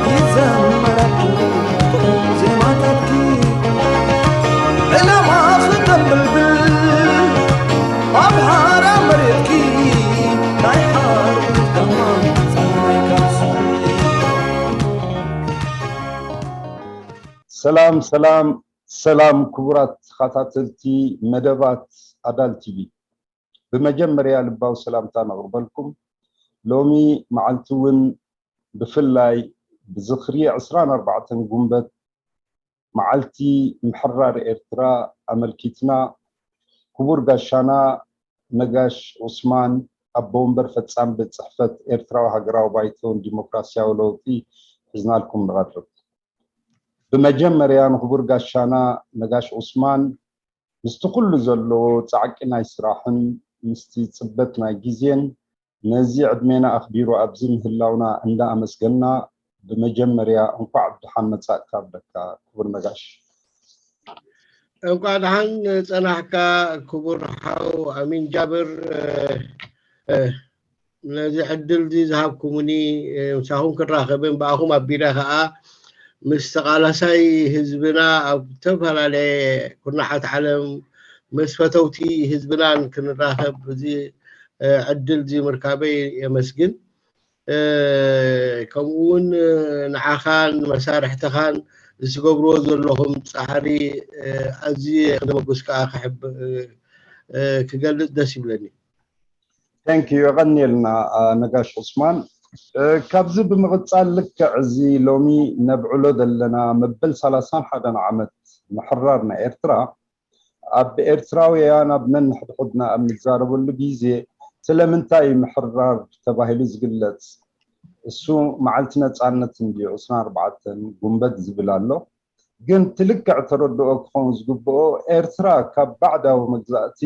ይዘመረልኪ ዜማታትኪ ዕላማ ክተንብልብል ኣብ ሓራ መሬትኪ ናይ ሓርነት ደማ ጸማይ ካልሲ። ሰላም ሰላም ሰላም ክቡራት ተኸታተልቲ መደባት ኣዳል ቲቪ፣ ብመጀመርያ ልባዊ ሰላምታ ነቕርበልኩም። ሎሚ መዓልቲ እውን ብፍላይ ብዝኽሪ ዕስራን ኣርባዕተን ጉንበት መዓልቲ ምሕራር ኤርትራ ኣመልኪትና ክቡር ጋሻና ነጋሽ ዑስማን ኣቦ ወንበር ፈጻሚ ቤት ጽሕፈት ኤርትራዊ ሃገራዊ ባይቶ ንዲሞክራሲያዊ ለውጢ ሒዝናልኩም ንቐርብ። ብመጀመርያ ንክቡር ጋሻና ነጋሽ ዑስማን ምስቲ ኩሉ ዘለዎ ጻዕቂ ናይ ስራሕን ምስቲ ጽበት ናይ ግዜን ነዚ ዕድሜና ኣኽቢሩ ኣብዚ ምህላውና እንዳ ኣመስገንና ብመጀመርያ እንኳዕ ብደሓን መጻእካ እብለካ ክቡር ነጋሽ። እንኳዕ ደሓን ጸናሕካ ክቡር ሓው ኣሚን ጃብር። ነዚ ዕድል እዚ ዝሃብኩምኒ ምሳኹም ክራኸብን ብኣኹም ኣቢለ ከዓ ምስ ተቓላሳይ ህዝብና ኣብ ዝተፈላለየ ኩርናዓት ዓለም ምስ ፈተውቲ ህዝብናን ክንራኸብ እዚ ዕድል እዚ ምርካበይ የመስግን። ከምኡ እውን ንዓኻን መሳርሕትኻን ዝትገብርዎ ዘለኹም ፃዕሪ ኣዝየ ክነመጉስ ከዓ ክሕብ ክገልፅ ደስ ይብለኒ። Thank you፣ የቐንየልና ነጋሽ ዑስማን። ካብዚ ብምቕፃል ልክዕ እዚ ሎሚ ነብዕሎ ዘለና መበል ሰላሳን ሓደን ዓመት ምሕራር ናይ ኤርትራ ኣብ ኤርትራውያን ኣብ ነንሕድሕድና ኣብ ንዛረበሉ ግዜ ስለምንታይ ምሕራር ተባሂሉ ዝግለጽ እሱ መዓልቲ ነጻነት እንድዩ ዕስራን ኣርባዕተን ጉንበት ዝብል ኣሎ። ግን ትልክዕ ተረድኦ ክኸውን ዝግብኦ ኤርትራ ካብ ባዕዳዊ መግዛእቲ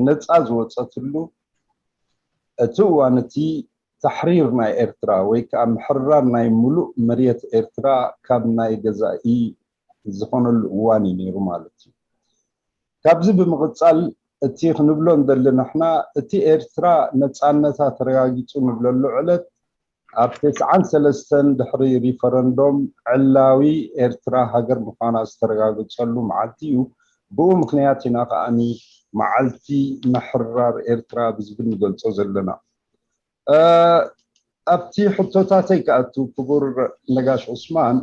ነጻ ዝወጸትሉ እቲ እዋን እቲ ታሕሪር ናይ ኤርትራ ወይ ከዓ ምሕራር ናይ ሙሉእ መሬት ኤርትራ ካብ ናይ ገዛኢ ዝኾነሉ እዋን እዩ ነይሩ ማለት እዩ። ካብዚ ብምቕፃል እቲ ክንብሎ እንደሊ ንሕና እቲ ኤርትራ ነፃነታ ተረጋጊፁ ንብለሉ ዕለት ኣብ ተስዓን ሰለስተን ድሕሪ ሪፈረንዶም ዕላዊ ኤርትራ ሃገር ምዃና ዝተረጋገፀሉ መዓልቲ እዩ። ብኡ ምክንያት ኢና ከዓኒ መዓልቲ ምሕራር ኤርትራ ብዝብል ንገልፆ ዘለና። ኣብቲ ሕቶታተይ ክኣቱ ክቡር ነጋሽ ዑስማን፣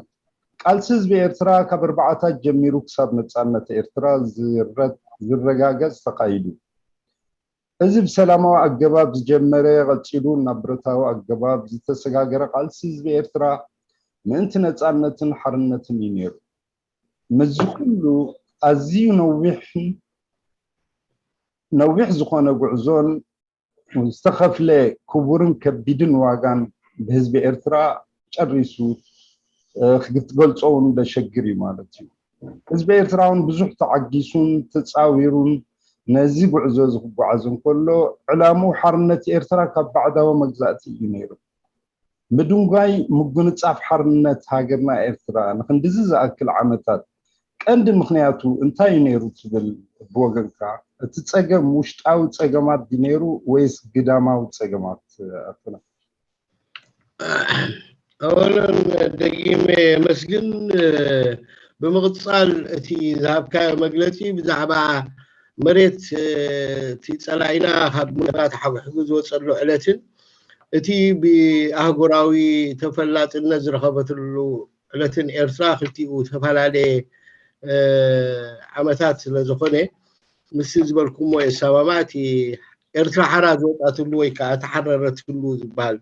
ቃልሲ ህዝቢ ኤርትራ ካብ ኣርባዓታት ጀሚሩ ክሳብ ነጻነት ኤርትራ ዝረጋገጽ ተኻይዱ። እዚ ብሰላማዊ ኣገባብ ዝጀመረ ቀጺሉ ናብ ብረታዊ ኣገባብ ዝተሰጋገረ ቃልሲ ህዝቢ ኤርትራ ምእንቲ ነጻነትን ሓርነትን እዩ ነይሩ። ምስዚ ኩሉ ኣዝዩ ነዊሕን ነዊሕ ዝኾነ ጉዕዞን ዝተኸፍለ ክቡርን ከቢድን ዋጋን ብህዝቢ ኤርትራ ጨሪሱ ክትገልጾ እውን ዘሸግር እዩ ማለት እዩ። ህዝቢ ኤርትራ እውን ብዙሕ ተዓጊሱን ተጻዊሩን ነዚ ጉዕዞ እዚ ክጓዓዝ እንከሎ ዕላምኡ ሓርነት ኤርትራ ካብ ባዕዳዊ መግዛእቲ እዩ ነይሩ። ምድንጓይ ምጉንጻፍ ሓርነት ሃገርና ኤርትራ ንክንድዚ ዝኣክል ዓመታት ቀንዲ ምኽንያቱ እንታይ እዩ ነይሩ ትብል ብወገንካ? እቲ ጸገም ውሽጣዊ ጸገማት ድዩ ነይሩ ወይስ ግዳማዊ ጸገማት ኣቶና? ኣወለን ደጊመ የመስግን። ብምቕጻል እቲ ዝሃብካዮ መግለጺ ብዛዕባ መሬት እቲ ጸላኢና ካብ ሙለና ተሓጉሕጉ ዝወጸሉ ዕለትን እቲ ብኣህጉራዊ ተፈላጥነት ዝረኸበትሉ ዕለትን ኤርትራ ክልቲኡ ዝተፈላለየ ዓመታት ስለ ዝኾነ ምስቲ ዝበልኩሞ የሰማማዕ። እቲ ኤርትራ ሓራ ዝወጣትሉ ወይ ከዓ ተሓረረትሉ ዝበሃል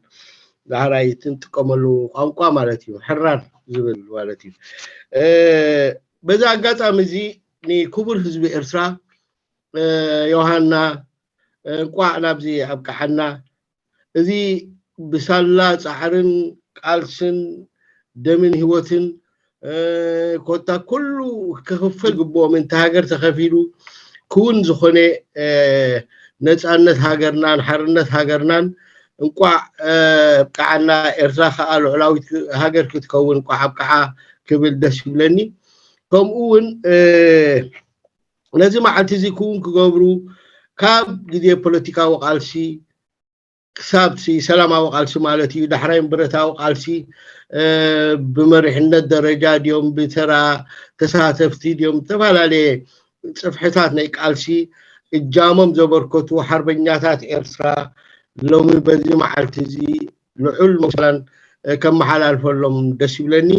ዳሕራይ እቲ ንጥቀመሉ ቋንቋ ማለት እዩ፣ ሕራር ዝብል ማለት እዩ። በዚ ኣጋጣሚ እዚ ንክቡር ህዝቢ ኤርትራ ዮሃና እንቋዕ ናብዚ ኣብቅዓና። እዚ ብሳላ ጻዕርን ቃልስን ደምን ህይወትን ኮታ ኩሉ ክኽፈል ግብኦም እንተ ሃገር ተኸፊሉ ክውን ዝኾነ ነፃነት ሃገርናን ሓርነት ሃገርናን እንቋዕ ኣብቅዓና። ኤርትራ ከዓ ልዑላዊት ሃገር ክትከውን እንቋዕ ኣብቅዓ ክብል ደስ ይብለኒ። ከምኡ እውን ነዚ መዓልቲ እዚ ክውን ክገብሩ ካብ ግዜ ፖለቲካዊ ቃልሲ ክሳብ ሰላማዊ ቃልሲ ማለት እዩ። ዳሕራይ ብረታዊ ቃልሲ ብመሪሕነት ደረጃ ድዮም፣ ብተራ ተሳተፍቲ ድዮም፣ ዝተፈላለየ ጽፍሕታት ናይ ቃልሲ እጃሞም ዘበርከቱ ሓርበኛታት ኤርትራ ሎሚ በዚ መዓልቲ እዚ ልዑል ሞስላን ከመሓላልፈሎም ደስ ይብለኒ።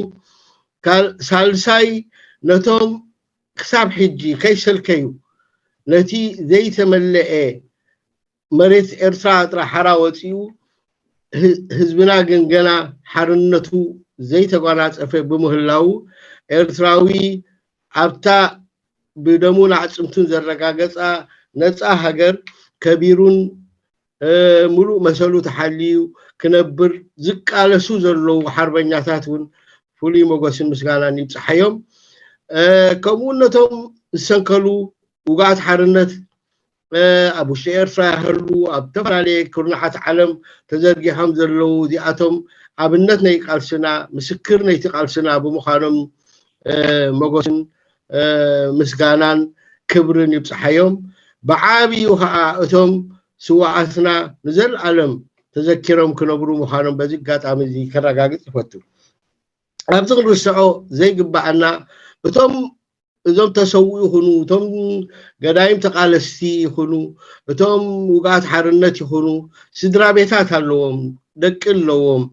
ሳልሳይ፣ ነቶም ክሳብ ሕጂ ከይሰልከዩ ነቲ ዘይተመለአ መሬት ኤርትራ ጥራሕ ሓራ ወፂኡ፣ ህዝብና ግን ገና ሓርነቱ ዘይተጓናፀፈ ብምህላዉ፣ ኤርትራዊ ኣብታ ብደሙን ኣዕፅምቱን ዘረጋገፃ ነፃ ሃገር ከቢሩን ምሉእ መሰሉ ተሓልዩ ክነብር ዝቃለሱ ዘለዉ ሓርበኛታት እውን ፍሉይ ሞገስን ምስጋናን ይብፅሓዮም። ከምኡ ነቶም ዝሰንከሉ ውግኣት ሓርነት ኣብ ውሽጢ ኤርትራ ይሃሉ፣ ኣብ ዝተፈላለየ ኩርናዓት ዓለም ተዘርጊሖም ዘለዉ፣ እዚኣቶም ኣብነት ናይ ቃልስና፣ ምስክር ናይቲ ቃልስና ብምዃኖም ሞገስን ምስጋናን ክብርን ይብፅሓዮም። ብዓብዩ ከዓ እቶም ስዋኣትና ንዘለኣለም ተዘኪሮም ክነብሩ ምዃኖም በዚ ኣጋጣሚ እዚ ከረጋግፅ ይፈቱ። ኣብዚ ክንርስዖ ዘይግባኣና፣ እቶም እዞም ተሰውኡ ይኹኑ፣ እቶም ገዳይም ተቃለስቲ ይኹኑ፣ እቶም ውግኣት ሓርነት ይኹኑ፣ ስድራ ቤታት ኣለዎም፣ ደቂ ኣለዎም፣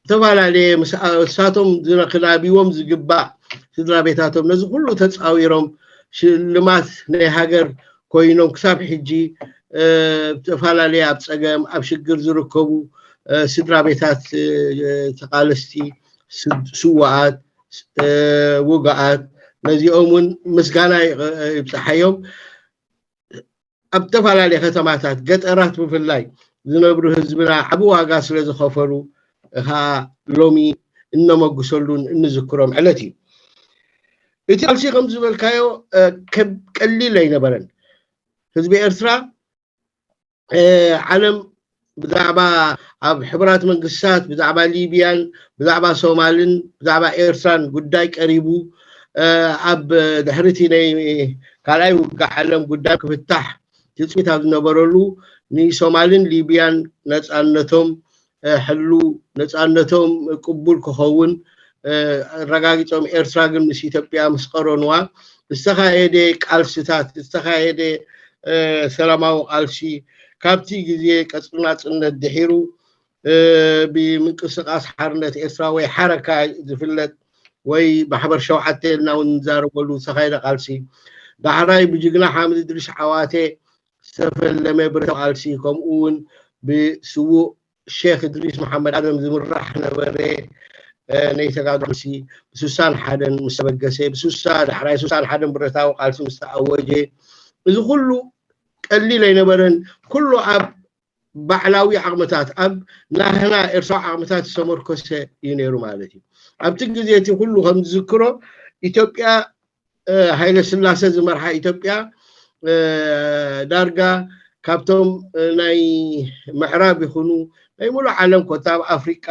ዝተፈላለየ እሳቶም ክናብይዎም ዝግባእ ስድራ ቤታቶም ነዚ ኩሉ ተፃዊሮም ሽልማት ናይ ሃገር ኮይኖም ክሳብ ሕጂ ዝተፈላለየ ኣብ ፀገም ኣብ ሽግር ዝርከቡ ስድራ ቤታት ተቃለስቲ፣ ስዋኣት፣ ውግኣት፣ ነዚኦም እውን ምስጋና ይብፅሓዮም። ኣብ ዝተፈላለየ ከተማታት፣ ገጠራት ብፍላይ ዝነብሩ ህዝብና ዓቢ ዋጋ ስለ ዝኸፈሉ ኸዓ ሎሚ እነመጉሰሉን እንዝክሮም ዕለት እዩ። እቲ ቃልሲ ከም ዝበልካዮ ቀሊል ኣይነበረን። ህዝቢ ኤርትራ ዓለም ብዛዕባ ኣብ ሕቡራት መንግስታት ብዛዕባ ሊብያን ብዛዕባ ሶማልን ብዛዕባ ኤርትራን ጉዳይ ቀሪቡ ኣብ ድሕሪቲ ናይ ካልኣይ ውግእ ዓለም ጉዳይ ክፍታሕ ትፅቢት ኣብ ዝነበረሉ ንሶማልን ሊብያን ነፃነቶም ሕሉ ነፃነቶም ቅቡል ክኸውን ኣረጋጊፆም ኤርትራ ግን ምስ ኢትዮጵያ ምስ ቀረንዋ ዝተኻየደ ቃልስታት ዝተኻየደ ሰላማዊ ቃልሲ ካብቲ ግዜ ቀፅሪ ናፅነት ድሒሩ ብምንቅስቃስ ሓርነት ኤርትራ ወይ ሓረካ ዝፍለጥ ወይ ማሕበር ሸውዓተ ኢልና እውን ንዛረበሉ ዝተኻየደ ቃልሲ ዳሕራይ ብጅግና ሓምድ እድሪስ ዓዋተ ዝተፈለመ ብረታዊ ቃልሲ ከምኡ እውን ብስዉእ ሼክ እድሪስ መሓመድ ኣደም ዝምራሕ ነበረ ናይ ተጋድሎ ቃልሲ ብስሳን ሓደን ምስ ተበገሰ ብስሳ ዳሕራይ ስሳን ሓደን ብረታዊ ቃልሲ ምስ ተኣወጀ እዚ ኩሉ ቀሊል ኣይነበረን። ኩሉ ኣብ ባዕላዊ ዓቕምታት ኣብ ናህና ኤርትራዊ ዓቕምታት ዝተመርኮሰ እዩ ነይሩ ማለት እዩ። ኣብቲ ግዜ እቲ ኩሉ ከም ዝዝክሮ ኢትዮጵያ ሃይለ ስላሰ ዝመርሓ ኢትዮጵያ ዳርጋ ካብቶም ናይ ምዕራብ ይኹኑ ናይ ሙሉእ ዓለም ኮታ ኣብ ኣፍሪቃ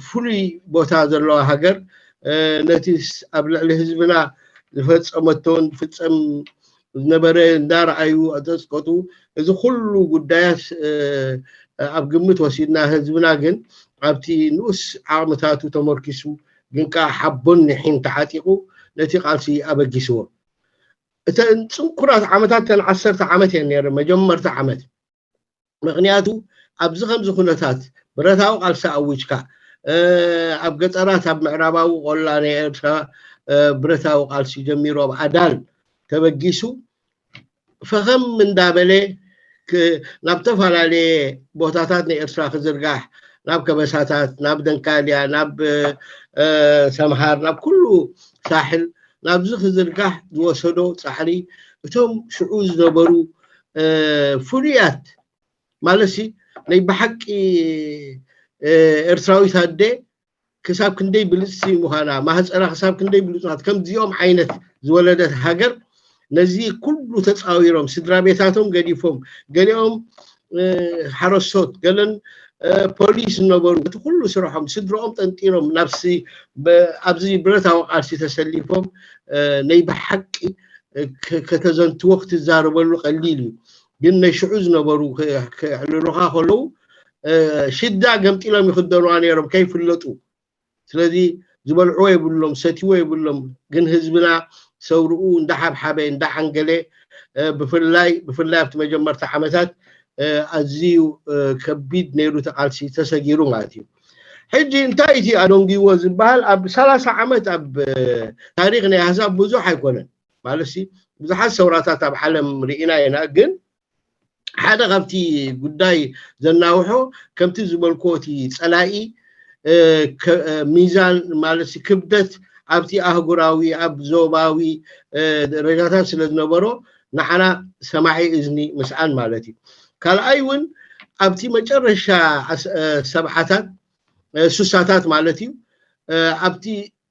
ፍሉይ ቦታ ዘለዋ ሃገር ነቲ ኣብ ልዕሊ ህዝብና ዝፈፀመቶን ዝፍፀም ዝነበረ እንዳረኣዩ ኣፀፅቀጡ እዚ ኩሉ ጉዳያት ኣብ ግምት ወሲድና ህዝብና ግን ኣብቲ ንኡስ ዓቕምታቱ ተመርኪሱ ግን ከዓ ሓቦን ንሒን ተዓጢቑ ነቲ ቃልሲ ኣበጊስዎ። እተን ፅንኩራት ዓመታት እተን ዓሰርተ ዓመት እየን ነይረ መጀመርታ ዓመት ምክንያቱ ኣብዚ ከምዚ ኩነታት ብረታዊ ቃልሲ ኣዊጅካ ኣብ ገጠራት ኣብ ምዕራባዊ ቆላ ናይ ኤርትራ ብረታዊ ቃልሲ ጀሚሩ ኣብ ኣዳል ተበጊሱ ፈኸም እንዳበለ ናብ ዝተፈላለየ ቦታታት ናይ ኤርትራ ክዝርጋሕ ናብ ከበሳታት ናብ ደንካልያ ናብ ሰምሃር ናብ ኩሉ ሳሕል ናብዚ ክዝርጋሕ ዝወሰዶ ፃዕሪ እቶም ሽዑ ዝነበሩ ፍሉያት ማለት ሲ ናይ ብሓቂ ኤርትራዊት ኣደ ክሳብ ክንደይ ብልፅቲ ምዃና ማህፀና ክሳብ ክንደይ ብሉፃት ከምዚኦም ዓይነት ዝወለደት ሃገር ነዚ ኩሉ ተፃዊሮም ስድራ ቤታቶም ገዲፎም ገሊኦም ሓረስቶት ገለን ፖሊስ ዝነበሩ እቲ ኩሉ ስርሖም ስድርኦም ጠንጢኖም ናብሲ ኣብዚ ብረታዊ ቃልሲ ተሰሊፎም ናይ ብሓቂ ከተዘንትዎ ክትዛረበሉ ቀሊል እዩ። ግን ናይ ሽዑ ዝነበሩ ክዕልሉኻ ከለዉ ሽዳ ገምጢሎም ይኽደንዋ ነይሮም ከይፍለጡ። ስለዚ ዝበልዕዎ የብሎም፣ ሰትይዎ የብሎም። ግን ህዝብና ሰውርኡ እንዳሓብሓበ እንዳዓንገለ ብፍላይ ብፍላይ ኣብቲ መጀመርታ ዓመታት ኣዝዩ ከቢድ ነይሩ ተቃልሲ ተሰጊሩ ማለት እዩ። ሕጂ እንታይ እቲ ኣደንጊዎ ዝበሃል ኣብ ሰላሳ ዓመት ኣብ ታሪክ ናይ ኣህዛብ ብዙሕ ኣይኮነን ማለት ብዙሓት ሰውራታት ኣብ ዓለም ርኢና ኢና። ግን ሓደ ካብቲ ጉዳይ ዘናውሖ ከምቲ ዝበልኮ እቲ ፀላኢ ሚዛን ማለት ክብደት ኣብቲ ኣህጉራዊ ኣብ ዞባዊ ደረጃታት ስለ ዝነበሮ ንዓና ሰማዒ እዝኒ ምስኣን ማለት እዩ። ካልኣይ እውን ኣብቲ መጨረሻ ሰብዓታት ሱሳታት ማለት እዩ ኣብቲ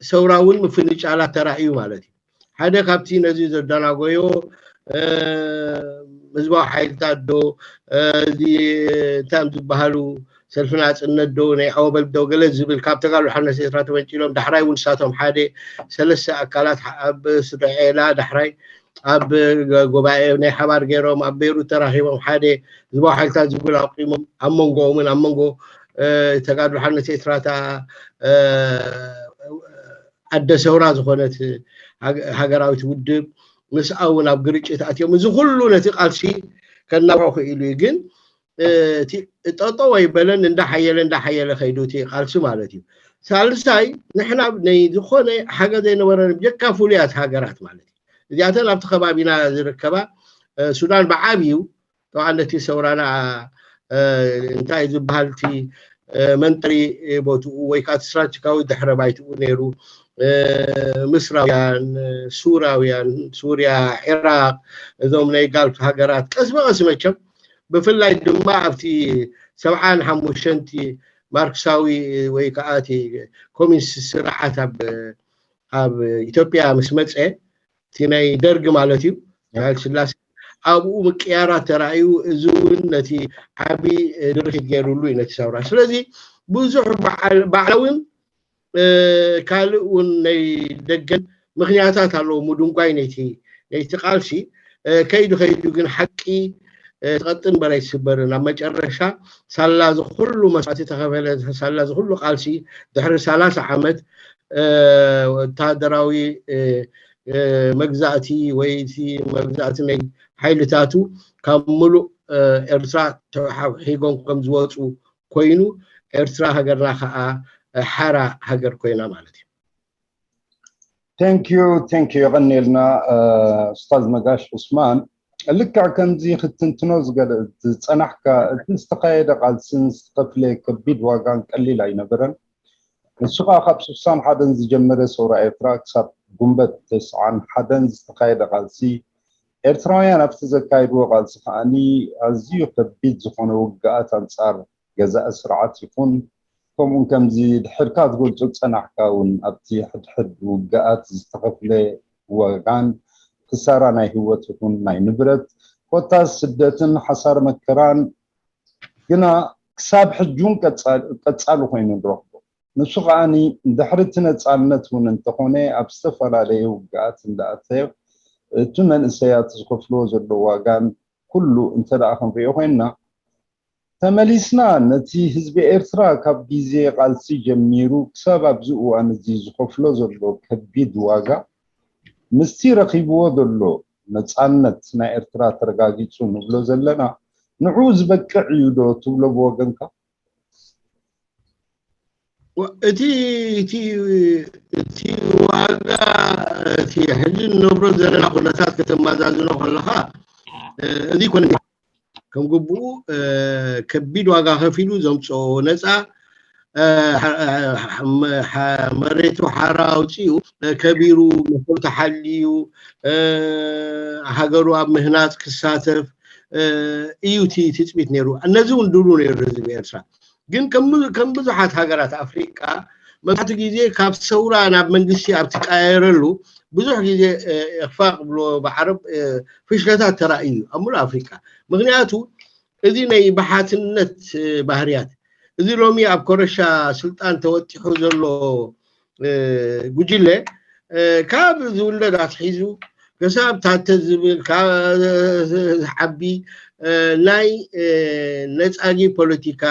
ሰውራ እውን ምፍንጫላት ተራእዩ ማለት እዩ። ሓደ ካብቲ ነዚ ዘደናጎዮ ህዝባዊ ሓይልታት ዶ እዚ እንታይ ዝበሃሉ ሰልፊ ናፅነት ዶ ናይ ኣወበል ዶ ገለ ዝብል ካብ ተጋሉ ሓነት ኤርትራ ተመንጭሎም ዳሕራይ እውን ንሳቶም ሓደ ሰለስተ ኣካላት ኣብ ስድራ ዒላ ዳሕራይ ኣብ ጉባኤ ናይ ሓባር ገይሮም ኣብ ቤሩት ተራኺቦም ሓደ ህዝባዊ ሓይልታት ዝብል ኣቂሞም ኣብ መንጎኦምን ኣብ መንጎ ተጋድሎ ሓርነት ኤርትራ ኣደ ሰውራ ዝኾነት ሃገራዊት ውድብ ምስኣ እውን ኣብ ግርጭት ኣትዮም። እዚ ኩሉ ነቲ ቃልሲ ከናውሖ ክኢሉ እዩ። ግን ጠጠው ኣይበለን፣ እንዳሓየለ እንዳሓየለ ከይዱ እቲ ቃልሲ ማለት እዩ። ሳልሳይ ንሕና ናይ ዝኾነ ሓገዝ ኣይነበረን ብጀካ ፍሉያት ሃገራት ማለት እዩ። እዚኣተን ኣብቲ ከባቢና ዝርከባ ሱዳን ብዓብዩ ጠብዓ ነቲ ሰውራና እንታይ ዝበሃል እቲ መንጠሪ ቦትኡ ወይ ከዓ እቲ ስትራቴጂካዊ ድሕረ ባይትኡ ነይሩ። ምስራውያን፣ ሱራውያን፣ ሱርያ፣ ዒራቅ፣ እዞም ናይ ጋልፍ ሃገራት ቀስ ብቀስ መቸም ብፍላይ ድማ ኣብቲ ሰብዓን ሓሙሽተን ማርክሳዊ ወይ ከዓ እቲ ኮሚኒስት ስርዓት ኣብ ኣብ ኢትዮጵያ ምስ መፀ እቲ ናይ ደርግ ማለት እዩ ኃይለ ስላሴ ኣብኡ ምቅያራት ተራእዩ። እዚ እውን ነቲ ዓቢ ድርኺት ገይሩሉ እዩ ነቲ ሰውራ። ስለዚ ብዙሕ ባዕላውን ካልእ እውን ናይ ደገን ምክንያታት ኣለዎ ምድንጓይ ነይቲ ነይቲ ቃልሲ። ከይዱ ከይዱ ግን ሓቂ ትቐጥን በረ ኣይትስበርን። ኣብ መጨረሻ ሳላ ዝኩሉ መስዋእቲ ተኸፈለ፣ ሳላ ዝኩሉ ቃልሲ ድሕሪ ሰላሳ ዓመት ወታደራዊ መግዛእቲ ወይ እቲ መግዛእቲ ናይ ሓይልታቱ ካብ ምሉእ ኤርትራ ተሓሒጎም ከም ዝወፁ ኮይኑ ኤርትራ ሃገርና ከዓ ሓራ ሃገር ኮይና ማለት እዩ። Thank you, thank you። የቐኔልና ኡስታዝ ነጋሽ ዑስማን። ልክዕ ከምዚ ክትንትኖ ዝጸናሕካ እቲ ዝተኻየደ ቃልስን ዝተኸፍለ ከቢድ ዋጋን ቀሊል ኣይነበረን። ንሱ ከዓ ካብ ስሳን ሓደን ዝጀመረ ሰውራ ኤርትራ ክሳብ ጉንበት ተስዓን ሓደን ዝተኻየደ ቃልሲ ኤርትራውያን ኣብቲ ዘካየድዎ ቃልሲ ከዓኒ ኣዝዩ ከቢድ ዝኾነ ውግኣት ኣንጻር ገዛኢ ስርዓት ይኹን ከምኡን ከምዚ ድሕርካ ትገልጾ ዝጸናሕካ እውን ኣብቲ ሕድሕድ ውግኣት ዝተኸፍለ ዋጋን ክሳራ ናይ ህይወት ይኹን ናይ ንብረት ኮታስ ስደትን ሓሳር መከራን ግና ክሳብ ሕጂ እውን ቀጻሊ ኮይኑ ንረኽቦ። ንሱ ከዓኒ ድሕሪ እቲ ነጻነት እውን እንተኾነ ኣብ ዝተፈላለየ ውግኣት እንዳኣተየ እቲ መንእሰያት ዝኸፍልዎ ዘሎ ዋጋን ኩሉ እንተ ደኣ ክንሪኦ ኮይንና ተመሊስና ነቲ ህዝቢ ኤርትራ ካብ ግዜ ቃልሲ ጀሚሩ ክሳብ ኣብዚ እዋን እዚ ዝኸፍሎ ዘሎ ከቢድ ዋጋ ምስቲ ረኺብዎ ዘሎ ነጻነት ናይ ኤርትራ ተረጋጊጹ ንብሎ ዘለና ንዑ ዝበቅዕ እዩ ዶ ትብሎ ብወገንካ? እቲ እቲ እቲ ዋጋ እቲ ሕጂ ንነብሮ ዘለና ኩነታት ከተመዛዝኖ ከለኻ እዚ ኮነ ከም ግቡኡ ከቢድ ዋጋ ከፊሉ ዘምፅኦ ነፃ መሬቱ ሓራ ኣውፅኡ ከቢሩ መሰረቱ ሓልዩ ሃገሩ ኣብ ምህናፅ ክሳተፍ እዩ እቲ ትፅቢት ነይሩ። ነዚ እውን ድሉ ነይሩ ህዝቢ ኤርትራ። ግን ከም ብዙሓት ሃገራት ኣፍሪቃ መብዛሕትኡ ግዜ ካብ ሰውራ ናብ መንግስቲ ኣብ ትቀያየረሉ ብዙሕ ግዜ እኽፋቅ ብሎ ብዓረብ ፍሽለታት ተራእዩ እዩ ኣብ ሙሉእ ኣፍሪቃ። ምክንያቱ እዚ ናይ ብሓትነት ባህርያት እዚ ሎሚ ኣብ ኮረሻ ስልጣን ተወጢሑ ዘሎ ጉጅለ ካብ ዝውለድ ኣትሒዙ ክሳብ ታተ ዝብል ዝዓቢ ናይ ነፃጊ ፖለቲካ፣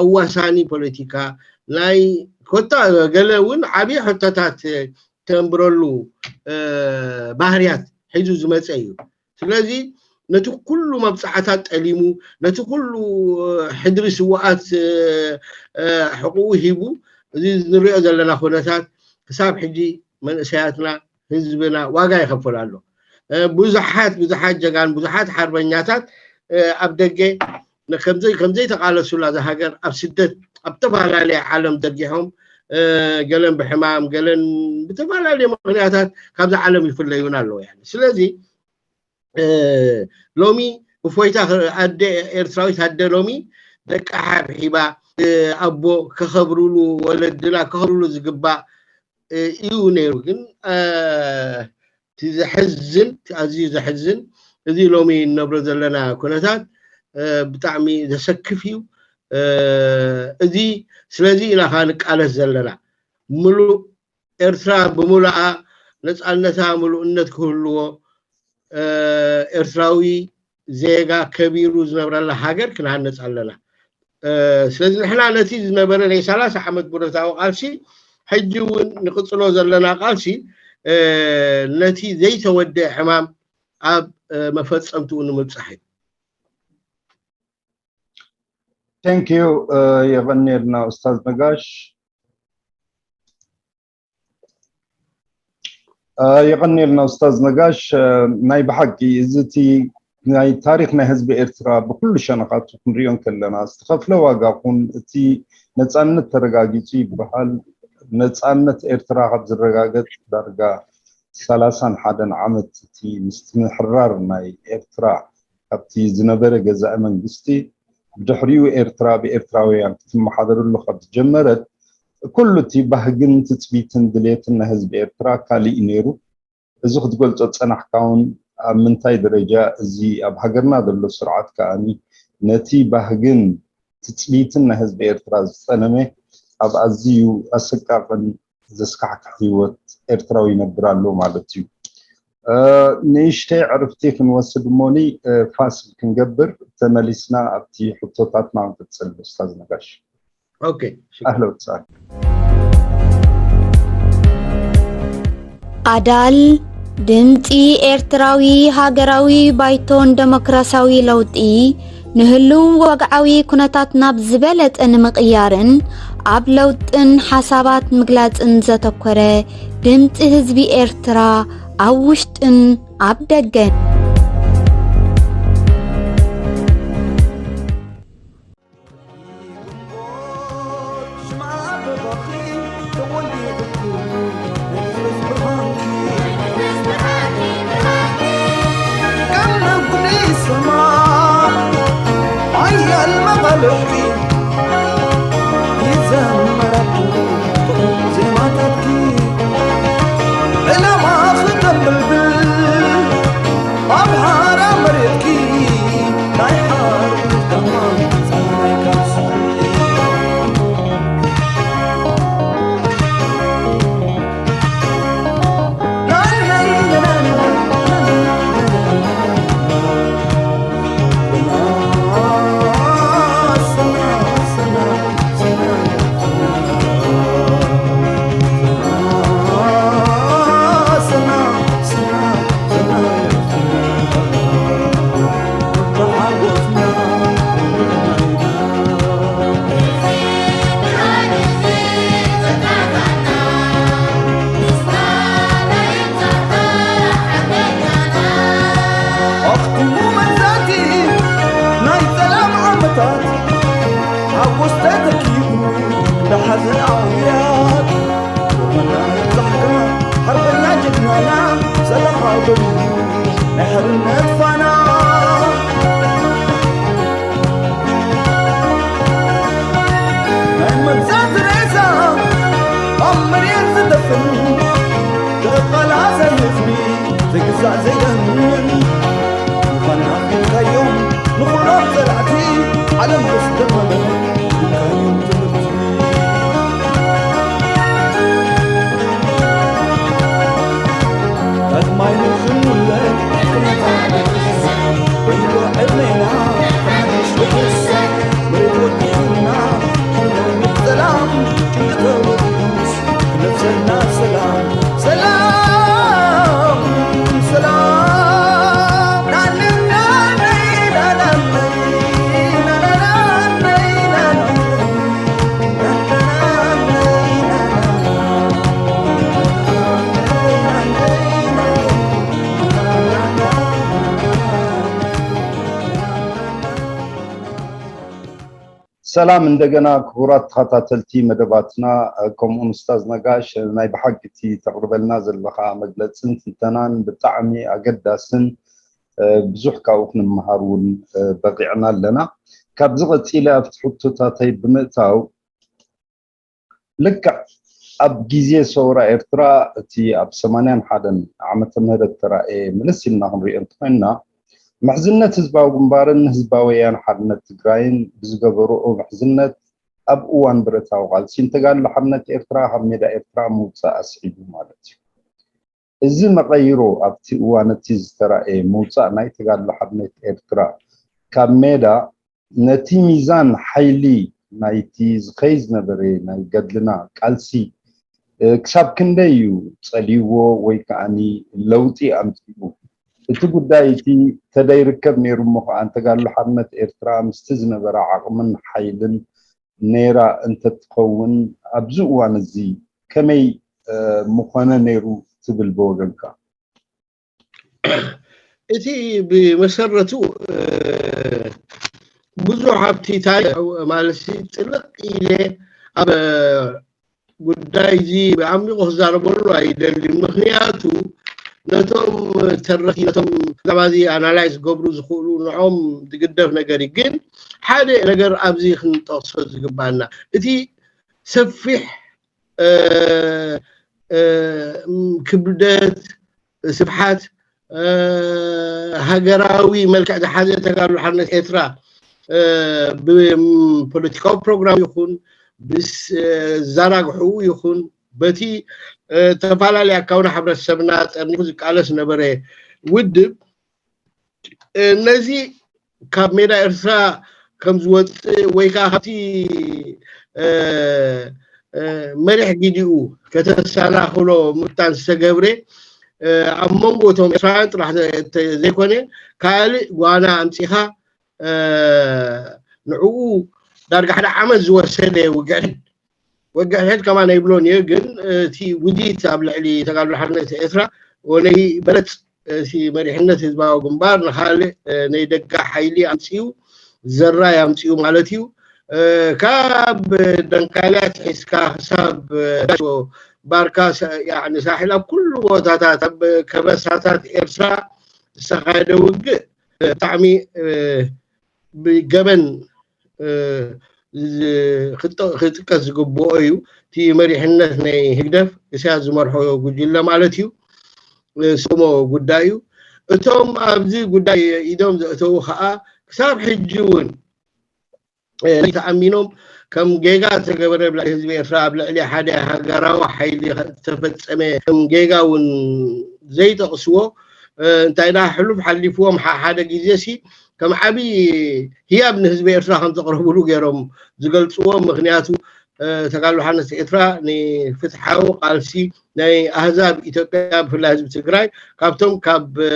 ኣዋሳኒ ፖለቲካ፣ ናይ ኮታ ገለ እውን ዓብዪ ሕቶታት ተንብረሉ ባህርያት ሒዙ ዝመፀ እዩ። ስለዚ ነቲ ኩሉ መብፃዕታት ጠሊሙ፣ ነቲ ኩሉ ሕድሪ ስዋኣት ሕቁኡ ሂቡ፣ እዚ ንሪኦ ዘለና ኩነታት ክሳብ ሕጂ መንእሰያትና ህዝብና ዋጋ ይኸፍል ኣሎ። ብዙሓት ብዙሓት ጀጋን፣ ብዙሓት ሓርበኛታት ኣብ ደገ ከምዘይ ከምዘይተቃለሱላ እዛ ሃገር ኣብ ስደት ኣብ ዝተፈላለየ ዓለም ዘርጊሖም፣ ገለን ብሕማም ገለን ብተፈላለየ ምክንያታት ካብዚ ዓለም ይፍለዩና ኣለዉ። ስለዚ ሎሚ እፎይታ ኣደ ኤርትራዊት ኣደ ሎሚ ደቃ ሓብሒባ ኣቦ ከኸብሩሉ ወለድና ከኸብሩሉ ዝግባእ እዩ ነይሩ። ግን እቲ ዘሕዝን ኣዝዩ ዘሕዝን እዚ ሎሚ እንነብሮ ዘለና ኩነታት ብጣዕሚ ዘሰክፍ እዩ። እዚ ስለዚ ኢና ከዓ ንቃለስ ዘለና። ምሉእ ኤርትራ ብምሉኣ ነፃነታ ምሉእነት ክህልዎ ኤርትራዊ ዜጋ ከቢሩ ዝነብረላ ሃገር ክንሃነፅ ኣለና። ስለዚ ንሕና ነቲ ዝነበረ ናይ ሰላሳ ዓመት ብረታዊ ቃልሲ ሕጂ እውን ንቅፅሎ ዘለና ቃልሲ ነቲ ዘይተወደአ ሕማም ኣብ መፈፀምትኡ ንምብፃሕ እዩ። Thank you። የቐንየልና ኡስታዝ ነጋሽ። የቐንየልና ኡስታዝ ነጋሽ። ናይ ብሓቂ እዚ እቲ ናይ ታሪክ ናይ ህዝቢ ኤርትራ ብኩሉ ሸነኻቱ ክንሪኦ እንከለና ዝተኸፍለ ዋጋ ኹን እቲ ነፃነት ተረጋጊፁ ይበሃል። ነፃነት ኤርትራ ካብ ዝረጋገፅ ዳርጋ ሰላሳን ሓደን ዓመት እቲ ምስትምሕራር ናይ ኤርትራ ካብቲ ዝነበረ ገዛኢ መንግስቲ ብድሕሪኡ ኤርትራ ብኤርትራውያን ክትመሓደረሉ ካብ ዝጀመረት ኩሉ እቲ ባህግን ትፅቢትን ድሌትን ናይ ህዝቢ ኤርትራ ካሊእ ነይሩ። እዚ ክትገልፆ ዝፀናሕካ እውን ኣብ ምንታይ ደረጃ እዚ ኣብ ሃገርና ዘሎ ስርዓት ከዓኒ ነቲ ባህግን ትፅቢትን ናይ ህዝቢ ኤርትራ ዝፀለመ ኣብ ኣዝዩ ኣሰቃቕን ዘስካሕክሕ ህይወት ኤርትራዊ ይነብር ኣሎ ማለት እዩ። ንእሽተይ ዕርፍቲ ክንወስድ እሞኒ ፋስል ክንገብር ተመሊስና ኣብቲ ሕቶታትና ክንቅፅል ኡስታዝ ነጋሽ። ኦኬ። ኣህለ ወሳህለ። ኣዳል ድምፂ ኤርትራዊ ሃገራዊ ባይቶን ደሞክራሲያዊ ለውጢ ንህልው ወግዓዊ ኩነታት ናብ ዝበለጸ ንምቕያርን ኣብ ለውጥን ሓሳባት ምግላጽን ዘተኮረ ድምፂ ህዝቢ ኤርትራ ኣብ ውሽጥን ኣብ ደገን። ዕድሜና ሓድሽ ይውሰን፣ ምውድ ይሁንና፣ ክንደውል ሰላም፣ ክንተውስ፣ ክነፍሰና ሰላም፣ ሰላም፣ ሰላም። ሰላም እንደገና ክቡራት ተኸታተልቲ መደባትና፣ ከምኡውን ኡስታዝ ነጋሽ፣ ናይ ብሓቂ እቲ ተቕርበልና ዘለኻ መግለጽን ትንተናን ብጣዕሚ ኣገዳስን፣ ብዙሕ ካብኡ ክንመሃር እውን በቒዕና ኣለና። ካብዚ ቀጺለ ኣብቲ ሕቶታተይ ብምእታው፣ ልክዕ ኣብ ግዜ ሰውራ ኤርትራ፣ እቲ ኣብ ሰማንያን ሓደን ዓመተ ምህረት ተራእየ፣ ምልስ ኢልና ክንሪኦ እንተኾይንና፣ ምሕዝነት ህዝባዊ ግንባርን ህዝባዊ ወያነ ሓርነት ትግራይን ብዝገበርኦ ምሕዝነት፣ ኣብ እዋን ብረታዊ ቃልሲ ንተጋድሎ ሓርነት ኤርትራ ካብ ሜዳ ኤርትራ ምውጻእ ኣስዒቡ ማለት እዩ። እዚ መቐይሮ ኣብቲ እዋን እቲ ዝተራእየ ምውጻእ ናይ ተጋድሎ ሓርነት ኤርትራ ካብ ሜዳ፣ ነቲ ሚዛን ሓይሊ ናይቲ ዝኸይ ዝነበረ ናይ ገድልና ቃልሲ፣ እ፣ ክሳብ ክንደይ እዩ ጸልይዎ ወይ ከኣኒ ለውጢ ኣምጺኡ? እቲ ጉዳይ እቲ ተደይርከብ ነይሩ እሞ ከኣ፣ ንተጋድሎ ሓርነት ኤርትራ ምስቲ ዝነበራ ዓቕምን ሓይልን ነይራ እንተትኸውን፣ ኣብዚ እዋን እዚ ከመይ፣ እ፣ ምኾነ ነይሩ ትብል ብወገንካ? እቲ ብመሰረቱ፣ እ፣ ብዙሕ ኣብቲ ታሪኽ ማለት ጥልቕ ኢለ ኣብ ጉዳይ እዚ ብዓሚቑ ክዛረበሉ ኣይደልን። ምኽንያቱ ነቶም ተረኽቲ፣ ነቶም ብዛዕባ እዚ ኣናላይዝ ክገብሩ ዝኽእሉ፣ ንዖም ዝግደፍ ነገር እዩ። ግን ሓደ ነገር ኣብዚ ክንጠቕሶ ዝግባና፣ እቲ ሰፊሕ፣ እ፣ እ፣ ክብደት፣ ስፍሓት፣ እ፣ ሃገራዊ መልክዕ ዝሓዘ ተጋድሎ ሓርነት ኤርትራ፣ እ፣ ብፖለቲካዊ ፕሮግራም ይኹን፣ ብስ-፣ እ፣ ዘራግሕኡ ይኹን፣ በቲ፣ እ፣ ተፈላለየ ኣካውና ሕብረተሰብና ጠርኒፉ ዝቃለስ ነበረ ውድብ፣ እ፣ ነዚ ካብ ሜዳ ኤርትራ ከም ዝወጽእ ወይ ከኣ ካብቲ፣ እ፣ እ፣ መሪሕ ግዲኡ ከተሰናኽሎ ምፍታን ዝተገብረ፣ እ፣ ኣብ መንጎ እቶም ኤርትራውያን ጥራሕ ዘ-፣ ተ-፣ ዘይኮነ፣ ካልእ ጓና ኣምጺኻ፣ እ፣ ንዕኡ ዳርጋ ሓደ ዓመት ዝወሰደ ውግእ ወግሕ ሕድ ከማን ኣይብሎን እየ፣ ግን እቲ ውዲት ኣብ ልዕሊ ተጋድሎ ሓርነት ኤርትራ ወነይ በለጽ እቲ መሪሕነት ህዝባዊ ግንባር ንኻልእ፣ እ፣ ናይ ደጋ ሓይሊ ኣምጺኡ፣ ዘራይ ኣምጺኡ ማለት እዩ። እ፣ ካብ ደንካልያ ኣትሒዝካ ክሳብ፣ እ፣ ባርካ፣ ሳ-፣ ያዕኒ ሳሕል ኣብ ኩሉ ቦታታት፣ ኣብ ከበሳታት ኤርትራ ዝተኻየደ ውግእ፣ እ፣ ብጣዕሚ፣ እ፣ ብገበን፣ እ፣ ዝ-፣ ክጠ-፣ ክጥቀስ ዝግብኦ እዩ። እቲ መሪሕነት ናይ ህግደፍ፣ ኢሳያስ ዝመርሖ ጉጅለ ማለት እዩ። እ፣ ስሞ ጉዳይ እዩ። እቶም ኣብዚ ጉዳይ ኢዶም ዘእተዉ ኸኣ ክሳብ ሕጂ እውን፣ እ፣ ተኣሚኖም ከም ጌጋ ዝተገበረ ኣብ ልዕሊ ህዝቢ ኤርትራ፣ ኣብ ልዕሊ ሓደ ሃገራዊ ሓይሊ ዝተፈጸመ ከም ጌጋ እውን ዘይጠቕስዎ፣ እ፣ እንታይ ደኣ ሕሉፍ ሓሊፍዎም፣ ሓ-፣ ሓደ ግዜ ሲ ከም ዓቢ ህያብ ንህዝቢ ኤርትራ ከም ዘቕረብሉ ገይሮም ዝገልጽዎ። ምኽንያቱ፣ እ፣ ተጋድሎ ሓርነት ኤርትራ ንፍትሓዊ ቃልሲ ናይ ኣህዛብ ኢትዮጵያ፣ ብፍላይ ህዝቢ ትግራይ፣ ካብቶም ካብ፣ እ፣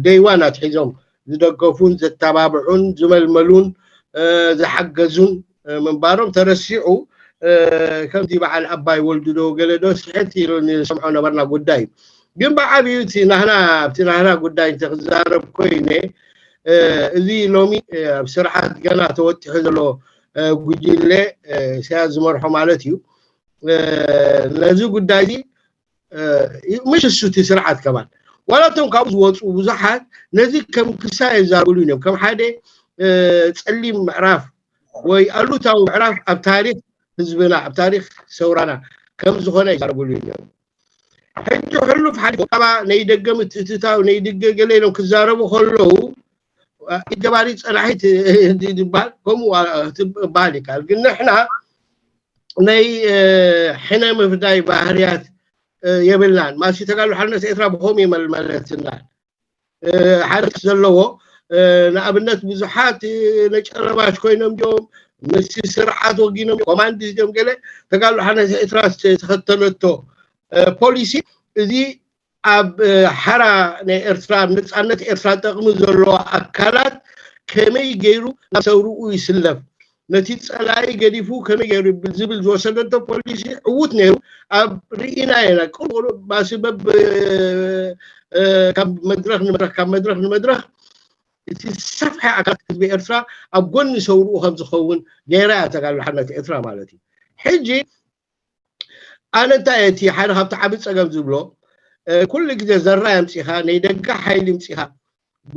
ደይዋን ኣትሒዞም ዝደገፉን ዘተባብዑን ዝመልመሉን፣ እ፣ ዝሓገዙን፣ እ፣ ምንባሮም ተረሲዑ፣ እ፣ ከምቲ በዓል ኣባይ ወልዱ ዶ ገለ ዶ ስሕት ኢሉ ንሰምዖ ነበርና ጉዳይ እዩ። ግን ብዓብዩ እቲ ናህና፣ ኣብቲ ናህና ጉዳይ እንተክዛረብ ኮይነ፣ እ፣ እዚ ሎሚ፣ እ፣ ኣብ ስርዓት ገና ተወጢሑ ዘሎ፣ እ፣ ጉጅለ፣ እ፣ ኢሳያስ ዝመርሖ ማለት እዩ። እ፣ ነዚ ጉዳይ እዚ፣ እ፣ ምሽ እሱ እቲ ስርዓት ከማን፣ ዋላ እቶም ካብኡ ዝወፁ ብዙሓት ነዚ ከም ክሳ የዛርብሉ እዮም። ከም ሓደ፣ እ፣ ፀሊም ምዕራፍ ወይ ኣሉታዊ ምዕራፍ ኣብ ታሪኽ ህዝብና፣ ኣብ ታሪኽ ሰውራና ከም ዝኾነ ይዛረብሉ እዮም። ሕጂ ሕሉፍ ሓሊፉ፣ ብዛዕባ ናይ ደገ ምትእትታው፣ ናይ ደገ ገለ ኢሎም ክዛረቡ ከለዉ፣ አ፣ ኢድ ገባሪ ጸናሒት ዝበሃል ከምኡ፣ አ፣ ትበሃል ይከኣል። ግን ንሕና ናይ፣ እ፣ ሕነ ምፍዳይ ባህርያት፣ እ፣ የብልናን። ማሲ ተጋድሎ ሓርነት ኤርትራ ብኸምኡ ይመልመለትና። እ፣ ሓደ ዘለዎ ንኣብነት ብዙሓት ነጨረባሽ ኮይኖም ዲኦም ምስ ስርዓት ወጊኖም ኮማንዲስ ዲኦም ገለ ተጋሉ ሓነት ኤርትራ ዝተኸተለቶ ፖሊሲ እዚ ኣብ ሓራ ናይ ኤርትራ ነፃነት ኤርትራ ጠቕሚ ዘለዎ ኣካላት ከመይ ገይሩ ናብ ሰውርኡ ይስለፍ ነቲ ፀላኢ ገዲፉ ከመይ ገይሩ ዝብል ዝወሰደቶ ፖሊሲ ዕዉት ነይሩ ኣብ ርኢና ኢና ቁሩብ ማስበብ ካብ መድረክ ንመድረክ ካብ መድረክ ንመድረክ እቲ ሰፍሐ ኣካላት ህዝቢ ኤርትራ ኣብ ጎኒ ሰውርኡ ከም ዝኸውን ገይራ እያ ተጋሉ ሓርነት ኤርትራ ማለት እዩ ሕጂ ኣነ እንታይ እቲ ሓደ ካብቲ ዓቢ ፀገም ዝብሎ ኩሉ ግዜ ዘራይ ኣምፂኻ ናይ ደገ ሓይሊ ምፂኻ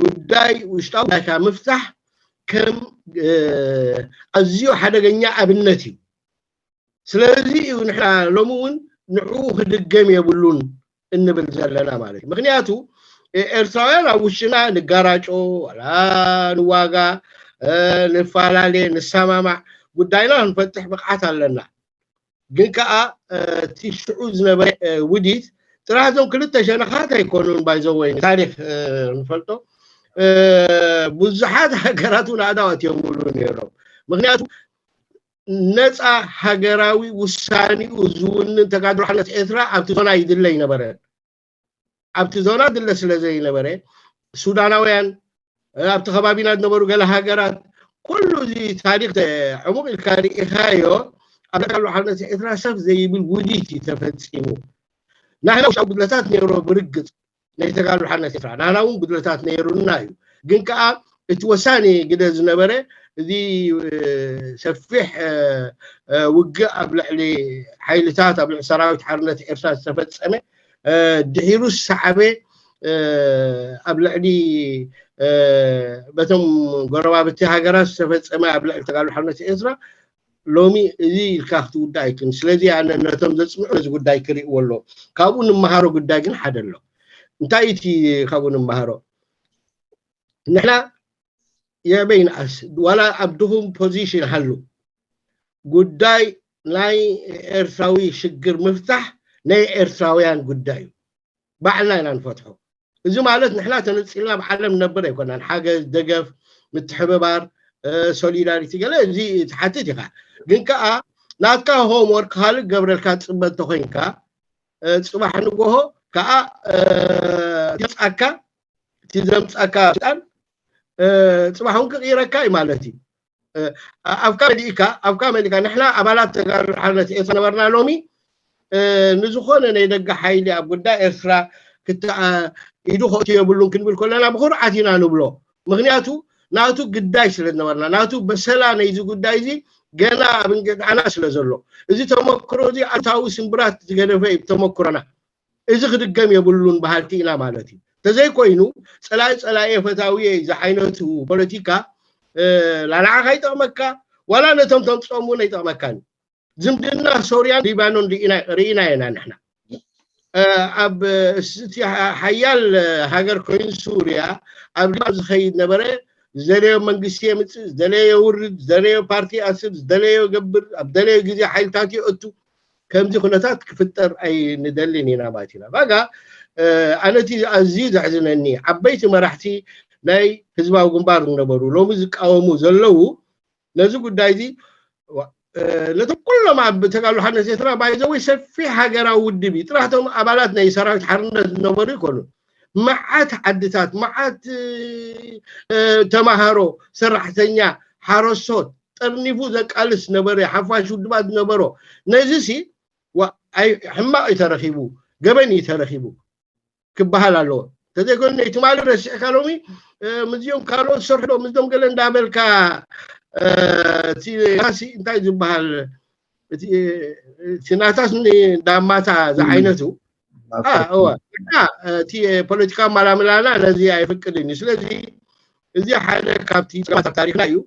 ጉዳይ ውሽጣዊ ጉዳይካ ምፍታሕ ከም ኣዝዩ ሓደገኛ ኣብነት እዩ ስለዚ እዩ ንሕና ሎሚ እውን ንዕኡ ክድገም የብሉን እንብል ዘለና ማለት እዩ ምክንያቱ ኤርትራውያን ኣብ ውሽጥና ንጋራጮ ዋላ ንዋጋ ንፈላለየ ንሰማማዕ ጉዳይና ክንፈትሕ ብቕዓት ኣለና ግን ከዓ እቲ ሽዑ ዝነበረ ውዲት ጥራሕ እዞም ክልተ ሸነኻት ኣይኮኑን ባይዘወይ ታሪክ ንፈልጦ ብዙሓት ሃገራት እውን ኣእዳው ኣትዮምሉ ነይሮም ምክንያቱ ነፃ ሃገራዊ ውሳኔኡ ዝውንን ተጋድሎ ሓርነት ኤርትራ ኣብቲ ዞና ይድለ ይነበረ ኣብቲ ዞና ድለ ስለ ዘይነበረ ሱዳናውያን ኣብቲ ከባቢና ዝነበሩ ገለ ሃገራት ኩሉ እዚ ታሪክ ዕሙቕ ኢልካ ርኢኻዮ ኣብ ተጋድሎ ሓርነት ኤርትራ ሰብ ዘይብል ውዲት እዩ ተፈፂሙ ናህና ውሽጣዊ ጉድለታት ነይሮ ብርግፅ ናይ ተጋድሎ ሓርነት ኤርትራ ናህና እውን ጉድለታት ነይሩና እዩ ግን ከዓ እቲ ወሳኒ ግደ ዝነበረ እዚ ሰፊሕ ውግእ ኣብ ልዕሊ ሓይልታት ኣብ ልዕሊ ሰራዊት ሓርነት ኤርትራ ዝተፈፀመ ድሒሩ ዝሰዓበ ኣብ ልዕሊ በቶም ጎረባብቲ ሃገራት ዝተፈፀመ ኣብ ልዕሊ ተጋድሎ ሓርነት ኤርትራ ሎሚ እዚ ኢልካ ክትውዳእ ኣይክን ስለዚ ኣነ ነቶም ዘፅንዑ ነዚ ጉዳይ ክርእዎ ኣሎ ካብኡ ንመሃሮ ጉዳይ ግን ሓደ ኣሎ እንታይ እቲ ካብኡ ንመሃሮ ንሕና የበይ ንኣስ ዋላ ኣብ ድኹም ፖዚሽን ሃሉ ጉዳይ ናይ ኤርትራዊ ሽግር ምፍታሕ ናይ ኤርትራውያን ጉዳይ እዩ ባዕልና ኢና ንፈትሖ እዚ ማለት ንሕና ተነፂልና ኣብ ዓለም ንነብር ኣይኮናን ሓገዝ ደገፍ ምትሕብባር ሶሊዳሪቲ ገለ እዚ ትሓትት ኢኻ ግን ከዓ ናትካ ሆምወርክ ካልእ ገብረልካ ትፅበ እንተኮይንካ ፅባሕ ንጎሆ ከዓ ዘምፃካ እቲ ዘምፃካ ስልጣን ፅባሕ እውን ክቅይረካ እዩ ማለት እዩ ኣብካ መሊእካ ኣብካ መሊእካ ንሕና ኣባላት ተጋሩ ሓርነት ኤርትራ ነበርና ሎሚ ንዝኾነ ናይ ደገ ሓይሊ ኣብ ጉዳይ ኤርትራ ኢዱ ከእቱ የብሉን ክንብል ከለና ብኩርዓት ኢና ንብሎ ምክንያቱ ናቱ ግዳይ ስለ ዝነበርና ናቱ በሰላ ናይዚ ጉዳይ እዚ ገና ኣብ እንግድዓና ስለ ዘሎ እዚ ተመክሮ እዚ ኣታዊ ስምብራት ዝገደፈ እዩ ተመክሮና እዚ ክድገም የብሉን በሃልቲ ኢና ማለት እዩ ተዘይኮይኑ ፀላኢ ፀላኢ ፈታዊ ዝዓይነቱ ፖለቲካ ላንዓኻ ይጠቕመካ ዋላ ነቶም ተምፅኦም እውን ኣይጠቕመካን ዝምድና ሶርያን ሊባኖን ርኢና ኢና ንሕና ኣብ ሓያል ሃገር ኮይኑ ሱርያ ኣብ ሊባኖን ዝኸይድ ነበረ ዝደለዮ መንግስቲ የምፅእ ዝደለዮ የውርድ ዝደለዮ ፓርቲ ኣስር ዝደለዮ ገብር ኣብ ደለዮ ግዜ ሓይልታት የእቱ ከምዚ ኩነታት ክፍጠር ኣይንደልን ኢና ማለት ኢና ባጋ ኣነቲ ኣዝዩ ዘሕዝነኒ ዓበይቲ መራሕቲ ናይ ህዝባዊ ግንባር ዝነበሩ ሎሚ ዝቃወሙ ዘለዉ ነዚ ጉዳይ እዚ ነቶም ኩሎም ኣብ ተጋሉ ሓርነት ኤርትራ ባይዘወይ ሰፊሕ ሃገራዊ ውድብ እዩ ጥራሕቶም ኣባላት ናይ ሰራዊት ሓርነት ዝነበሩ ይኮኑ መዓት ዓድታት መዓት ተማሃሮ ሰራሕተኛ ሓረሶት ጠርኒፉ ዘቃልስ ነበረ ሓፋሽ ውድባት ዝነበሮ ነዚ ሲ ሕማቕ እዩ ተረኺቡ ገበን እዩ ተረኺቡ ክበሃል ኣለዎ ተዘይኮይኑ ናይ ትማሊ ረሲዕካ ሎሚ ምስዚኦም ካልኦት ዝሰርሑ ዶ ምስዞም ገለ እንዳበልካ እቲ ናሲ እንታይ ዝበሃል እቲ ናታስ እንዳማታ ዝዓይነቱ እዋ እቲ ፖለቲካ ማላምላና ነዚ ኣይፍቅድን እዩ ስለዚ እዚ ሓደ ካብቲ ፀገማት ኣብ ታሪክና እዩ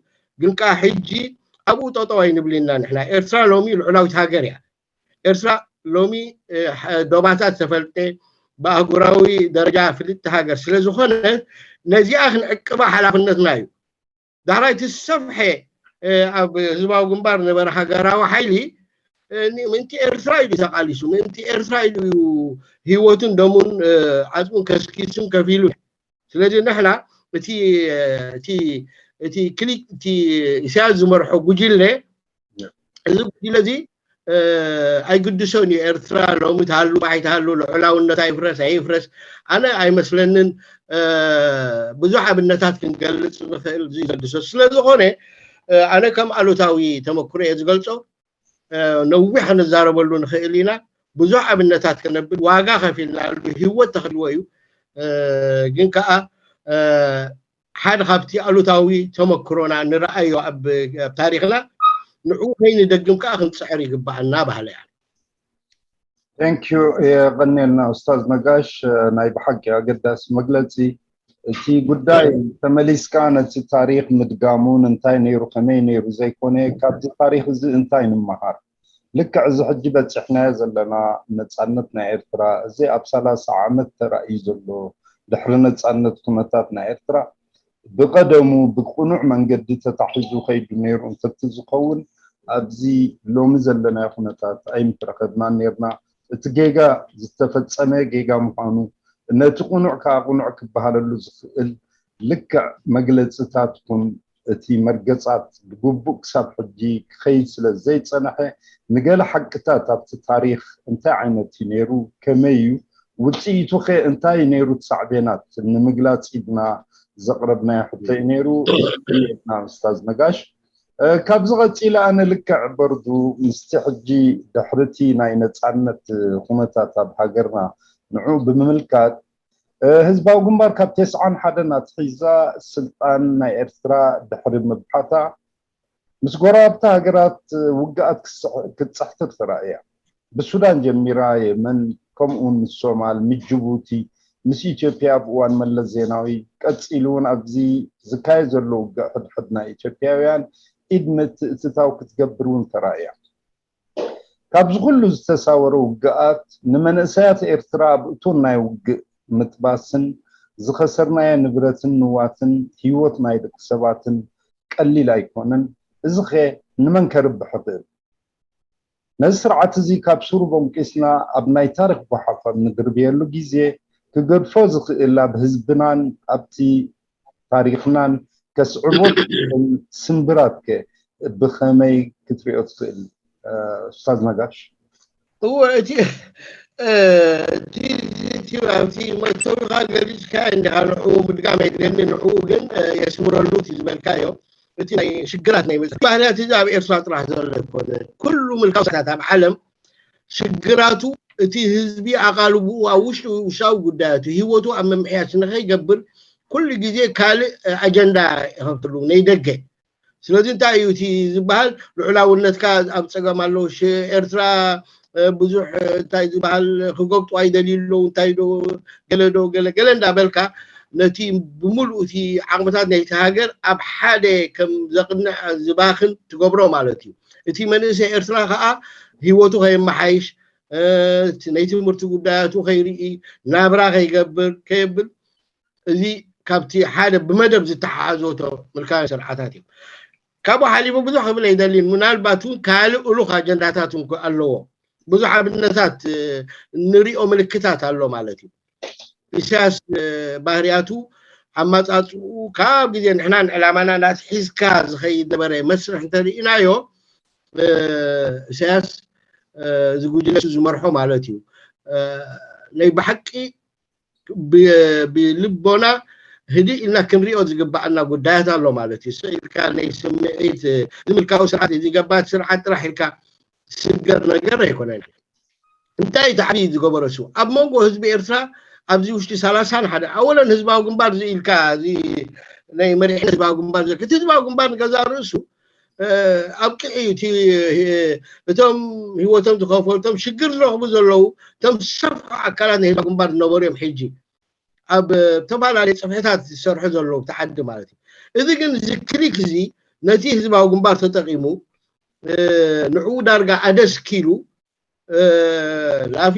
ግን ከዓ ሕጂ ኣብኡ ጠጠው ኣይንብል ኢና ንሕና ኤርትራ ሎሚ ልዑላዊት ሃገር እያ ኤርትራ ሎሚ ዶባታት ዝተፈልጠ ብኣህጉራዊ ደረጃ ፍልጥቲ ሃገር ስለ ዝኾነ ነዚኣ ክንዕቅባ ሓላፍነትና እዩ ዳሕራይ እቲ ዝሰፍሐ ኣብ ህዝባዊ ግንባር ነበረ ሃገራዊ ሓይሊ ምእንቲ ኤርትራ ኢሉ ተቃሊሱ ምእንቲ ኤርትራ ኢሉ እዩ ህይወቱን ደሙን ዓፅሙን ከስኪሱን ከፊሉ ስለዚ ንሕና እቲ እቲ እቲ ክሊክ እቲ ኢሳያስ ዝመርሖ ጉጅለ እዚ ጉጅለ እዚ ኣይግድሶን እዩ። ኤርትራ ሎሚ ትሃሉ ባይ ትሃሉ ልዑላውነታ ይፍረስ ኣይፍረስ ኣነ ኣይመስለንን። ብዙሕ ኣብነታት ክንገልጽ ንኽእል ዝገድሶ ስለዝኾነ ኣነ ከም ኣሉታዊ ተመክሮ እየ ዝገልጾ። ነዊሕ ክንዛረበሉ ንኽእል ኢና። ብዙሕ ኣብነታት ክነብል ዋጋ ከፊልናሉ ህይወት ተኽልዎ እዩ። ግን ከዓ ሓደ ካብቲ ኣሉታዊ ተመክሮና ንረኣዮ ኣብ ታሪኽና ንዕኡ ከይንደግም ከዓ ክንፅዕር ይግባኣና ባህለ እያ። Thank you የቐኔልና ኡስታዝ ነጋሽ። ናይ ብሓቂ ኣገዳሲ መግለፂ። እቲ ጉዳይ ተመሊስካ ነቲ ታሪኽ ምድጋሙን እንታይ ነይሩ ከመይ ነይሩ ዘይኮነ ካብዚ ታሪኽ እዚ እንታይ ንምሃር? ልክዕ እዚ ሕጂ በፂሕናዮ ዘለና ነፃነት ናይ ኤርትራ እዚ ኣብ ሰላሳ ዓመት ተራእዩ ዘሎ ድሕሪ ነፃነት ኩነታት ናይ ኤርትራ ብቐደሙ ብቕኑዕ መንገዲ ተታሒዙ ከይዱ ነይሩ እንተቲ ዝኸውን ኣብዚ ሎሚ ዘለናዮ ኩነታት ኣይምትረኸብናን ነይርና። እቲ ጌጋ ዝተፈጸመ ጌጋ ምዃኑ ነቲ ቅኑዕ ከዓ ቅኑዕ ክበሃለሉ ዝኽእል ልክዕ መግለፅታት ኩን እቲ መርገፃት ብግቡእ ክሳብ ሕጂ ክኸይድ ስለ ዘይፀንሐ ንገለ ሓቅታት ኣብቲ ታሪኽ እንታይ ዓይነት እዩ ነይሩ ከመይ እዩ ውፅኢቱ ኸ እንታይ ነይሩ ሳዕቤናት ንምግላፅ ኢድና ዘቕረብናዮ ሕቶ እዩ ነይሩ። ና ኡስታዝ ነጋሽ ካብዚ ቀፂለ ኣነ ልክዕ በርዱ ምስቲ ሕጂ ድሕርቲ ናይ ነፃነት ኩነታት ኣብ ሃገርና ንዑ ብምምልካት ህዝባዊ ግንባር ካብ ተስዓን ሓደን ኣትሒዛ ስልጣን ናይ ኤርትራ ድሕሪ ምብሓታ ምስ ጎረባብቲ ሃገራት ውግኣት ክትፅሕትር ተራእያ። ብሱዳን ጀሚራ የመን ከምኡውን ምስ ሶማል ምስ ጅቡቲ ምስ ኢትዮጵያ ኣብ እዋን መለስ ዜናዊ ቀፂሉ እውን ኣብዚ ዝካየድ ዘሎ ውግእ ሕድሕድ ናይ ኢትዮጵያውያን ኢድ ምትእትታው ክትገብር እውን ተራእያ። ካብዚ ኩሉ ዝተሳወረ ውግኣት ንመንእሰያት ኤርትራ ኣብ እቶን ናይ ውግእ ምጥባስን ዝኸሰርናዮ ንብረትን ንዋትን ህይወት ናይ ደቂ ሰባትን ቀሊል ኣይኮነን። እዚ ኸ ንመን ከርብሕ ይኽእል? ነዚ ስርዓት እዚ ካብ ሱሩ ቦንቂስና ኣብ ናይ ታሪኽ ጓሓፍ ኣብ ንድርብየሉ ግዜ ክገድፎ ዝኽእል ኣብ ህዝብናን ኣብቲ ታሪኽናን ከስዕቦ ዝኽእል ስንብራት ከ ብኸመይ ክትሪኦ ትኽእል ኡስታዝ ነጋሽ? እወ እቲ እቲ ኣብቲ መእተዊኻ ገሊፅካ እንዲኻ ንዕኡ ምድጋም ኣይድለኒ ንዕኡ ግን የስምረሉ እቲ ዝበልካዮ እቲ ናይ ሽግራት ናይ መፅእ ባህርያት እዚ ኣብ ኤርትራ ጥራሕ ዘሎ ኣይኮነ ኩሉ ምልካዊ ስርዓታት ኣብ ዓለም ሽግራቱ እቲ ህዝቢ ኣቓልብኡ ኣብ ውሽጢ ውሽጣዊ ጉዳያቱ ህይወቱ ኣብ ምምሕያሽ ንኸይገብር ኩሉ ግዜ ካልእ ኣጀንዳ ይኸፍትሉ ናይ ደገ ስለዚ እንታይ እዩ እቲ ዝበሃል ልዑላውነትካ ኣብ ፀገም ኣሎ ኤርትራ ብዙሕ እንታይ ዝበሃል ክገብጡ ኣይደልዩ ኣለዉ እንታይ ዶ ገለ ዶ ገለ ገለ እንዳበልካ ነቲ ብምሉእ እቲ ዓቕምታት ናይቲ ሃገር ኣብ ሓደ ከም ዘቕንዕ ዝባኽን ትገብሮ ማለት እዩ። እቲ መንእሰይ ኤርትራ ከዓ ህይወቱ ከየመሓይሽ ናይ ትምህርቲ ጉዳያቱ ከይርኢ ናብራ ከይገብር ከየብል እዚ ካብቲ ሓደ ብመደብ ዝተሓሓዞ ምልካዊ ስርዓታት እዩ። ካብኡ ሓሊፉ ብዙሕ ክብል ኣይደልን። ምናልባት እውን ካልእ እሉኽ ኣጀንዳታት እውን ኣለዎ። ብዙሕ ኣብነታት ንሪኦ ምልክታት ኣሎ ማለት እዩ። ኢሳያስ ባህርያቱ ኣማፃፅኡ ካብ ግዜ ንሕናን ዕላማና ናትሒዝካ ዝኸይድ ነበረ መስርሕ እንተርኢናዮ ኢሳያስ እዚ ጉጅለ ዝመርሖ ማለት እዩ። ናይ ብሓቂ ብልቦና ህድእ ኢልና ክንሪኦ ዝግባኣና ጉዳያት ኣሎ ማለት እዩ። ስቕ ኢልካ ናይ ስምዒት ዝምልካዊ ስርዓት እዚ ገባት ስርዓት ጥራሕ ኢልካ ዝስገር ነገር ኣይኮነን። እንታይ እቲ ዓብዪ ዝገበሮ እሱ ኣብ መንጎ ህዝቢ ኤርትራ ኣብዚ ውሽጢ ሰላሳን ሓደ ኣወለን ህዝባዊ ግንባር እዚ ኢልካ እዚ ናይ መሪሕነት ህዝባዊ ግንባር ዘ እቲ ህዝባዊ ግንባር ንገዛ ርእሱ ኣብቅዒ እዩ እቲ እቶም ህይወቶም ዝኸፈሉ እቶም ሽግር ዝረኽቡ ዘለዉ እቶም ዝሰፍሑ ኣካላት ናይ ህዝባዊ ግንባር ዝነበሩ እዮም። ሕጂ ኣብ ዝተፈላለዩ ፅፍሕታት ዝሰርሑ ዘለዉ ተዓዲ ማለት እዩ። እዚ ግን እዚ ክሊክ እዚ ነቲ ህዝባዊ ግንባር ተጠቂሙ ንዕኡ ዳርጋ ኣደስኪሉ ላፊ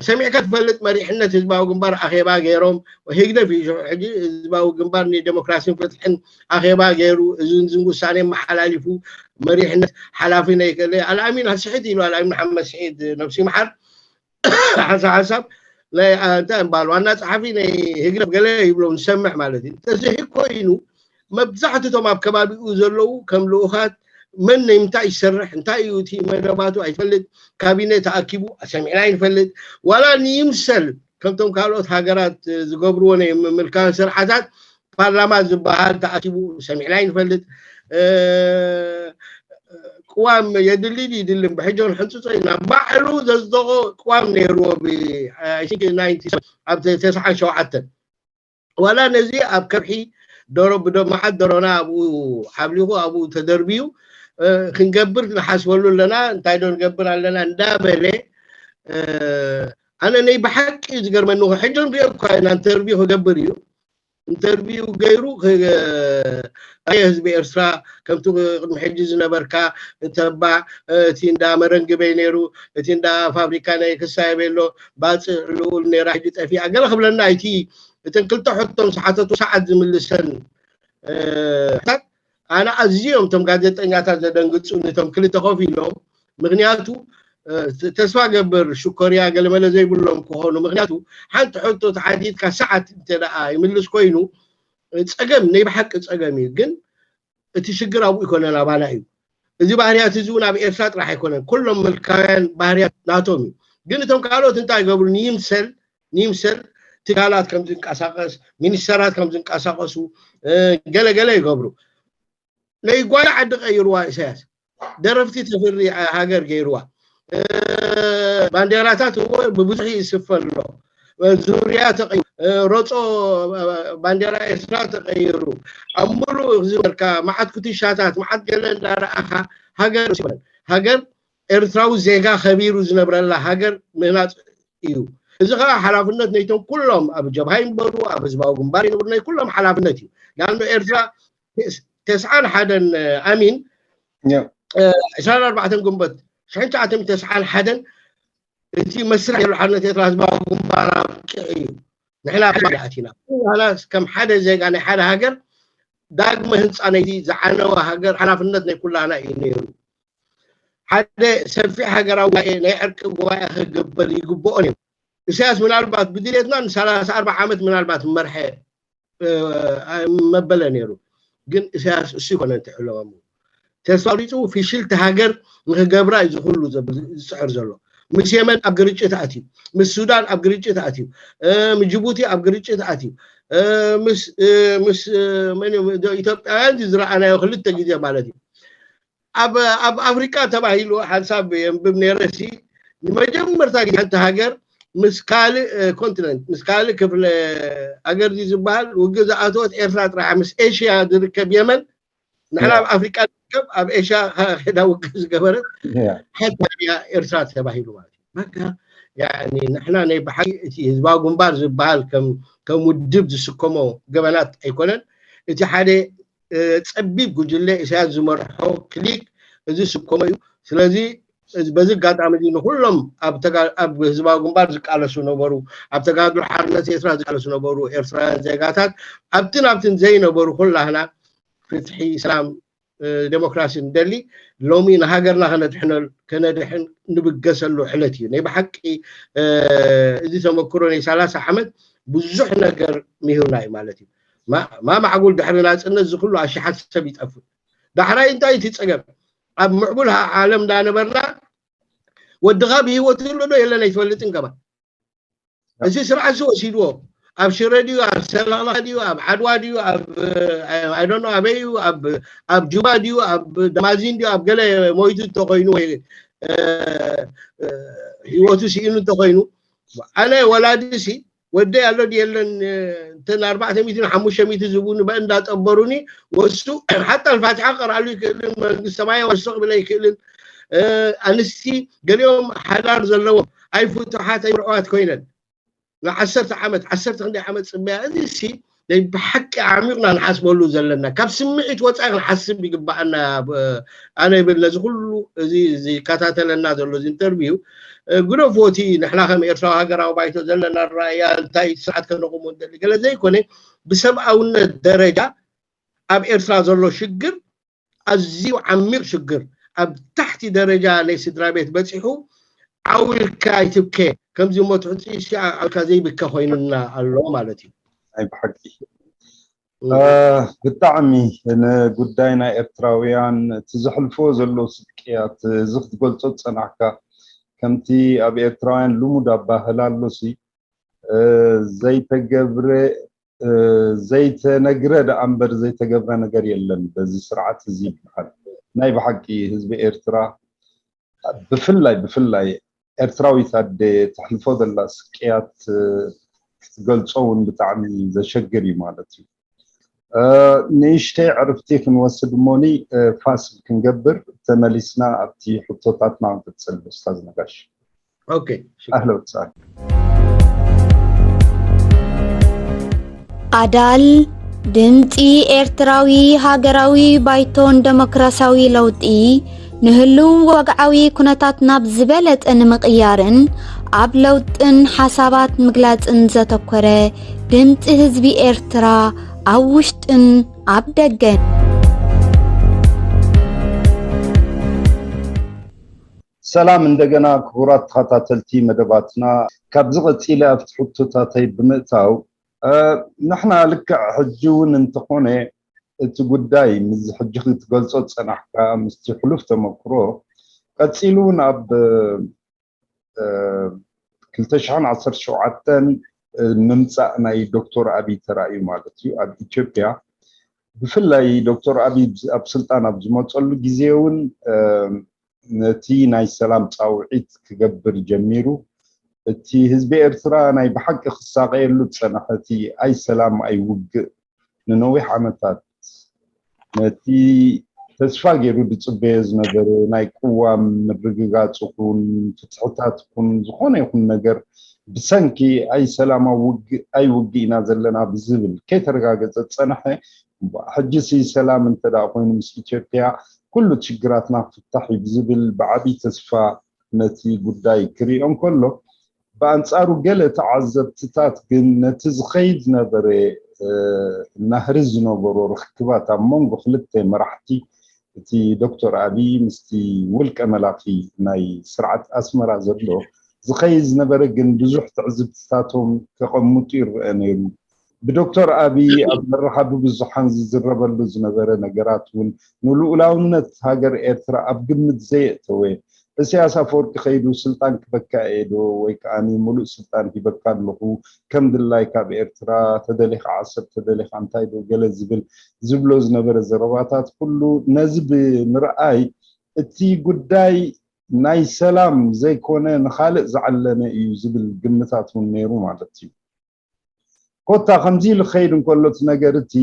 ሰሚዕካ ትፈልጥ መሪሕነት ህዝባዊ ግንባር ኣኼባ ገይሮም ህግደፍ እዩ ሕጂ ህዝባዊ ግንባር ንዴሞክራሲን ፍትሕን ኣኼባ ገይሩ እዝን ዝን ውሳኔ መሓላሊፉ መሪሕነት ሓላፊ ናይ ከለ ኣልኣሚን ስሒት ኢሉ ኣልኣሚን ሓመድ ስሒት ነብሲ መሓር ሓንሳብ ሓንሳብ ናይ እንታይ እምበሃል ዋና ጸሓፊ ናይ ህግደፍ ገለ ይብሎ ንሰምዕ ማለት እዩ። እንተዘይ ኮይኑ መብዛሕትቶም ኣብ ከባቢኡ ዘለዉ ከም ልኡኻት መን ናይ ምንታይ ይሰርሕ እንታይ እዩ እቲ መደባቱ ኣይፈልጥ። ካቢነ ተኣኪቡ ሰሚዕና ይንፈልጥ ዋላ ንይምሰል ከምቶም ካልኦት ሃገራት ዝገብርዎ ናይ ምምልካዊ ስርዓታት ፓርላማ ዝበሃል ተኣኪቡ ሰሚዕና ይንፈልጥ። ቅዋም የድሊ ድዩ ይድልን ብሕጆን ሕንፅፆ ኢና ባዕሉ ዘዝደቆ ቅዋም ነይርዎ ኣብ ተስዓን ሸውዓተን ዋላ ነዚ ኣብ ከብሒ ደሮ ብዶ መዓት ደሮና ኣብኡ ሓብሊኹ ኣብኡ ተደርብዩ ክንገብር ንሓስበሉ ኣለና እንታይ ዶ ንገብር ኣለና እንዳበለ ኣነ ናይ ብሓቂ ዝገርመኒ ሕጆን ሪኦ እኳ ኢና ኢንተርቪው ክገብር እዩ ኢንተርቪው ገይሩ ኣየ ህዝቢ ኤርትራ ከምቲ ቅድሚ ሕጂ ዝነበርካ ተባዕ እቲ እንዳ መረንግበይ ነይሩ እቲ እንዳ ፋብሪካ ናይ ክሳየ ቤሎ ባፅዕ ልኡል ነይራ ሕጂ ጠፊኣ ገለ ክብለና እቲ እተን ክልተ ሕቶን ሰዓተቱ ሰዓት ዝምልሰን ኣነ ኣዝዮም እቶም ጋዜጠኛታት ዘደንግፁ ነቶም ክልተ ኮፍ ኢሎም ምክንያቱ ተስፋ ገብር ሽኮርያ ገለመለ ዘይብሎም ክኾኑ ምክንያቱ ሓንቲ ሕቶ ተሓቲትካ ሰዓት እንተ ይምልስ ኮይኑ ፀገም ናይ ብሓቂ ፀገም እዩ ግን እቲ ሽግር ኣብኡ ይኮነን ኣባና እዩ እዚ ባህርያት እዚ እውን ኣብ ኤርትራ ጥራሕ ኣይኮነን ኩሎም መልካውያን ባህርያት ናቶም እዩ ግን እቶም ካልኦት እንታይ ይገብሩ ንይምሰል ንይምሰል ትካላት ከም ዝንቀሳቀስ ሚኒስተራት ከም ዝንቀሳቀሱ ገለገለ ይገብሩ ናይ ጓል ዓዲ ቀይርዋ ኢሳያስ ደረፍቲ ተፍሪ ሃገር ገይርዋ ባንዴራታት እዎ ብብዙሕ ይስፈ ኣሎ ዙርያ ተቀይሩ ሮጾ ባንዴራ ኤርትራ ተቀይሩ ኣብ ሙሉእ ዝበልካ መዓት ኩትሻታት መዓት ገለ እንዳረኣኻ ሃገር ሃገር ኤርትራዊ ዜጋ ከቢሩ ዝነብረላ ሃገር ምህናጽ እዩ እዚ ከዓ ሓላፍነት ነይቶም ኩሎም ኣብ ጀብሃ ይንበሩ ኣብ ህዝባዊ ግንባር ይንበሩ ናይ ኩሎም ሓላፍነት እዩ ዳንዶ ኤርትራ ተስዓን ሓደን ኣሚን ዕስራን ኣርባዕተን ግንቦት ሽሕን ትሽዓተ ሚእትን ተስዓን ሓደን እቲ መስርሕ የሉ ሓርነት ኤርትራ ህዝባዊ ግንባር ኣብቂዑ እዩ ንሕና ኣቲና ንሕና ከም ሓደ ዜጋ ናይ ሓደ ሃገር ዳግመ ህንፃ ናይቲ ዝዓነወ ሃገር ሓላፍነት ናይ ኩላና እዩ ነይሩ ሓደ ሰፊሕ ሃገራዊ ጉባኤ ናይ ዕርቂ ጉባኤ ክግበር ይግብኦ ነይሩ እሳያስ ምናልባት ብድሌትና ንሰላሳ ኣርባ ዓመት ምናልባት መርሐ መበለ ነይሩ ግን እሳያስ እሱ ይኮነ እንትሕለወሙ ተስፋ ቁሪፁ ፊሽልቲ ሃገር ንክገብራ እዩ ዝኩሉ ዝፅዕር ዘሎ ምስ የመን ኣብ ግርጭት ኣትዩ ምስ ሱዳን ኣብ ግርጭት ኣትዩ ምስ ጅቡቲ ኣብ ግርጭት ኣትዩ ምስ ምስ ኢትዮጵያውያን ዝረኣናዮ ክልተ ግዜ ማለት እዩ ኣብ ኣብ ኣፍሪቃ ተባሂሉ ሓንሳብ የንብብ ነይረ ሲ ንመጀመርታ ግዜ ሓንቲ ሃገር ምስ ካልእ ኮንቲነንት ምስ ካልእ ክፍለ ሃገር ዝበሃል ውግእ ዝኣተወት ኤርትራ ጥራሕ ምስ ኤሽያ ዝርከብ የመን ንሕና ኣብ ኣፍሪቃ ዝርከብ ኣብ ኤሽያ ከዳ ውግእ ዝገበረት ሓንቲ ሃገር ኤርትራ ተባሂሉ ማለት እዩ በቃ ያኒ ንሕና ናይ ብሓቂ እቲ ህዝባዊ ግንባር ዝበሃል ከም ከም ውድብ ዝስከሞ ገበናት ኣይኮነን እቲ ሓደ ፀቢብ ጉጅለ ኢሳያስ ዝመርሖ ክሊክ እዚ ስከሞ እዩ ስለዚ በዚ ኣጋጣሚ እዚ ንኩሎም ኣብ ህዝባዊ ግንባር ዝቃለሱ ነበሩ ኣብ ተጋድሎ ሓርነት ኤርትራ ዝቃለሱ ነበሩ ኤርትራውያን ዜጋታት ኣብትን ኣብትን ዘይነበሩ ኩላህና ፍትሒ ሰላም ዴሞክራሲ ንደሊ ሎሚ ንሃገርና ከነድሕነል ከነድሕን ንብገሰሉ ዕለት እዩ ናይ ብሓቂ እዚ ተመክሮ ናይ ሰላሳ ዓመት ብዙሕ ነገር ምሂሩና እዩ ማለት እዩ ማ ማዕጉል ድሕሪ ናፅነት ዝኩሉ ኣሽሓት ሰብ ይጠፍእ ዳሕራይ እንታይ እቲ ፀገም ኣብ ምዕቡል ዓለም እንዳነበርና ወድኻ ብሂወት ኣሎ ዶ የለን ኣይትፈልጥን ከማን እዚ ስርዓት እዚ ወሲድዎ ኣብ ሽረ ድዩ ኣብ ሰላላ ድዩ ኣብ ዓድዋ ድዩ ኣብ ኣይዶኖ ኣበይ እዩ ኣብ ኣብ ጁባ ድዩ ኣብ ደማዚን ድዩ ኣብ ገለ ሞይቱ እንተኮይኑ ወይ እ፣ እ፣ ህይወቱ ስኢኑ እንተኮይኑ ኣነ ወላዲ ሲ ወደይ ኣሎ ድየለን እተን ኣርባዕተ ሚእቲ ሓሙሽተ ሚእቲ ዝብሉ በ እንዳጠበሩኒ ወሱ ሓታ ፋትሓ ክቀርኣሉ ይክእልን መንግስቲ ሰማይ ወስቕ ብለ ይክእልን ኣንስቲ ገሊኦም ሓዳር ዘለዎም ኣይፍቱሓት ኣይምርዕዋት ኮይነን ንዓሰርተ ዓመት ዓሰርተ ክንደይ ዓመት ፅበያ እዚ ሲ ናይ ብሓቂ ዓሚቕና ንሓስበሉ ዘለና ካብ ስምዒት ወፃኢ ክንሓስብ ይግባኣና ኣነ ይብል ነዚ ኩሉ እዚ ዝከታተለና ዘሎ እዚ ኢንተርቪው ግደፎ እቲ ንሕና ከም ኤርትራዊ ሃገራዊ ባይቶ ዘለና ራእያ እንታይ ስርዓት ከነቑሞ ንደሊ ገለ ዘይኮነ ብሰብኣውነት ደረጃ ኣብ ኤርትራ ዘሎ ሽግር ኣዝዩ ዓሚቕ ሽግር ኣብ ታሕቲ ደረጃ ናይ ስድራ ቤት በፂሑ ዓው ኢልካ ኣይትብከ። ከምዚ እሞ ትሕቲ ሲ ዓው ኢልካ ዘይብከ ኮይኑና ኣሎ ማለት እዩ። ናይ ብሓቂ ብጣዕሚ ንጉዳይ ናይ ኤርትራውያን እቲ ዘሕልፎ ዘሎ ስቅያት እዚ ክትገልጾ ዝጸናሕካ ከምቲ ኣብ ኤርትራውያን ልሙድ ኣባህል ኣሎሲ ዘይተገብረ ዘይተነግረ ደኣ እምበር ዘይተገብረ ነገር የለን በዚ ስርዓት እዚ ይበሃል። ናይ ብሓቂ ህዝቢ ኤርትራ ብፍላይ ብፍላይ ኤርትራዊት ኣደ ተሕልፎ ዘላ ስቅያት ክትገልጾ እውን ብጣዕሚ ዘሸግር እዩ ማለት እዩ። ንእሽተይ ዕርፍቲ ክንወስድ እሞኒ ፋስል ክንገብር ተመሊስና ኣብቲ ሕቶታትና ክንቅጽል ኡስታዝ ነጋሽ። ኦኬ። ኣህለ ወሳል። ኣዳል ድምፂ ኤርትራዊ ሃገራዊ ባይቶን ደሞክራሲያዊ ለውጢ ንህልው ወግዓዊ ኩነታት ናብ ዝበለጠ ንምቕያርን ኣብ ለውጥን ሓሳባት ምግላፅን ዘተኮረ ድምፂ ህዝቢ ኤርትራ ኣብ ውሽጥን ኣብ ደገን። ሰላም እንደገና ክቡራት ተኸታተልቲ መደባትና፣ ካብዚ ቀፂለ ኣብቲ ሕቶታተይ ብምእታው ንሕና ልክዕ ሕጂ እውን እንተኾነ እቲ ጉዳይ ምስ ሕጂ ክትገልጾ ዝጸናሕካ ምስቲ ሕሉፍ ተመክሮ ቀጺሉ እውን ኣብ ክልተ ሽሕን ዓሰርተ ሸውዓተን ምምጻእ ናይ ዶክተር ኣብይ ተራእዩ ማለት እዩ ኣብ ኢትዮጵያ። ብፍላይ ዶክተር ኣብይ ኣብ ስልጣን ኣብ ዝመጸሉ ግዜ እውን ነቲ ናይ ሰላም ጻውዒት ክገብር ጀሚሩ። እቲ ህዝቢ ኤርትራ ናይ ብሓቂ ክሳቐየሉ ዝጸንሐ እቲ ኣይ ሰላም ኣይ ውግእ ንነዊሕ ዓመታት ነቲ ተስፋ ገይሩ ዝጽበዮ ዝነበረ ናይ ቅዋም ምርግጋጽ ይኹን ፍትሕታት ይኹን ዝኾነ ይኹን ነገር ብሰንኪ ኣይ ሰላም ኣይ ውግእ ኢና ዘለና ብዝብል ከይተረጋገጸ ዝጸንሐ ሕጂሲ ሰላም እንተ ደኣ ኮይኑ ምስ ኢትዮጵያ ኩሉ ሽግራትና ክፍታሕ እዩ ብዝብል ብዓብዪ ተስፋ ነቲ ጉዳይ ክሪኦ እንከሎ፣ ብኣንጻሩ ገለ ተዓዘብትታት ግን ነቲ ዝኸይድ ዝነበረ ናህሪ ዝነበሮ ርክባት ኣብ መንጎ ክልተ መራሕቲ እቲ ዶክተር ኣብይ ምስቲ ውልቀ መላኺ ናይ ስርዓት ኣስመራ ዘሎ ዝኸይድ ዝነበረ ግን ብዙሕ ትዕዝብትታቶም ከቐምጡ ይረአ ነይሩ። ብዶክተር ኣብይ ኣብ መራኸቢ ብዙሓን ዝዝረበሉ ዝነበረ ነገራት እውን ንልኡላውነት ሃገር ኤርትራ ኣብ ግምት ዘየእተወ፣ ኢሳያስ ኣፈወርቂ ከይዱ ስልጣን ክበካ እየ ዶ ወይ ከዓ ሙሉእ ስልጣን ሂበካ ኣለኹ ከም ድላይ ካብ ኤርትራ ተደሊኻ ዓሰብ ተደሊኻ እንታይ ዶ ገለ ዝብል ዝብሎ ዝነበረ ዘረባታት ኩሉ ነዚ ብምርኣይ እቲ ጉዳይ ናይ ሰላም ዘይኮነ ንኻልእ ዝዓለመ እዩ ዝብል ግምታት እውን ነይሩ ማለት እዩ። ኮታ ከምዚ ኢሉ ክኸይድ እንከሎ እቲ ነገር እቲ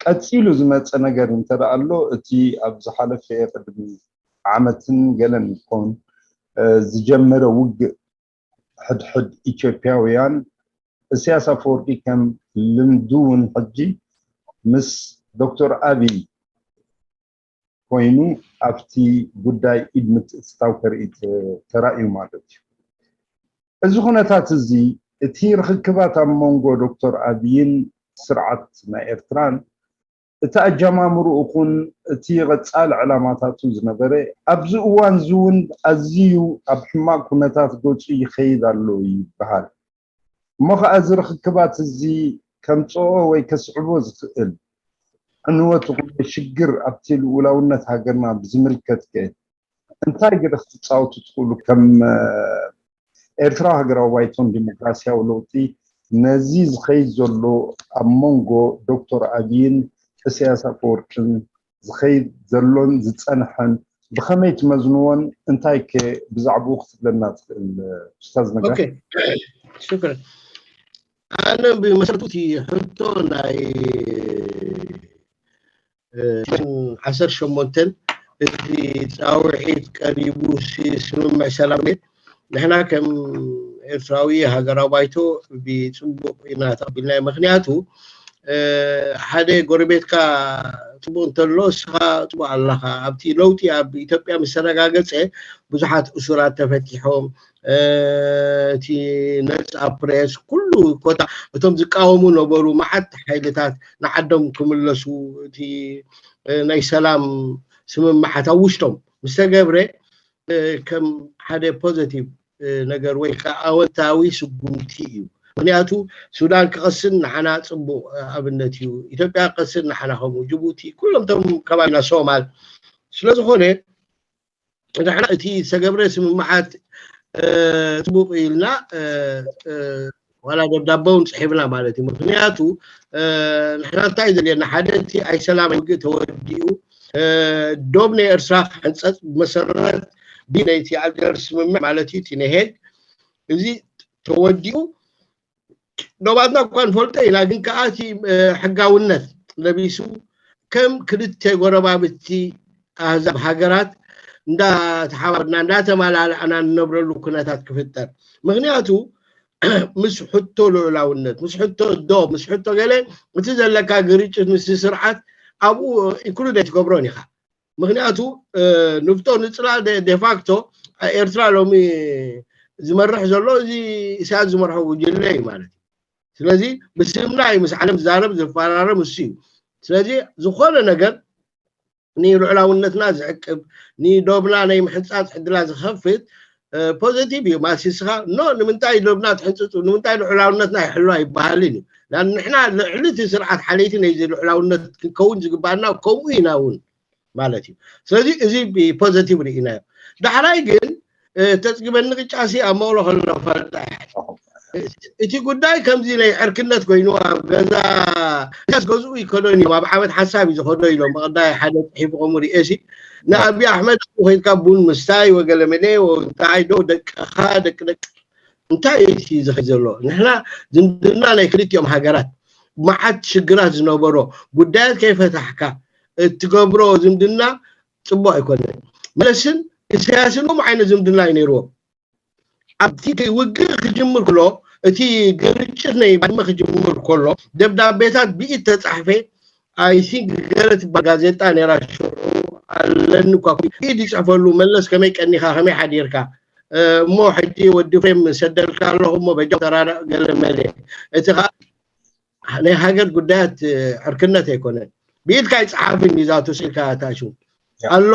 ቀፂሉ ዝመፀ ነገር እንተ ደኣ ኣሎ እቲ ኣብ ዝሓለፈ ቅድሚ ዓመትን ገለን ይኮን ዝጀመረ ውግእ ሕድሕድ ኢትዮጵያውያን ኢሳያስ ኣፈወርቂ ከም ልምዱ እውን ሕጂ ምስ ዶክተር ኣብይ ኮይኑ ኣብቲ ጉዳይ ኢድ ምትእትታው ከርኢ ተራእዩ ማለት እዩ። እዚ ኩነታት እዚ እቲ ርኽክባት ኣብ መንጎ ዶክተር ኣብይን ስርዓት ናይ ኤርትራን እቲ ኣጀማምርኡ ኹን እቲ ቐጻሊ ዕላማታቱ ዝነበረ ኣብዚ እዋን እዚ እውን ኣዝዩ ኣብ ሕማቕ ኩነታት ገጹ ይኸይድ ኣሎ ይበሃል። እሞ ኸዓ እዚ ርኽክባት እዚ ከምጽኦ ወይ ከስዕቦ ዝኽእል ዕንወት ይኹን ሽግር ኣብቲ ልኡላውነት ሃገርና ብዝምልከት ከ እንታይ ግደ ክትጻወቱ ትኽእሉ ከም ኤርትራዊ ሃገራዊ ባይቶን ዲሞክራሲያዊ ለውጢ ነዚ ዝኸይድ ዘሎ ኣብ መንጎ ዶክተር ኣብይን ኢሳያስ ኣፈወርቅን ዝኸይድ ዘሎን ዝጸንሐን ብኸመይ ትመዝንዎን እንታይ ከ ብዛዕባኡ ክትብለና ትኽእል ኡስታዝ ነጋ? ኦኬ ሽክረን። ኣነ ብመሰረቱ እቲ ሕቶ ናይ ዓሰርተ ሸሞንተን እቲ ፃውዒት ቀሪቡ ስምምዕ ሰላም ቤት ንሕና ከም ኤርትራዊ ሃገራዊ ባይቶ ብፅቡቅ ኢና ተቀቢልናዮ። ምክንያቱ ሓደ ጎረቤትካ ፅቡቅ እንተሎ እስኻ ፅቡቅ ኣለኻ። ኣብቲ ለውጢ ኣብ ኢትዮጵያ ምስ ተረጋገፀ ብዙሓት እሱራት ተፈቲሖም፣ እቲ ነፃ ፕሬስ ኩሉ ኮታ እቶም ዝቃወሙ ነበሩ መዓት ሓይልታት ንዓዶም ክምለሱ እቲ ናይ ሰላም ስምምዓት ኣብ ውሽጦም ምስ ተገብረ ከም ሓደ ፖዘቲቭ ነገር ወይ ከዓ ኣወንታዊ ስጉምቲ እዩ። ምክንያቱ ሱዳን ክቐስን ንሓና ፅቡቕ ኣብነት እዩ። ኢትዮጵያ ክቐስን ንሓና ከምኡ፣ ጅቡቲ፣ ኩሎም ቶም ከባቢና፣ ሶማል። ስለዝኾነ ንሕና እቲ ዝተገብረ ስምምዓት ፅቡቕ ኢልና ዋላ ደብዳበ እውን ፅሒፍና ማለት እዩ። ምክንያቱ ንሕና እንታይ ዘድልየና፣ ሓደ እቲ ኣይሰላም ውግእ ተወዲኡ፣ ዶብ ናይ ኤርትራ ክሕንፀፅ ብመሰረት ብናይቲ ኣልጀርስ ስምምዕ ማለት እዩ፣ እቲ ነሄግ፣ እዚ ተወዲኡ ዶባትና እኳ ንፈልጦ ኢና፣ ግን ከዓ እቲ ሕጋውነት ለቢሱ ከም ክልተ ጎረባብቲ ኣህዛብ ሃገራት እንዳተሓባበርና እንዳተመላላእና ንነብረሉ ኩነታት ክፍጠር። ምክንያቱ ምስ ሕቶ ልዑላውነት፣ ምስ ሕቶ ዶብ፣ ምስ ሕቶ ገለ፣ እቲ ዘለካ ግርጭት ምስቲ ስርዓት ኣብኡ ኢንክሉድ ኣይትገብሮን ኢኻ። ምክንያቱ ንፍቶ ንፅላ ዴፋክቶ ኤርትራ ሎሚ ዝመርሕ ዘሎ እዚ ኢሳያስ ዝመርሖ ጉጅለ እዩ ማለት እዩ። ስለዚ ብስምና እዩ ምስ ዓለም ዝዛረብ ዝፈራረም እሱ እዩ። ስለዚ ዝኾነ ነገር ንልዑላውነትና ዝዕቅብ፣ ንዶብና ናይ ምሕንፃፅ ዕድላ ዝኸፍት ፖዘቲቭ እዩ። ማሲስኻ ኖ ንምንታይ ዶብና ትሕንፅፁ፣ ንምንታይ ልዑላውነትና ይሕሉ ኣይበሃልን እዩ። ንሕና ልዕሊ እቲ ስርዓት ሓለይቲ ናይዚ ልዑላውነት ክንከውን ዝግባኣና ከምኡ ኢና እውን ማለት እዩ። ስለዚ እዚ ብፖዘቲቭ ርኢናዮ። ዳሕራይ ግን ተፅግበኒ ቅጫሲ ኣብ መቕሎ ከሎ ፈልጣ። እቲ ጉዳይ ከምዚ ናይ ዕርክነት ኮይኑ ኣብ ገዛ እዚኣስ ገዝኡ ይከዶን እዮም፣ ኣብ ዓመት ሓሳብ እዩ ዝኸዶ ኢሎም ብቐዳይ ሓደ ፅሒፉ ከምኡ ርኤሲ ንኣብይ ኣሕመድ ኣብኡ ከይድካ ቡን ምስታይ ወገለመለ እንታይ ዶ ደቅኻ ደቂ ደቂ እንታይ እዩ ዝኸ ዘሎ? ንሕና ዝምድና ናይ ክልቲኦም ሃገራት መዓት ሽግራት ዝነበሮ ጉዳያት ከይፈታሕካ እትገብሮ ዝምድና ፅቡቅ ኣይኮነን። መለስን ኢሳያስን ከምኡ ዓይነት ዝምድና እዩ ነይርዎም። ኣብቲ ውግእ ክጅምር ከሎ እቲ ግርጭት ናይ ባድመ ክጅምር ከሎ ደብዳቤታት ብኢድ ተፃሕፈ ኣይሲንክ ገለ ትበሃል ጋዜጣ ነይራ ሽዑ ኣለኒ እኳ ኢድ ይፅሕፈሉ መለስ ከመይ ቀኒኻ ከመይ ሓዲርካ እሞ ሕጂ ወዲ ፍሬም ሰደልካ ኣለኹ እሞ በጃ ተራዳእ ገለ መለ እቲ ከዓ ናይ ሃገር ጉዳያት ዕርክነት ኣይኮነን። ብኢድካ ይፅሓፍን እዩ ዛቱ ስኢልካ ታሹ ኣሎ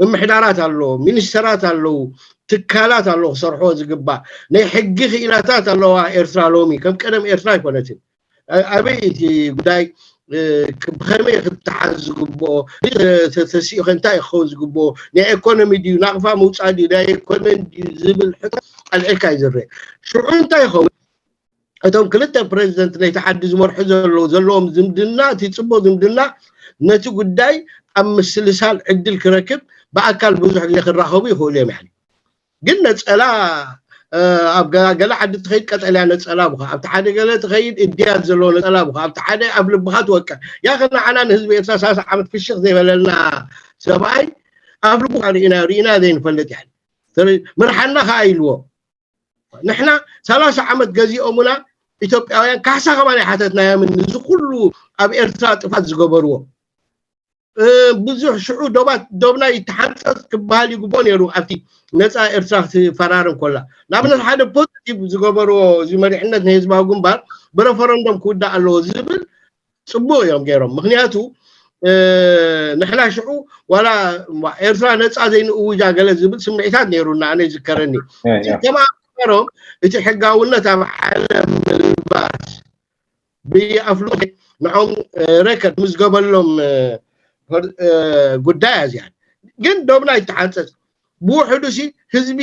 ምምሕዳራት ኣሎ ሚኒስተራት ኣለዉ ትካላት ኣለዉ ክሰርሖ ዝግባእ ናይ ሕጊ ክኢላታት ኣለዋ ኤርትራ ሎሚ ከም ቀደም ኤርትራ ኣይኮነትን። ኣበይ እቲ ጉዳይ ብኸመይ ክትሓዝ ዝግብኦ ተሲኡ እንታይ ክኸውን ዝግብኦ ናይ ኤኮኖሚ ድዩ ናቕፋ ምውፃእ ድዩ ናይ ኤኮኖሚ ድዩ ዝብል ሕቶ ኣልዒልካ እዩ ዝረአ። ሽዑ እንታይ ይኸውን እቶም ክልተ ፕሬዚደንት ናይቲ ዓዲ ዝመርሑ ዘለዉ ዘለዎም ዝምድና እቲ ፅቡቅ ዝምድና ነቲ ጉዳይ ኣብ ምስልሳል ዕድል ክረክብ ብኣካል ብዙሕ ግዜ ክራኸቡ ይኽእሉ እዮም። ያኒ ግን ነፀላ ኣብ ገለ ዓዲ ትኸይድ ቀጠልያ ነፀላ ብኻ ኣብቲ ሓደ ገለ ትኸይድ እድያት ዘለዎ ነፀላ ብኻ ኣብቲ ሓደ ኣብ ልብኻ ትወቅዕ ያኸ ንዓና ንህዝቢ ኤርትራ ሰላሳ ዓመት ፍሽኽ ዘይበለልና ሰብኣይ ኣብ ልቡ ርኢና ርኢና ዘይንፈልጥ ያኒ ምርሓና ከዓ ኢልዎ ንሕና ሰላሳ ዓመት ገዚኦምና ኢትዮጵያውያን ካሕሳ ከማን ኣይሓተትናዮምን ንዚ ኩሉ ኣብ ኤርትራ ጥፋት ዝገበርዎ ብዙሕ ሽዑ ዶባት ዶብና ይተሓንፀፅ ክበሃል ይግብኦ ነይሩ ኣብቲ ነፃ ኤርትራ ክትፈራርም ኮላ ንኣብነት ሓደ ፖዚቲቭ ዝገበርዎ እዚ መሪሕነት ናይ ህዝባዊ ግንባር ብረፈረንዶም ክውዳእ ኣለዎ ዝብል ፅቡቅ እዮም ገይሮም ምክንያቱ ንሕና ሽዑ ዋላ ኤርትራ ነፃ ዘይንእውጃ ገለ ዝብል ስምዒታት ነይሩና ኣነ ይዝከረኒ ከማሮም እቲ ሕጋውነት ኣብ ዓለም ምልባስ ብኣፍሉ ንዖም ሬከርድ ምዝገበሎም ጉዳይ ኣዚያ ግን ዶብና ይተሓንፀፅ ብውሕዱ ሲ ህዝቢ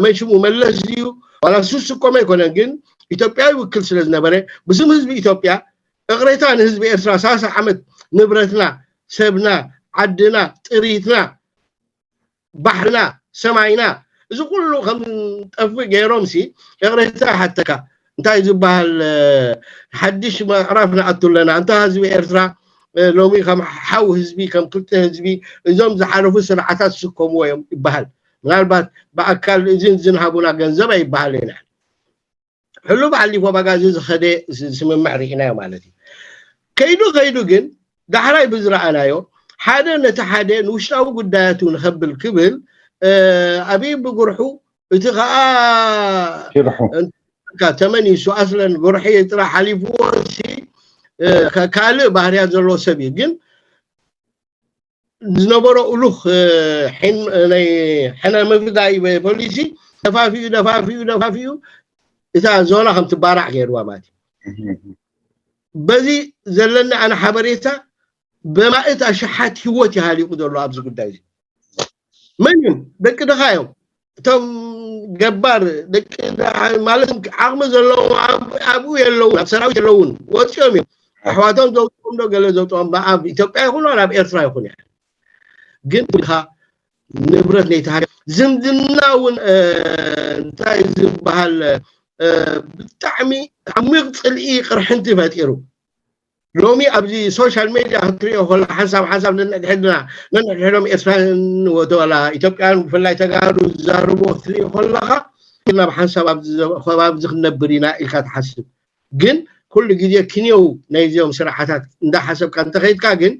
መንሽሙ መለስ እዩ ዋላ ሱስ እኮመ ኣይኮነን ግን ኢትዮጵያ ይውክል ስለ ዝነበረ ብስም ህዝቢ ኢትዮጵያ እቕሬታ ንህዝቢ ኤርትራ ሰላሳ ዓመት ንብረትና ሰብና ዓድና ጥሪትና ባሕርና ሰማይና እዚ ኩሉ ከም ጠፍእ ገይሮም ሲ እቕሬታ ሓተካ እንታይ ዝበሃል ሓድሽ ምዕራፍ ንኣቱ ኣለና እንታ ህዝቢ ኤርትራ ሎሚ ከም ሓው ህዝቢ ከም ክልተ ህዝቢ እዞም ዝሓለፉ ስርዓታት ዝስከምዎ እዮም ይበሃል ምናልባት ብኣካል እዝን ዝንሃቡና ገንዘብ ኣይበሃል ኢና ሕሉፍ ሓሊፎ ባጋዚ ዝኸደ ስምምዕ ርኢናዮ ማለት እዩ ከይዱ ከይዱ ግን ዳሕራይ ብዝረኣናዮ ሓደ ነቲ ሓደ ንውሽጣዊ ጉዳያቱ ንኸብል ክብል ኣብይ ብጉርሑ እቲ ከዓ ሽርሑ ተመን እዩ ኣስለን ጉርሒ ጥራሕ ሓሊፍዎ ካልእ ባህርያት ዘለዎ ሰብ እዩ ግን ዝነበሮ እሉኽ ናይ ሕነ ምፍዳይ ፖሊሲ ደፋፊኡ ደፋፊኡ ደፋፊኡ እታ ዞና ከም ትባራዕ ገይርዋ ማለት እዩ። በዚ ዘለኒ ኣነ ሓበሬታ በማእት ኣሽሓት ህይወት ይሃሊቁ ዘሎ ኣብዚ ጉዳይ እዚ። መን እዮም ደቂ ድኻ እዮም? እቶም ገባር ደቂ ማለት ዓቕሚ ዘለዎም ኣብኡ የለውን፣ ኣብ ሰራዊት የለውን፣ ወፂኦም እዮም። ኣሕዋቶም ዘውፅኦም ዶ ገለ ዘውፅኦም ኣብ ኢትዮጵያ ይኹን ኣብ ኤርትራ ይኹን እያ። ግን ድኻ ንብረት ነይቲ ሃገር ዝምድና እውን እንታይ ዝበሃል ብጣዕሚ ዓሚቕ ፅልኢ ቅርሕንቲ ፈጢሩ። ሎሚ ኣብዚ ሶሻል ሜድያ ክትሪኦ ከላ ሓንሳብ ሓንሳብ ነንሕድሕድና ነንሕድሕዶም ኤርትራን ወተላ ኢትዮጵያን ብፍላይ ተጋሩ ዝዛርቦ ክትሪኦ ከለኻ ናብ ሓንሳብ ኣብዚ ከባቢ እዚ ክንነብር ኢና ኢልካ ትሓስብ። ግን ኩሉ ግዜ ክንየው ናይዚኦም ስራሓታት እንዳሓሰብካ እንተኸይድካ ግን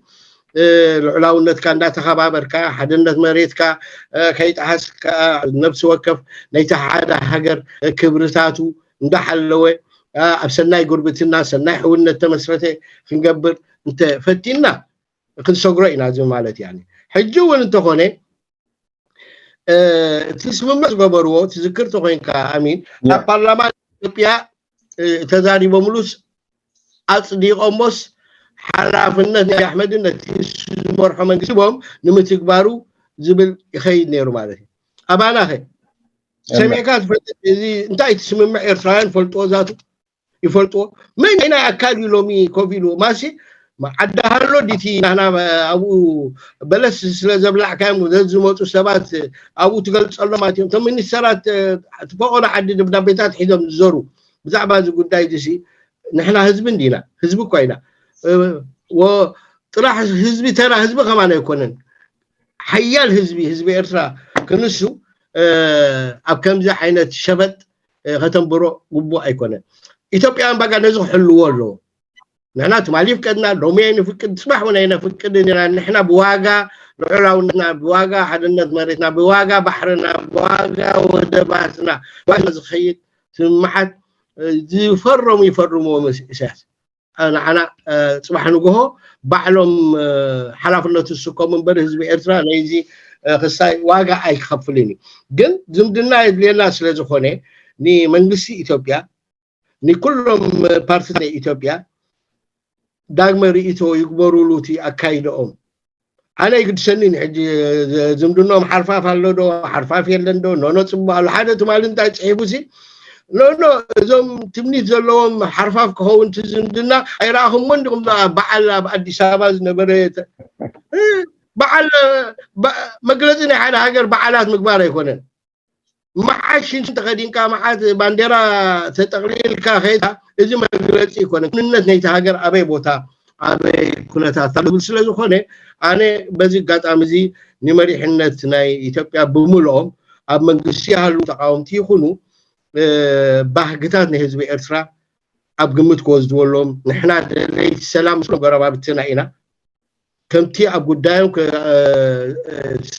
ልዑላውነትካ እንዳተኸባበርካ ሓድነት መሬትካ ከይጠሓስካ ነብሲ ወከፍ ናይቲ ሓደ ሃገር ክብርታቱ እንዳሓለወ ኣብ ሰናይ ጉርብትና ሰናይ ሕውነት ተመስረተ ክንገብር እንተፈቲና ክንሰግሮ ኢና። እዚ ማለት ያ ሕጂ እውን እንተኾነ እቲ ስምምዕ ዝገበርዎ ትዝክር ተኮይንካ ኣሚን ኣብ ፓርላማ ኢትዮጵያ ተዛሪቦምሉስ ኣፅዲቆሞስ ሓላፍነት ናይ ኣሕመድን ነቲ ዝመርሖ መንግስቲ ቦም ንምትግባሩ ዝብል ይኸይድ ነይሩ ማለት እዩ። ኣባናኸ ሰሚዕካ ትፈልጥ? እዚ እንታይ እቲ ስምምዕ ኤርትራውያን ፈልጥዎ ዛቱ ይፈልጥዎ መን ናይ ኣካል እዩ ሎሚ ኮፍ ኢሉ ማሲ ዓዲ ሃሎ ዲቲ ናና ኣብኡ በለስ ስለ ዘብላዕካዮም ዝመፁ ሰባት ኣብኡ ትገልፀሎም ማለት እዮም። እቶም ሚኒስተራት እቲ ፈቆዶ ዓዲ ደብዳቤታት ሒዞም ዝዞሩ ብዛዕባ እዚ ጉዳይ እዚ ንሕና ህዝቢ እንዲና ህዝቢ እኳ ኢና ጥራሕ ህዝቢ ተራ ህዝቢ ከማን ኣይኮነን ሓያል ህዝቢ ህዝቢ ኤርትራ ክንሱ ኣብ ከምዚ ዓይነት ሸበጥ ከተንብሮ ግቡእ ኣይኮነን። ኢትዮጵያውያን ባጋ ነዚ ክሕልዎ ኣለዎ። ንሕና ትማሊ ይፍቀድና ሎሚ ኣይንፍቅድ ጽባሕ እውን ኣይነፍቅድን ኢና። ንሕና ብዋጋ ልዑላውነትና ብዋጋ ሓድነት መሬትና ብዋጋ ባሕርና ብዋጋ ወደባትና ዋጋ ዝኸይድ ስምምዓት ዝፈረሙ ይፈርምዎ ምስ ኢሳያስ ንዓና ጽባሕ ንግሆ ባዕሎም ሓላፍነቱ ዝስከሙ እምበር ህዝቢ ኤርትራ ናይዚ ክሳይ ዋጋ ኣይክኸፍልን እዩ። ግን ዝምድና የድልየና ስለ ዝኾነ ንመንግስቲ ኢትዮጵያ ንኩሎም ፓርትታት ናይ ኢትዮጵያ ዳግመ ርእይቶ ይግበሩሉ እቲ ኣካይደኦም። ኣነ ይግድሰኒ ሕጂ ዝምድኖም ሓርፋፍ ኣሎ ዶ ሓርፋፍ የለን ዶ ኖኖ ፅቡቅ ኣሎ ሓደ ትማሊ እንታይ ፅሒፉ ሲ ኖኖ እዞም ትምኒት ዘለዎም ሓርፋፍ ክኸውን ዝምድና ኣይረኣኹሞ እንዲኹም በዓል ኣብ ኣዲስ ኣበባ ዝነበረ በዓል መግለፂ ናይ ሓደ ሃገር በዓላት ምግባር ኣይኮነን። መዓት ሽንቲ ተኸዲንካ መዓት ባንዴራ ተጠቕሊልካ ከይድካ እዚ መግለፂ ይኮነ። ክውንነት ናይቲ ሃገር ኣበይ ቦታ ኣበይ ኩነታት ኣሎ ዝብል ስለ ዝኾነ ኣነ በዚ ኣጋጣሚ እዚ ንመሪሕነት ናይ ኢትዮጵያ ብምልኦም ኣብ መንግስቲ ይሃሉ ተቃወምቲ ይኹኑ ባህግታት ናይ ህዝቢ ኤርትራ ኣብ ግምት ክወስድዎ ኣለዎም። ንሕና ደለይቲ ሰላም ምስ ጎረባብትና ኢና። ከምቲ ኣብ ጉዳዮም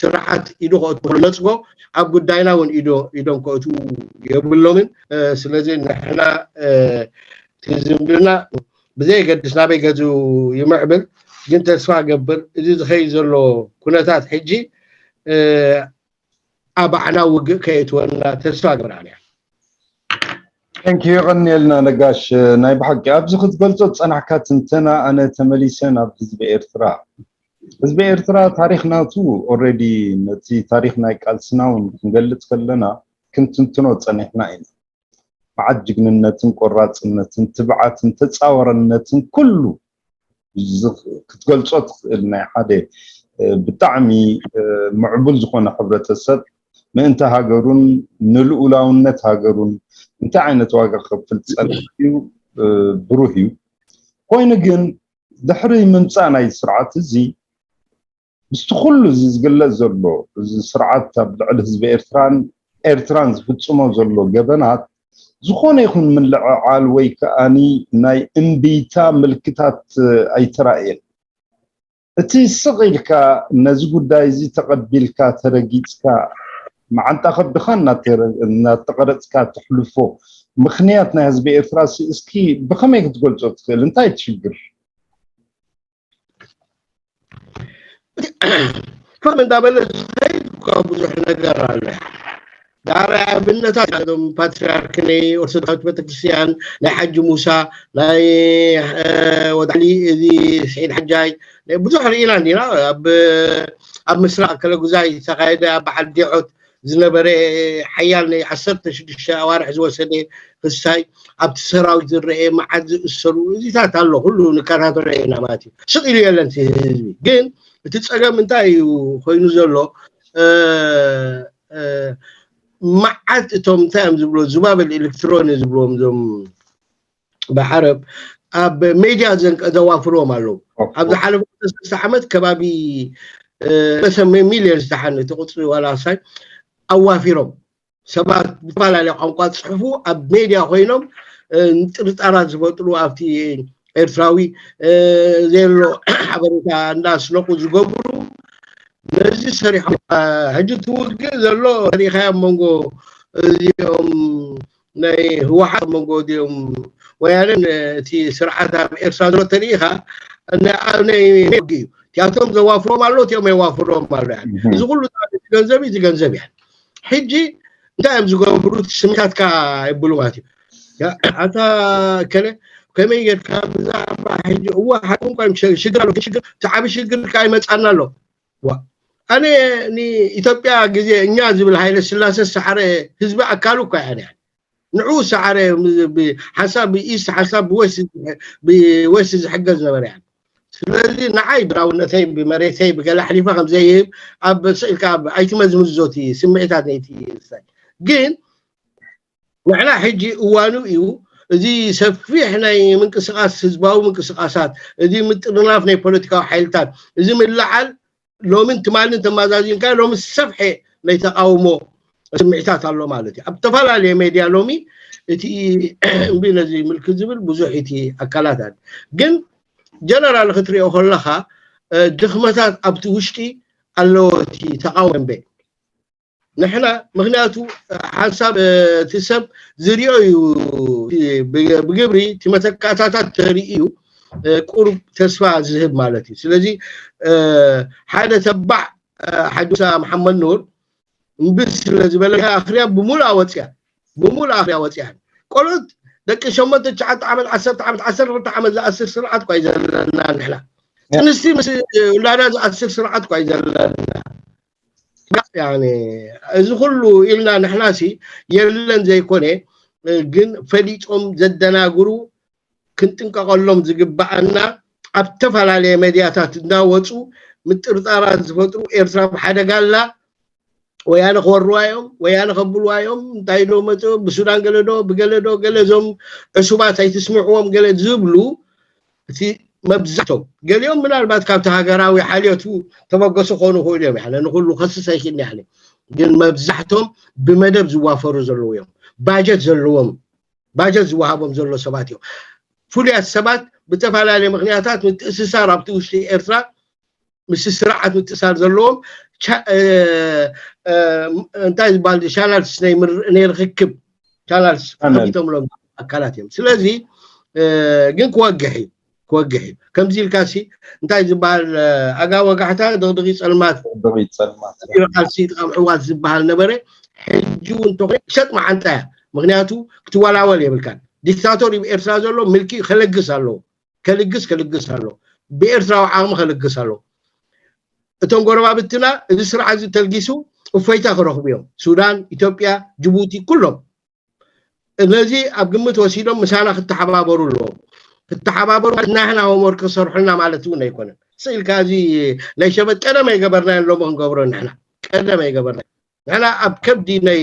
ስርዓት ኢዱ ከእቱ ነፅጎ ኣብ ጉዳይና እውን ኢዶም ከእቱ የብሎምን። ስለዚ ንሕና ዝምድና ብዘየገድስ ናበይ ገዙ ይምዕብል ግን ተስፋ ገብር እዚ ዝኸይ ዘሎ ኩነታት ሕጂ ኣባዕና ውግእ ከየእትወና ተስፋ ገብር ኣነ Thank you የቐንየልና ነጋሽ። ናይ ብሓቂ ኣብዚ ክትገልጾ ዝጸናሕካ ትንተና ኣነ ተመሊሰ ናብ ህዝቢ ኤርትራ ህዝቢ ኤርትራ ታሪኽ ናቱ already ነቲ ታሪኽ ናይ ቃልስና እውን ክንገልጽ ከለና ክንትንትኖ ጸኒሕና ኢና። መዓት ጅግንነትን ቆራጽነትን ትብዓትን ተጻዋርነትን ኩሉ ክትገልጾ ትኽእል ናይ ሓደ ብጣዕሚ ምዕቡል ዝኾነ ሕብረተሰብ ምእንቲ ሃገሩን ንልኡላውነት ሃገሩን እንታይ ዓይነት ዋጋ ክኸፍል ዝጸንሐ እዩ ብሩህ እዩ። ኮይኑ ግን ድሕሪ ምምጻእ ናይ ስርዓት እዚ ምስቲ ኩሉ እዚ ዝግለጽ ዘሎ እዚ ስርዓት ኣብ ልዕሊ ህዝቢ ኤርትራን ኤርትራን ዝፍጽሞ ዘሎ ገበናት ዝኾነ ይኹን ምልዕዓል ወይ ከኣኒ ናይ እምቢታ ምልክታት ኣይተራእየን። እቲ ስቕ ኢልካ ነዚ ጉዳይ እዚ ተቐቢልካ ተረጊጽካ መዓንጣ ከብድኻ እናተቐረጽካ ትሕልፎ ምኽንያት ናይ ህዝቢ ኤርትራ እስኪ ብኸመይ ክትገልጾ ትኽእል? እንታይ ትሽግር? ከም እንዳበለ ዝኸይድ እኳ ብዙሕ ነገር ኣሎ። ዳርያ ኣብነታት እዞም ፓትርያርክ ናይ ኦርቶዶክሳዊት ቤተክርስትያን፣ ናይ ሓጂ ሙሳ፣ ናይ ወዳሊ እዚ ስዒድ ሓጃይ፣ ብዙሕ ርኢና እንዲና። ኣብ ኣብ ምስራቅ ከለጉዛይ ዝተኻየደ ኣብ በዓል ዲዖት ዝነበረ ሓያል ናይ ዓሰርተ ሽዱሽተ ኣዋርሕ ዝወሰደ ክስታይ ኣብቲ ሰራዊት ዝረአ መዓት ዝእሰሩ እዚታት ኣሎ። ኩሉ ንከታተሎ ኢና ማለት እዩ። ስቕ ኢሉ የለን እቲ ህዝቢ። ግን እቲ ጸገም እንታይ እዩ ኮይኑ ዘሎ? መዓት እቶም እንታይ እዮም ዝብሎ ዙባበል ኤሌክትሮኒ ዝብልዎም እዞም ብዓረብ ኣብ ሜድያ ዘዋፍርዎም ኣለዉ። ኣብ ዝሓለፈ ሰለስተ ዓመት ከባቢ ሰለስተ ሚልዮን ዝተሓን እቲ ቁፅሪ ዋላ ሳይ ኣዋፊሮም ሰባት ብዝተፈላለየ ቋንቋ ዝፅሕፉ ኣብ ሜድያ ኮይኖም ጥርጣራት ዝፈጥሩ ኣብቲ ኤርትራዊ ዘሎ ሓበሬታ እንዳስነቁ ዝገብሩ ነዚ ሰሪሖም። ሕጂ እቲ ውግእ ዘሎ ሪኢኻዮ ኣብ መንጎ እዚኦም ናይ ህወሓት ኣብ መንጎ እዚኦም ወያነን እቲ ስርዓት ኣብ ኤርትራ ዘሎ ተሪኢኻ ናይ ውግእ እዩ። እቲኣቶም ዘዋፍሮም ኣሎ፣ እቲኦም የዋፍሮም ኣሎ። እዚ ኩሉ ገንዘብ እዩ፣ እዚ ገንዘብ እያ። ሕጂ እንታይ እዮም ዝገብሩ? ስሚታትካ ይብሉ ማለት እዩ። ኣታ ከለ ከመይ ጌርካ ብዛዕባ ሕጂ እዋ ሓቁም ኮይም ሽግር ኣሎ። ሽግር ተዓቢ ሽግር ከኣ ይመጻና ኣሎ። ዋ ኣነ ንኢትዮጵያ ግዜ እኛ ዝብል ሃይለ ስላሰ ሰዓረ ህዝቢ ኣካሉ እኳ እያ። ንዑ ሰዓረ ሓንሳብ ብኢስት ሓንሳብ ብወስት ዝሕገዝ ነበረ እያ። ስለዚ ንዓይ ብራውነተይ ብመሬተይ ብገለ ኣሕሊፈ ከም ዘይህብ ኣብ ስእልካ ኣይትመዝምዞ እቲ ስምዒታት ነይቲ ግን ንሕና ሕጂ እዋኑ እዩ። እዚ ሰፊሕ ናይ ምንቅስቃስ ህዝባዊ ምንቅስቃሳት እዚ ምጥርናፍ ናይ ፖለቲካዊ ሓይልታት እዚ ምልዓል ሎምን ትማልን ተማዛዚንካ ሎሚ ሰፍሐ ናይ ተቃውሞ ስምዒታት ኣሎ ማለት እዩ። ኣብ ዝተፈላለየ ሜድያ ሎሚ እቲ እምቢ ነዚ ምልክት ዝብል ብዙሕ እቲ ኣካላት ኣለ። ግን ጀነራል ክትሪኦ ከለካ ድኽመታት ኣብቲ ውሽጢ ኣለዎ እቲ ተቃውሞ እምበ ንሕና ምክንያቱ ሓንሳብ እቲ ሰብ ዝሪኦ እዩ። ብግብሪ እቲ መተካእታታት ተርኢ እዩ ቁሩብ ተስፋ ዝህብ ማለት እዩ። ስለዚ ሓደ ተባዕ ሓዱሳ መሓመድ ኑር እምቢ ስለ ዝበለ ኣኽርያ ብሙሉኣ ወፅያ ብሙሉኣ ኣኽርያ ወፅያ ቆልዑት ደቂ ሸሞንተ ትሽዓተ ዓመት ዓሰርተ ዓመት ዓሰርተ ክልተ ዓመት ዝኣስር ስርዓት እኳ እዩ ዘለና ንሕና ኣንስቲ ምስ ውላዳ ዝኣስር ስርዓት እኳ እዩ ዘለና። እዚ ኩሉ ኢልና ንሕና ሲ የለን ዘይኮነ ግን ፈሊጦም ዘደናግሩ ክንጥንቀቀሎም ዝግባኣና ኣብ ዝተፈላለየ መድያታት እንዳወፁ ምጥርጣራት ዝፈጥሩ ኤርትራ ብሓደጋ ኣላ ወያነ ክወርዋ እዮም ወያነ ከብልዋ እዮም እንታይ ዶ መፅኦም ብሱዳን ገለ ዶ ብገለ ዶ ገለ እዞም ዕሱባት ኣይትስምዕዎም ገለ ዝብሉ እቲ መብዛሕቶም ገሊኦም ምናልባት ካብቲ ሃገራዊ ሓልዮቱ ተበገሱ ክኾኑ ይኽእሉ እዮም ያለ ንኩሉ ከስስ ኣይክእልን ያለ ግን መብዛሕቶም ብመደብ ዝዋፈሩ ዘለዉ እዮም ባጀት ዘለዎም ባጀት ዝወሃቦም ዘሎ ሰባት እዮም ፍሉያት ሰባት ብተፈላለየ ምክንያታት ምትእስሳር ኣብቲ ውሽጢ ኤርትራ ምስ ስርዓት ምትእሳር ዘለዎም እንታይ ዝበሃል ቻናልስ ናይ ርክክብ ቻናልስ ከፊቶምሎም ኣካላት እዮም ስለዚ ግን ክወግሕ እዩ ክወግሕ እዩ ከምዚ ኢልካ ሲ እንታይ ዝበሃል ኣጋ ወጋሕታ ድቕድቕ ጸልማት ቃልሲ ጥቓም ዕዋት ዝበሃል ነበረ ሕጂ እውን እንተኾነ ሸጥ መዓንጣ እያ ምክንያቱ ክትወላወል የብልካን ዲክታቶር እዩ ኤርትራ ዘሎ ምልኪ ከለግስ ኣለዎ ከልግስ ከልግስ ኣሎ ብኤርትራዊ ዓቕሚ ከልግስ ኣሎ እቶም ጎረባብትና እዚ ስርዓት እዚ ተልጊሱ እፎይታ ክረኽቡ እዮም ሱዳን ኢትዮጵያ ጅቡቲ ኩሎም ነዚ ኣብ ግምት ወሲዶም ምሳና ክተሓባበሩ ኣለዎም ክተሓባበሩ ናህና ሆምወርክ ክሰርሑልና ማለት እውን ኣይኮነን ስኢልካ እዚ ናይ ሸበት ቀደም ኣይገበርናዮ ሎሚ ክንገብሮ ንሕና ቀደም ኣይገበርና ንሕና ኣብ ከብዲ ናይ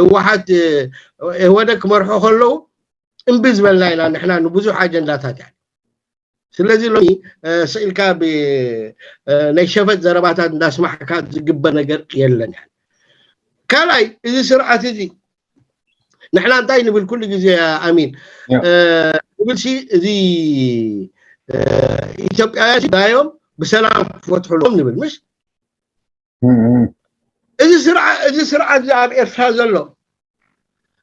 ህወሓት ህወደ ክመርሑ ከለዉ እምቢ ዝበልና ኢና ንሕና ንብዙሕ ኣጀንዳታት እያ ስለዚ ሎሚ ስኢልካ ናይ ሸፈት ዘረባታት እንዳስማዕካ ዝግበር ነገር የለን ካልኣይ እዚ ስርዓት እዚ ንሕና እንታይ ንብል ኩሉ ግዜ ኣሚን ንብልሲ እዚ ኢትዮጵያውያን ዳዮም ብሰላም ክፈትሕሎም ንብል ምሽ እዚ ስርዓት እዚ ኣብ ኤርትራ ዘሎ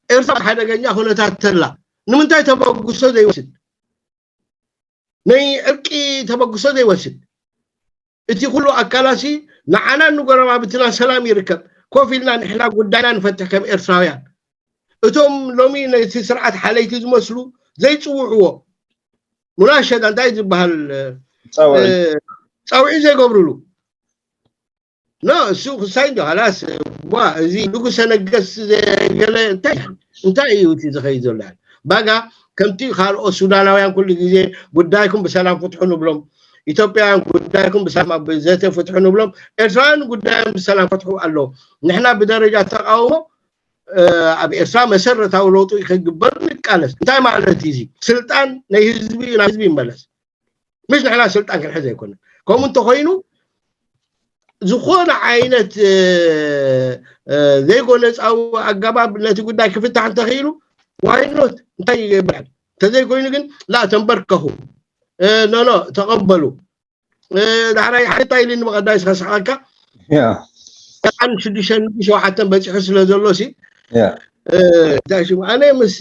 ኤርትራ ሓደገኛ ኩነታት ተላ ንምንታይ ተበግሶ ዘይወስድ ናይ ዕርቂ ተበግሶ ዘይወስድ እቲ ኩሉ ኣካላሲ ንዓናን ንጎረባብትና ሰላም ይርከብ። ኮፍ ኢልና ንሕና ጉዳይና ንፈትሕ ከም ኤርትራውያን። እቶም ሎሚ ነቲ ስርዓት ሓለይቲ ዝመስሉ ዘይጽውዕዎ፣ ሙናሸዳ እንታይ ዝበሃል፣ እ፣ ጻውዒት ዘይገብሩሉ። ኖ፣ እሱ ክሳይ እንዶ፣ ኻላስ፣ ዋ፣ እዚ ንጉሰ ነገስ ዘገለ እንታይ፣ እንታይ እዩ እቲ ዝኸይድ ዘሎ? ባጋ ከምቲ ካልኦት ሱዳናውያን ኩሉ ግዜ ጉዳይኩም ብሰላም ፍትሑ ንብሎም፣ ኢትዮጵያውያን ጉዳይኩም ብሰላም ኣብ ዘተ ፍትሑ ንብሎም፣ ኤርትራውያን ጉዳዮም ብሰላም ፍትሑ ኣሎ። ንሕና ብደረጃ ተቃውሞ፣ እ፣ ኣብ ኤርትራ መሰረታዊ ለውጢ ክግበር ንቃለስ። እንታይ ማለት እዩ እዚ? ስልጣን ናይ ህዝቢ፣ ናይ ህዝቢ ይመለስ። ምሽ ንሕና ስልጣን ክንሕዝ ኣይኮነን። ከምኡ እንተኾይኑ፣ ዝኾነ ዓይነት፣ እ፣ እ፣ ዘይጎነጻዊ ኣገባብ ነቲ ጉዳይ ክፍታሕ እንተኽኢሉ፣ ዋይኖት እንታይ ይገብራል? እንተዘይኮይኑ ግን፣ ላ፣ ተንበርከኹ። እ፣ ኖ፣ ኖ፣ ተቐበሉ። እ፣ ዳሕራይ ሓደ እንታይ ኢሉኒ ብቐዳይ ዝኸስሓካ? ያ። ሰብዓን ሽዱሽተን ሸውዓተን በጺሑ ስለ ዘሎ ሲ፣ ያ። እ፣ እንታይ ሽሙ? ኣነ ምስ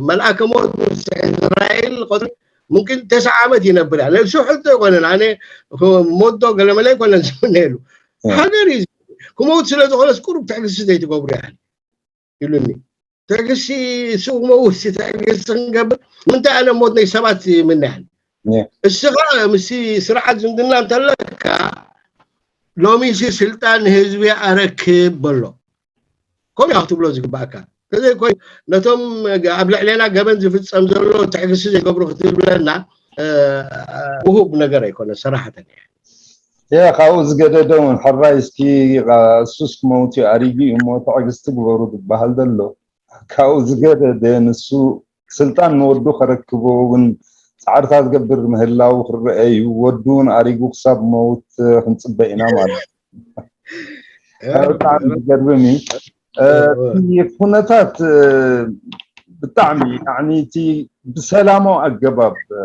መልኣከ ሞት ምስ እስራኤል ቆጽሪ ሙምኪን ተስዓ ዓመት ይነብር እያ። ነብሱ ሕቶ ኣይኮነን። ኣነ ሞት ዶ ገለመለ ኣይኮነን ዝምነየሉ። ያ። ሃገር እዩ። ክመውት ስለ ዝኾነስ ቁሩብ ትዕግስቲ ዘይትገብሩ ያህል ኢሉኒ። ትዕግስቲ፣ እሱ ክመውት ትዕግስቲ ክንገብር፣ ምንታይ ኣነ ሞት ናይ ሰባት ይምነያል። ያ። እስኻ ምስቲ ስርዓት ዝምድና እንተለካ፣ ሎሚሲ ስልጣን ንህዝቢ ኣረክብ በሎ። ከምኡ ኢኻ ክትብሎ ዝግባእካ። እንተዘይኮይኑ፣ ነቶም ኣብ ልዕሌና ገበን ዝፍጸም ዘሎ ትዕግስቲ ዘይገብሩ ክትብለና፣ እ፣ ውሁብ ነገር ኣይኮነ፣ ሰራሕተን እየ። ያ፣ ካብኡ ዝገደደ እውን፣ ሕራይ እስኪ፣ እሱስ ክመውት እዩ፣ ኣሪጉ እዩ እሞ፣ ትዕግስቲ ግበሩ ዝበሃል ዘሎ። ካብኡ ዝገደደ፣ ንሱ ስልጣን ንወዱ ከረክቦ እውን ጻዕርታት ዝገብር ምህላው ክረአ እዩ። ወዱ እውን ኣሪጉ ክሳብ መውት ክንጽበ ኢና ማለት እዩ። ያ፣ ብጣዕሚ ዝገርም እዩ። እ፣ ያ። እቲ ኩነታት፣ እ፣ ብጣዕሚ፣ ያዕኒ፣ እቲ ብሰላማዊ ኣገባብ፣ እ፣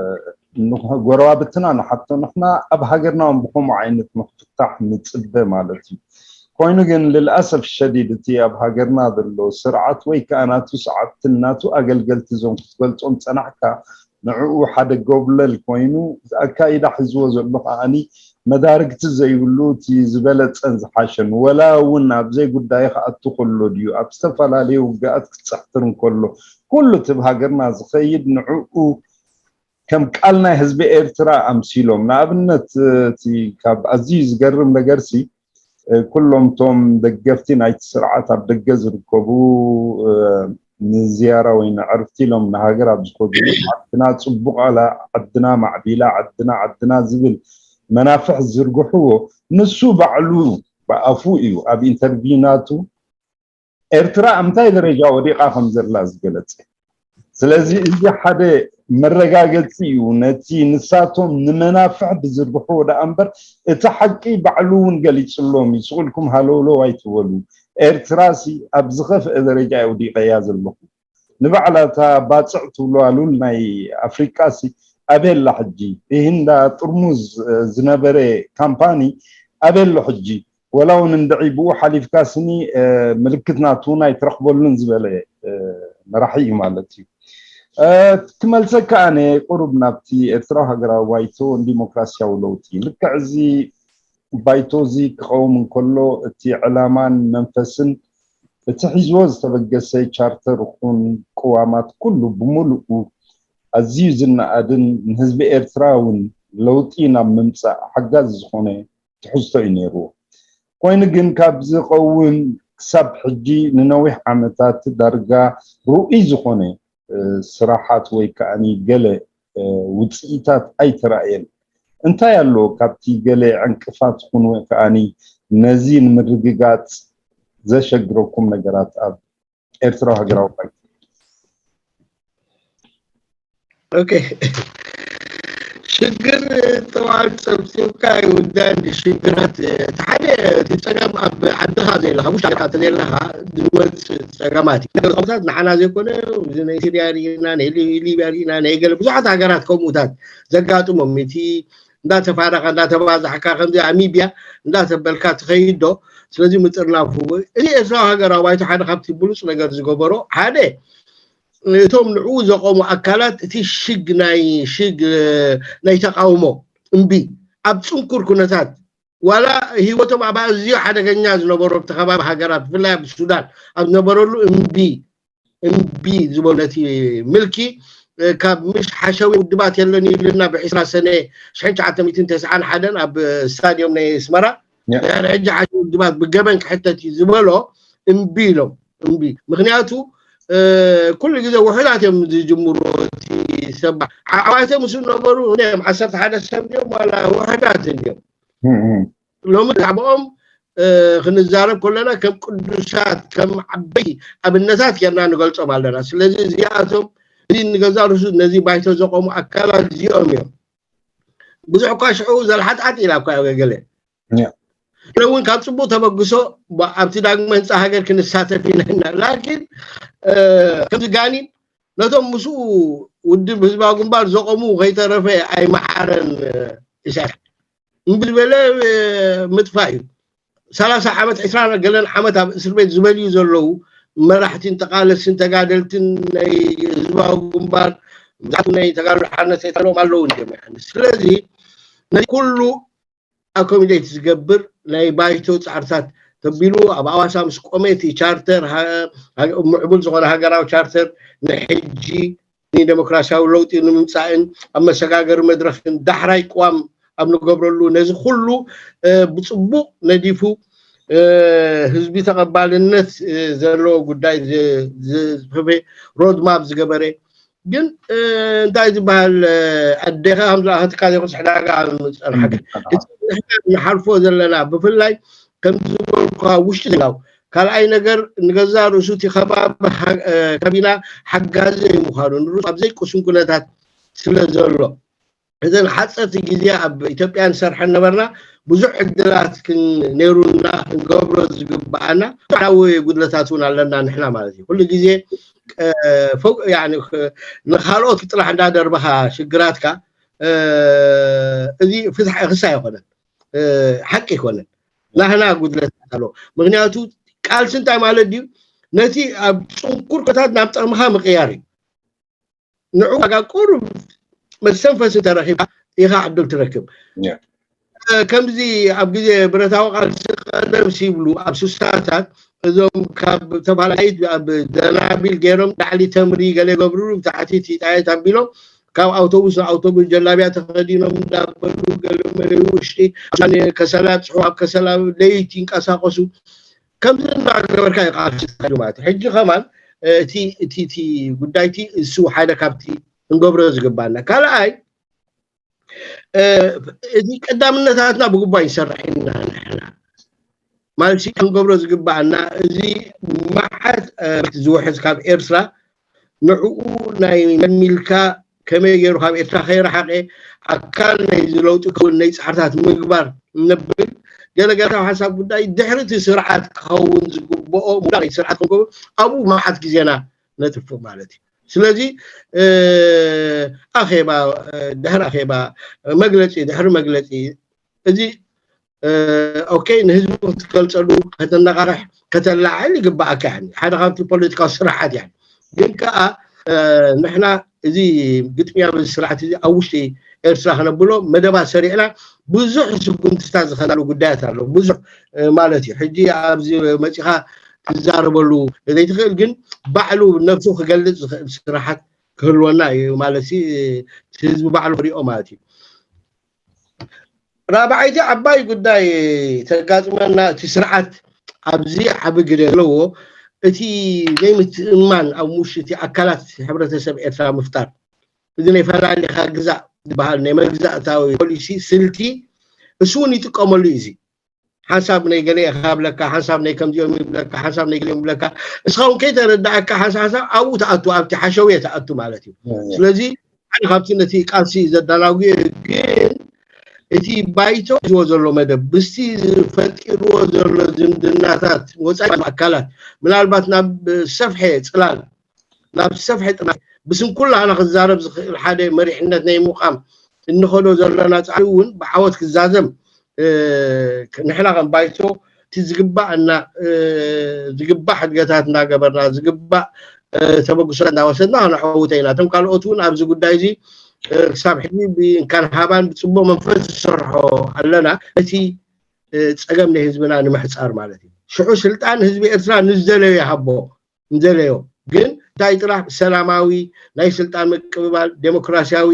ንጎረባብትና ንሓቶ፣ ንሕና ኣብ ሃገርና እውን ብኸምኡ ዓይነት ንክፍታሕ ንጽበ ማለት እዩ። ኮይኑ ግን፣ ልልኣሰፍ ሸዲድ፣ እቲ ኣብ ሃገርና ዘሎ ስርዓት ወይ ከኣ ናቱ ሰዓብትን ናቱ ኣገልገልቲ እዞም ክትገልጾም ጸናሕካ፣ ንዕኡ ሓደ ጎብለል ኮይኑ፣ ኣካይዳ ሒዝዎ ዘሎ ከኣኒ መዳርግቲ ዘይብሉ፣ እቲ ዝበለጸን ዝሓሸን፣ ወላ እውን ኣብ ዘይጉዳይ ክኣቱ ከሎ ድዩ፣ ኣብ ዝተፈላለዩ ውግኣት ክጽሕትር እንከሎ፣ ኩሉ እቲ ኣብ ሃገርና ዝኸይድ ንዕኡ ከም ቃል ናይ ህዝቢ ኤርትራ ኣምሲሎም። ንኣብነት፣ እቲ ካብ ኣዝዩ ዝገርም ነገርሲ፣ እ፣ ኩሎም እቶም ደገፍቲ ናይቲ ስርዓት ኣብ ደገ ዝርከቡ፣ እ፣ ንዝያራ ወይ ንዕርፍቲ ኢሎም ንሃገር ኣብ ዝኸድሉ፣ ዓድና ጽቡቕ ኣላ፣ ዓድና ማዕቢላ፣ ዓድና፣ ዓድና ዝብል መናፍሕ ዝዝርግሕዎ፣ ንሱ ባዕሉ ብኣፉ እዩ ኣብ ኢንተርቪው ናቱ ኤርትራ ኣብ ምንታይ ደረጃ ወዲቓ ከም ዘላ ዝገለጸ። ስለዚ እዚ ሓደ መረጋገጺ እዩ። ነቲ ንሳቶም ንመናፍሕ ብዝርግሕዎ ደኣ እምበር፣ እቲ ሓቂ ባዕሉ እውን ገሊጽሎም እዩ። ስቕ ኢልኩም ሃለውለው ኣይትበሉ። ኤርትራሲ ኣብ ዝኸፍአ ደረጃ እየ ወዲቐያ ዘለኹ። ንባዕላ እታ ባጽዕ ትብልዋ ሉል ናይ ኣፍሪቃሲ ኣበይ ኣላ ሕጂ? ህንዳ ጥርሙዝ፣ እ፣ ዝነበረ ካምፓኒ ኣበይ ኣሎ ሕጂ? ወላ እውን እንድዒ ብኡ ሓሊፍካ ስኒ፣ እ፣ ምልክት ናቱ እውን ኣይትረኽበሉን ዝበለ፣ እ፣ መራሒ እዩ ማለት እዩ። እ፣ ክመልሰካ ኣነ ቁሩብ ናብቲ ኤርትራዊ ሃገራዊ ባይቶ ንዲሞክራሲያዊ ለውጢ። ልክዕ እዚ ባይቶ እዚ ክቐውም እንከሎ እቲ ዕላማን መንፈስን እቲ ሒዝዎ ዝተበገሰ ቻርተር ይኹን ቅዋማት ኩሉ ብምሉኡ ኣዝዩ ዝነኣድን ንህዝቢ ኤርትራ እውን ለውጢ ናብ ምምጻእ ሓጋዚ ዝኾነ ትሕዝቶ እዩ ነይርዎ። ኮይኑ ግን ካብ ዝቐውም ክሳብ ሕጂ ንነዊሕ ዓመታት ዳርጋ ርኡይ ዝኾነ፣ እ፣ ስራሓት ወይ ከኣ ገለ፣ እ፣ ውጽኢታት ኣይተራእየን። እንታይ ኣሎ ካብቲ ገለ ዕንቅፋት ይኹን ወይ ከኣ ነዚ ንምርግጋጽ ዘሸግረኩም ነገራት ኣብ ኤርትራዊ ሃገራዊ ባይቶ? ኦኬ። ሽግር ጠዋል ጸብጺብካ ኣይውዳእን። ሽግራት፣ እቲ ሓደ፣ እቲ ጸገም ኣብ ዓድኻ ዘለኻ፣ ውሽጢ ዓድኻ እንተ ዘለኻ ዝመጽእ ጸገማት እዩ። ነገር ጸብታት ንዓና ዘይኮነ፣ እዚ ናይ ሲርያ ርኢና፣ ናይ ሊ-፣ ሊብያ ርኢና፣ ናይ ገለ ብዙሓት ሃገራት ከምኡታት ዘጋጥሞም፣ እቲ እንዳተፋረኻ፣ እንዳተባዛሕካ፣ ከምዚ ኣብ ሚብያ እንዳተበልካ ትኸይድ ዶ? ስለዚ ምጥርናፉ፣ እዚ ኤርትራዊ ሃገራዊ ባይቶ ሓደ ካብቲ ብሉጽ ነገር ዝገበሮ፣ ሓደ፣ እቶም ንዕኡ ዘቐሙ ኣካላት እቲ ሽግ ናይ፣ ሽግ፣ እ፣ ናይ ተቃውሞ እምቢ ኣብ ጽንኩር ኩነታት ዋላ ህይወቶም ኣብ ኣዝዩ ሓደገኛ ዝነበሩ ኣብቲ ከባቢ ሃገራት፣ ብፍላይ ኣብ ሱዳን ኣብ ዝነበረሉ፣ እምቢ እምቢ ዝበሉ ነቲ ምልኪ፣ እ፣ ካብ ምሽ ሓሸዊ ውድባት የለን ኢሉና ብዕስራ ሰነ ሽሕን ትሽዓተ ሚእትን ተስዓን ሓደን ኣብ ስታድዮም ናይ ኣስመራ። ድሕሪ ሕጂ ሓሸዊ ውድባት ብገበን ክሕተት እዩ ዝበሎ እምቢ ኢሎም። እምቢ። ምክንያቱ፣ እ፣ ኩሉ ግዜ ውሑዳት እዮም ዝጅምሩ። እቲ ሰባ ዓዋተ ምስ ነበሩ እዮም፣ ዓሰርተ ሓደ ሰብ እዮም ዋላ ውሑዳት እዮም። ሎሚ ብዛዕባኦም፣ እ፣ ክንዛረብ ከለና ከም ቅዱሳት፣ ከም ዓበይቲ ኣብነታት ጌርና ንገልጾም ኣለና። ስለዚ እዚኣቶም፣ እዚ ንገዛ ርሱ ነዚ ባይቶ ዘቆሙ ኣካላት እዚኦም እዮም። ብዙሕ እኳ ሽዑ ዘልሓጥሓጥ ኢላ እኳ ገለ እውን ካብ ጽቡቕ ተበግሶ፣ ብ-፣ ኣብቲ ዳግመ ህንጻ ሃገር ክንሳተፍ ኢና። ላኪን፣ እ፣ ከምዚ ጋኒን ነቶም ምስኡ ውድብ ህዝባዊ ግንባር ዘቆሙ ከይተረፈ ኣይመሓረን፣ እ፣ ኢሳያስ። እምቢ ዝበለ፣ እ፣ ምጥፋእ እዩ። ሰላሳ ዓመት፣ ዕስራ ገለን ዓመት ኣብ እስር ቤት ዝበልዩ ዘለዉ መራሕትን ተቓለስትን ተጋደልትን ናይ ህዝባዊ ግንባር፣ መብዛሕትኡ ናይ ተጋድሎ ሓርነት ኣይተለዎም ኣለዉ እንዲዮም። ስለዚ ነዚ ኩሉ ኣኮሚዴት ዝገብር ናይ ባይቶ ጻዕርታት ተቢሉ ኣብ ኣዋሳ ምስ ቆመ እቲ ቻርተር ሃ-፣ ሃ-፣ ምዕቡል ዝኾነ ሃገራዊ ቻርተር ንሕጂ ንደሞክራሲያዊ ለውጢ ንምምጻእን ኣብ መሰጋገሪ መድረኽን ዳሕራይ ቅዋም ኣብ ንገብረሉ ነዚ ኩሉ፣ እ፣ ብጽቡቕ ነዲፉ፣ እ፣ ህዝቢ ተቐባልነት፣ እ፣ ዘለዎ ጉዳይ ዝ-፣ ዝ-፣ ዝፈፈየ ሮድማፕ ዝገበረ ግን፣ እ፣ እንታይ ዝበሃል፣ እ፣ ኣዴኻ ከም ዝኣኸትካ ዘይኮነስ ዕዳጋ ኣብ ምጸንሓካ። እቲ ንሕና ንሓልፎ ዘለና ብፍላይ ከም ዝበልኩኻ ውሽጢ ዜጋው ካልኣይ ነገር ንገዛ ርእሱ እቲ ከባቢ ሃ-፣ እ፣ ከቢና ሓጋዚ ምዃኑ ንርእሱ ኣብ ዘይቅሱን ኩነታት ስለ ዘሎ እዘን ሓፀርቲ ግዜ ኣብ ኢትዮጵያ ንሰርሐን ነበርና። ብዙሕ ዕድላት ክን-፣ ነይሩና ክንገብሮ ዝግብኣና። ባዕላዊ ጉድለታት እውን ኣለና ንሕና ማለት እዩ። ኩሉ ግዜ፣ እ፣ ፈው-፣ ያኒ፣ ክ-፣ ንኻልኦት ጥራሕ እንዳደርበኻ ሽግራትካ፣ እ፣ እዚ ፍትሕ ክሳ ኣይኮነን፣ እ፣ ሓቂ ኣይኮነን። ናህና ጉድለታት ኣሎ። ምክንያቱ ቃልሲ እንታይ ማለት ድዩ? ነቲ ኣብ ጽንኩር ኩነታት ናብ ጥቕምኻ ምቕያር እዩ። ንዑ ዋጋ ቁሩብ መስተንፈሲ እንተረኺብካ ኢኻ ዕድል ትረክብ። ያ። እ፣ ከምዚ ኣብ ግዜ ብረታዊ ቃልሲ ቀደም ሲብሉ ኣብ ስሳታት እዞም ካብ ተፋላላይት ኣብ ደናቢል ገይሮም ላዕሊ ተምሪ ገለ ይገብሩ፣ ብታሕቲ እቲ ጣየት ኣቢሎም ካብ ኣውቶቡስ ንኣውቶቡስ ጀላብያ ተኸዲኖም እንዳበሉ ገለ መለ ውሽጢ ኣብ ከሰላ ጽሑ ኣብ ከሰላ ለይቲ ይንቀሳቐሱ። ከምዚ እናገበርካ እዩ ቃልሲ ተኻይዱ ማለት እዩ። ሕጂ ከማን፣ እ፣ እቲ፣ እቲ፣ እቲ ጉዳይ እቲ እሱ ሓደ ካብቲ ክንገብሮ ዝግባና። ካልኣይ፣ እ፣ እቲ ቀዳምነታትና ብግቡእ ኣይንሰርሕ ኢና ንሕና። ማለት ሲ ክንገብሮ ዝግባኣና እዚ መዓት፣ እ፣ ዝውሕዝ ካብ ኤርትራ ንዕኡ ናይ መልሚልካ ከመይ ገይሩ ካብ ኤርትራ ከይረሓቐ ኣካል ናይዚ ለውጢ ክኸውን ናይ ጻዕርታት ምግባር ነብል። ገለገለ ካብ ሓንሳብ ጉዳይ ድሕሪ እቲ ስርዓት ክኸውን ዝግብኦ ምውዳቕ ናይቲ ስርዓት ክንገብር ኣብኡ መዓት ግዜና ነጥፍእ ማለት እዩ። ስለዚ፣ እ፣ ኣኼባ፣ እ፣ ድሕሪ ኣኼባ፣ እ፣ መግለጺ ድሕሪ መግለጺ፣ እዚ፣ እ፣ ኦኬ፣ ንህዝቢ ክትገልጸሉ፣ ከተነቓቕሕ፣ ከተላዓል ይግባኣካ። ያኒ ሓደ ካብቲ ፖለቲካዊ ስራሓት፣ ያኒ ግን ከኣ፣ እ፣ ንሕና እዚ ግጥምያ በዚ ስርዓት እዚ ኣብ ውሽጢ ኤርትራ ክነብሎ መደባት ሰሪዕና ብዙሕ ስጉምትታት ዝኸናሉ ጉዳያት ኣሎ። ብዙሕ፣ እ፣ ማለት እዩ። ሕጂ ኣብዚ መጺኻ ትዛረበሉ ዘይትኽእል፣ ግን ባዕሉ ነብሱ ክገልጽ ዝኽእል ስራሓት ክህልወና እዩ ማለት ሲ፣ እቲ ህዝቢ ባዕሉ ክሪኦ ማለት እዩ። ራብዓይቲ ዓባይ ጉዳይ ተጋጥመና፣ እቲ ስርዓት ኣብዚ ዓቢ ግደ ዘለዎ፣ እቲ ዘይምትእምማን ኣብ ውሽጢ እቲ ኣካላት ሕብረተሰብ ኤርትራ ምፍጣር። እዚ ናይ ፈላሊኻ ግዛእ ዝበሃል ናይ መግዛእታዊ ፖሊሲ ስልቲ፣ እሱ እውን ይጥቀመሉ እዩ። እዚ ሓንሳብ ናይ ገለ ኢኻ ብለካ፣ ሓንሳብ ናይ ከምዚኦም ይብለካ፣ ሓንሳብ ናይ ገሊኦም ይብለካ። እስኻ እውን ከይተረዳእካ ሓንሳብ ሓንሳብ ኣብኡ ትኣቱ፣ ኣብቲ ሓሸውየ ትኣቱ ማለት እዩ። እም። ስለዚ ሓደ ካብቲ ነቲ ቃልሲ ዘደናጉየ ግን እቲ ባይቶ ሒዝዎ ዘሎ መደብ ምስቲ ፈጢርዎ ዘሎ ዝምድናታት ወጻኢ ኣካላት ምናልባት ናብ ሰፍሐ ጽላል ናብ ሰፍሐ ጥናት ብስም ኩላህና ክዛረብ ዝኽእል ሓደ መሪሕነት ናይ ምዃም እንኸዶ ዘለና ጻዕሪ እውን ብዓወት ክዛዘም፣ እ፣ ንሕና ከም ባይቶ እቲ ዝግባእ እና፣ እ፣ ዝግባእ ሕድገታት እናገበርና፣ ዝግባእ፣ እ፣ ተበግሶ እናወሰድና ክነዐውተ ኢና። እቶም ካልኦት እውን ኣብዚ ጉዳይ እዚ፣ እ፣ ክሳብ ሕጂ ብእንካን ሃባን ብጽቡቕ መንፈስ ዝሰርሖ ኣለና። እቲ ጸገም ናይ ህዝብና ንምሕጻር ማለት እዩ። ሽዑ ስልጣን ህዝቢ ኤርትራ ንዝደለዮ ይሃቦ፣ ንደለዮ። ግን እንታይ ጥራሕ ሰላማዊ ናይ ስልጣን ምቅብባል፣ ዴሞክራሲያዊ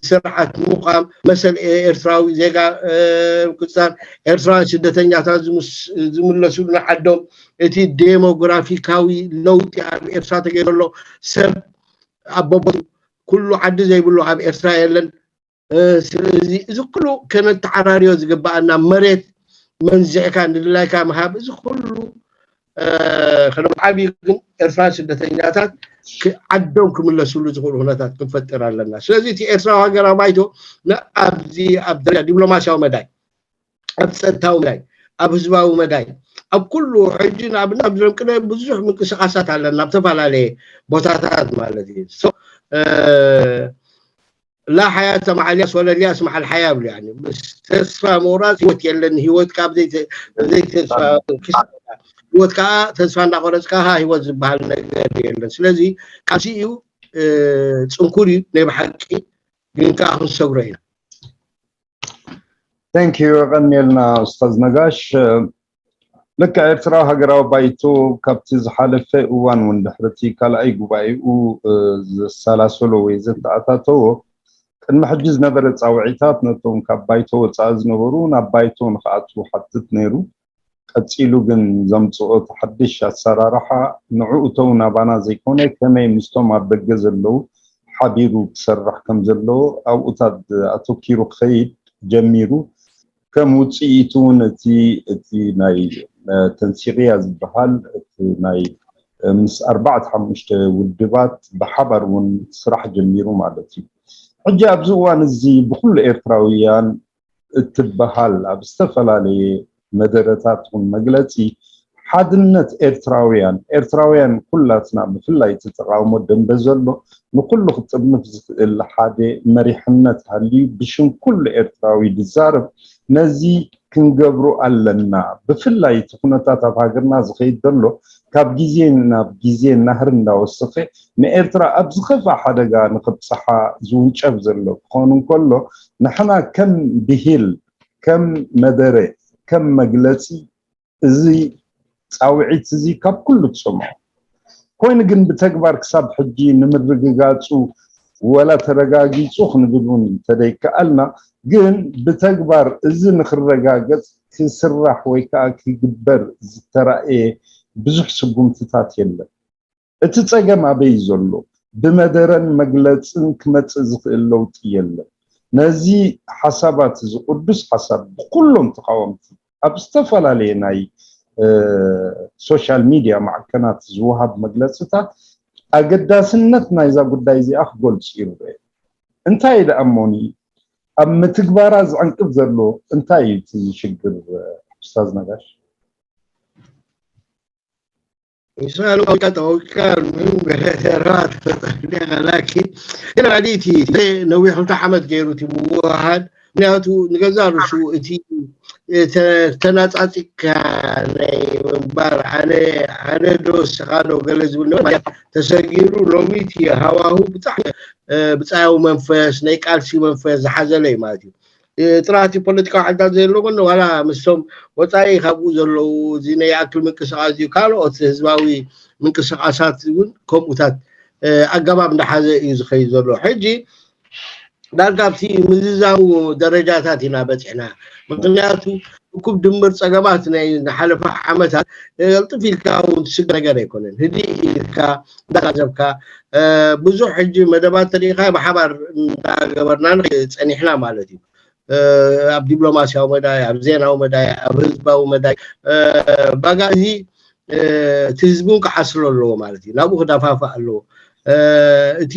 ስርዓት ምቋም፣ መሰል ኤርትራዊ ዜጋ ምቁጽጻር፣ ኤርትራውያን ስደተኛታት ዝምለሱሉ ንዓዶም፣ እቲ ዴሞግራፊካዊ ለውጢ ኣብ ኤርትራ ተገይሩ ኣሎ። ሰብ ኣብ ቦቦቱ፣ ኩሉ ዓዲ ዘይብሉ ኣብ ኤርትራ የለን። ስለዚ እዚ ኩሉ ከነተዓራርዮ ዝግባኣና መሬት መንዚዕካ ንድላይካ ምሃብ፣ እዚ ኩሉ ከነዓብዩ ግን ኤርትራን ስደተኛታት ዓዶም ክምለስሉ ዝኽእሉ ኩነታት ክንፈጥር ኣለና። ስለዚ እቲ ኤርትራዊ ሃገራዊ ባይቶ ኣብዚ ኣብ ደረጃ ዲፕሎማሲያዊ መዳይ፣ ኣብ ጸጥታዊ መዳይ፣ ኣብ ህዝባዊ መዳይ፣ ኣብ ኩሉ ሕጂ ንኣብነት ኣብ ደምቅደ ብዙሕ ምንቅስቃሳት ኣለና ኣብ ዝተፈላለየ ቦታታት ማለት እዩ። لا حياة مع الياس ولا الياس مع الحياة ብሉ። يعني ምስ ተስፋ ምቑራጽ ህይወት የለን። ህይወት ካብ ዘይተስፋ ህይወት ከዓ ተስፋ እንዳቆረጽካ ሃ ህይወት ዝበሃል ነገር የለን። ስለዚ ቃልሲ እዩ፣ ጽንኩር እዩ ናይ ብሓቂ፣ ግን ከዓ ክንሰግሮ ኢና። Thank you። የቐንየልና ኡስታዝ ነጋሽ። ልክዕ፣ ኤርትራዊ ሃገራዊ ባይቶ ካብቲ ዝሓለፈ እዋን እውን ድሕሪ እቲ ካልኣይ ጉባኤኡ ዘሰላሰሎ ወይ ዘተኣታተዎ ቅድሚ ሕጂ ዝነበረ ጻውዒታት ነቶም ካብ ባይቶ ወጻኢ ዝነበሩ ናብ ባይቶ ንክኣትዉ ሓትት ነይሩ። ቀጺሉ ግን ዘምጽኦ እቲ ሓድሽ ኣሰራርሓ ንዕኡ ተው ናባና ዘይኮነ ከመይ ምስቶም ኣብ ደገ ዘለዉ ሓቢሩ ክሰርሕ ከም ዘለዎ ኣብኡታት ኣተኪሩ ክኸይድ ጀሚሩ። ከም ውጽኢቱ እውን እቲ እቲ ናይ ተንሲቅያ ዝበሃል እቲ ናይ ምስ ኣርባዕተ ሓሙሽተ ውድባት ብሓባር እውን ስራሕ ጀሚሩ ማለት እዩ። ሕጂ ኣብዚ እዋን እዚ ብኩሉ ኤርትራውያን እትበሃል ኣብ ዝተፈላለየ መደረታት እውን መግለጺ ሓድነት ኤርትራውያን፣ ኤርትራውያን ኩላትና ብፍላይ እቲ ተቃውሞ ደንበ ዘሎ ንኩሉ ክጥርንፍ ዝኽእል ሓደ መሪሕነት ሃልዩ ብሽም ኩሉ ኤርትራዊ ዝዛረብ ነዚ ክንገብሮ ኣለና። ብፍላይ እቲ ኩነታት ኣብ ሃገርና ዝኸይድ ዘሎ ካብ ግዜ ናብ ግዜ ናህሪ እንዳወሰኸ ንኤርትራ ኣብ ዝኸፍኣ ሓደጋ ንክብጽሓ ዝውንጨፍ ዘሎ ክኸውን እንከሎ ንሕና ከም ብሂል ከም መደረ ከም መግለጺ እዚ ጻውዒት እዚ ካብ ኩሉ ትሰምዖ ኮይኑ ግን ብተግባር ክሳብ ሕጂ ንምርግጋጹ ወላ ተረጋጊጹ ክንብል እውን እንተደይከኣልና ግን ብተግባር እዚ ንክረጋገጽ ክስራሕ ወይ ከዓ ክግበር ዝተራእየ ብዙሕ ስጉምትታት የለን። እቲ ጸገም ኣበይ ዘሎ? ብመደረን መግለጽን ክመጽእ ዝኽእል ለውጢ የለን። ነዚ ሓሳባት እዚ ቅዱስ ሓሳብ ብኩሎም ተቃወምቲ ኣብ ዝተፈላለየ ናይ ሶሻል ሚድያ ማዕከናት ዝወሃብ መግለጽታት ኣገዳስነት ናይዛ ጉዳይ እዚኣ ክገልጹ ይረአ። እንታይ ደኣ እሞኒ ኣብ ምትግባራ ዝዕንቅፍ ዘሎ እንታይ እዩ እቲ ሽግር ኡስታዝ ነጋሽ? ይስኣሉ ጠውቃ ምን ገለ ተራ ተፈጠር ዲኻ ላኪን ግን ኣዲቲ ነዊሕ ክልተ ዓመት ገይሩ እቲ ምውሃድ ምክንያቱ ንገዛ ርእሱ እቲ ተናጻጺካ ናይ ምንባር ኣነ ኣነ ዶ ስኻ ዶ ገለ ዝብል ነገር ተሰጊሩ ሎሚ እቲ ሃዋሁ ብጣዕሚ ብጻያዊ መንፈስ ናይ ቃልሲ መንፈስ ዝሓዘለ እዩ ማለት እዩ። ጥራቲ ፖለቲካዊ ሓይልታት ዘየለዎ ዋላ ምስቶም ወፃኢ ካብኡ ዘለዉ እዚ ናይ ይኣክል ምንቅስቃስ እዩ ካልኦት ህዝባዊ ምንቅስቃሳት እውን ከምኡታት ኣገባብ እንዳሓዘ እዩ ዝኸይድ ዘሎ። ሕጂ ዳርጋ ኣብቲ ምዝዛሙ ደረጃታት ኢና በፂሕና። ምክንያቱ እኩብ ድምር ፀገማት ናይ ዝሓለፈ ዓመታት ቀልጥፍ ኢልካ እውን ትስገር ነገር ኣይኮነን። ህድእ ኢልካ እንዳታዘብካ ብዙሕ ሕጂ መደባት ተሪኢኻ ብሓባር እንዳገበርና ንኸይድ ፀኒሕና ማለት እዩ። ኣብ ዲፕሎማሲያዊ መዳይ፣ ኣብ ዜናዊ መዳይ፣ ኣብ ህዝባዊ መዳይ ባጋ እዚ እቲ ህዝቢ እውን ክዓስሎ ኣለዎ ማለት እዩ። ናብኡ ክዳፋፋእ ኣለዎ። እቲ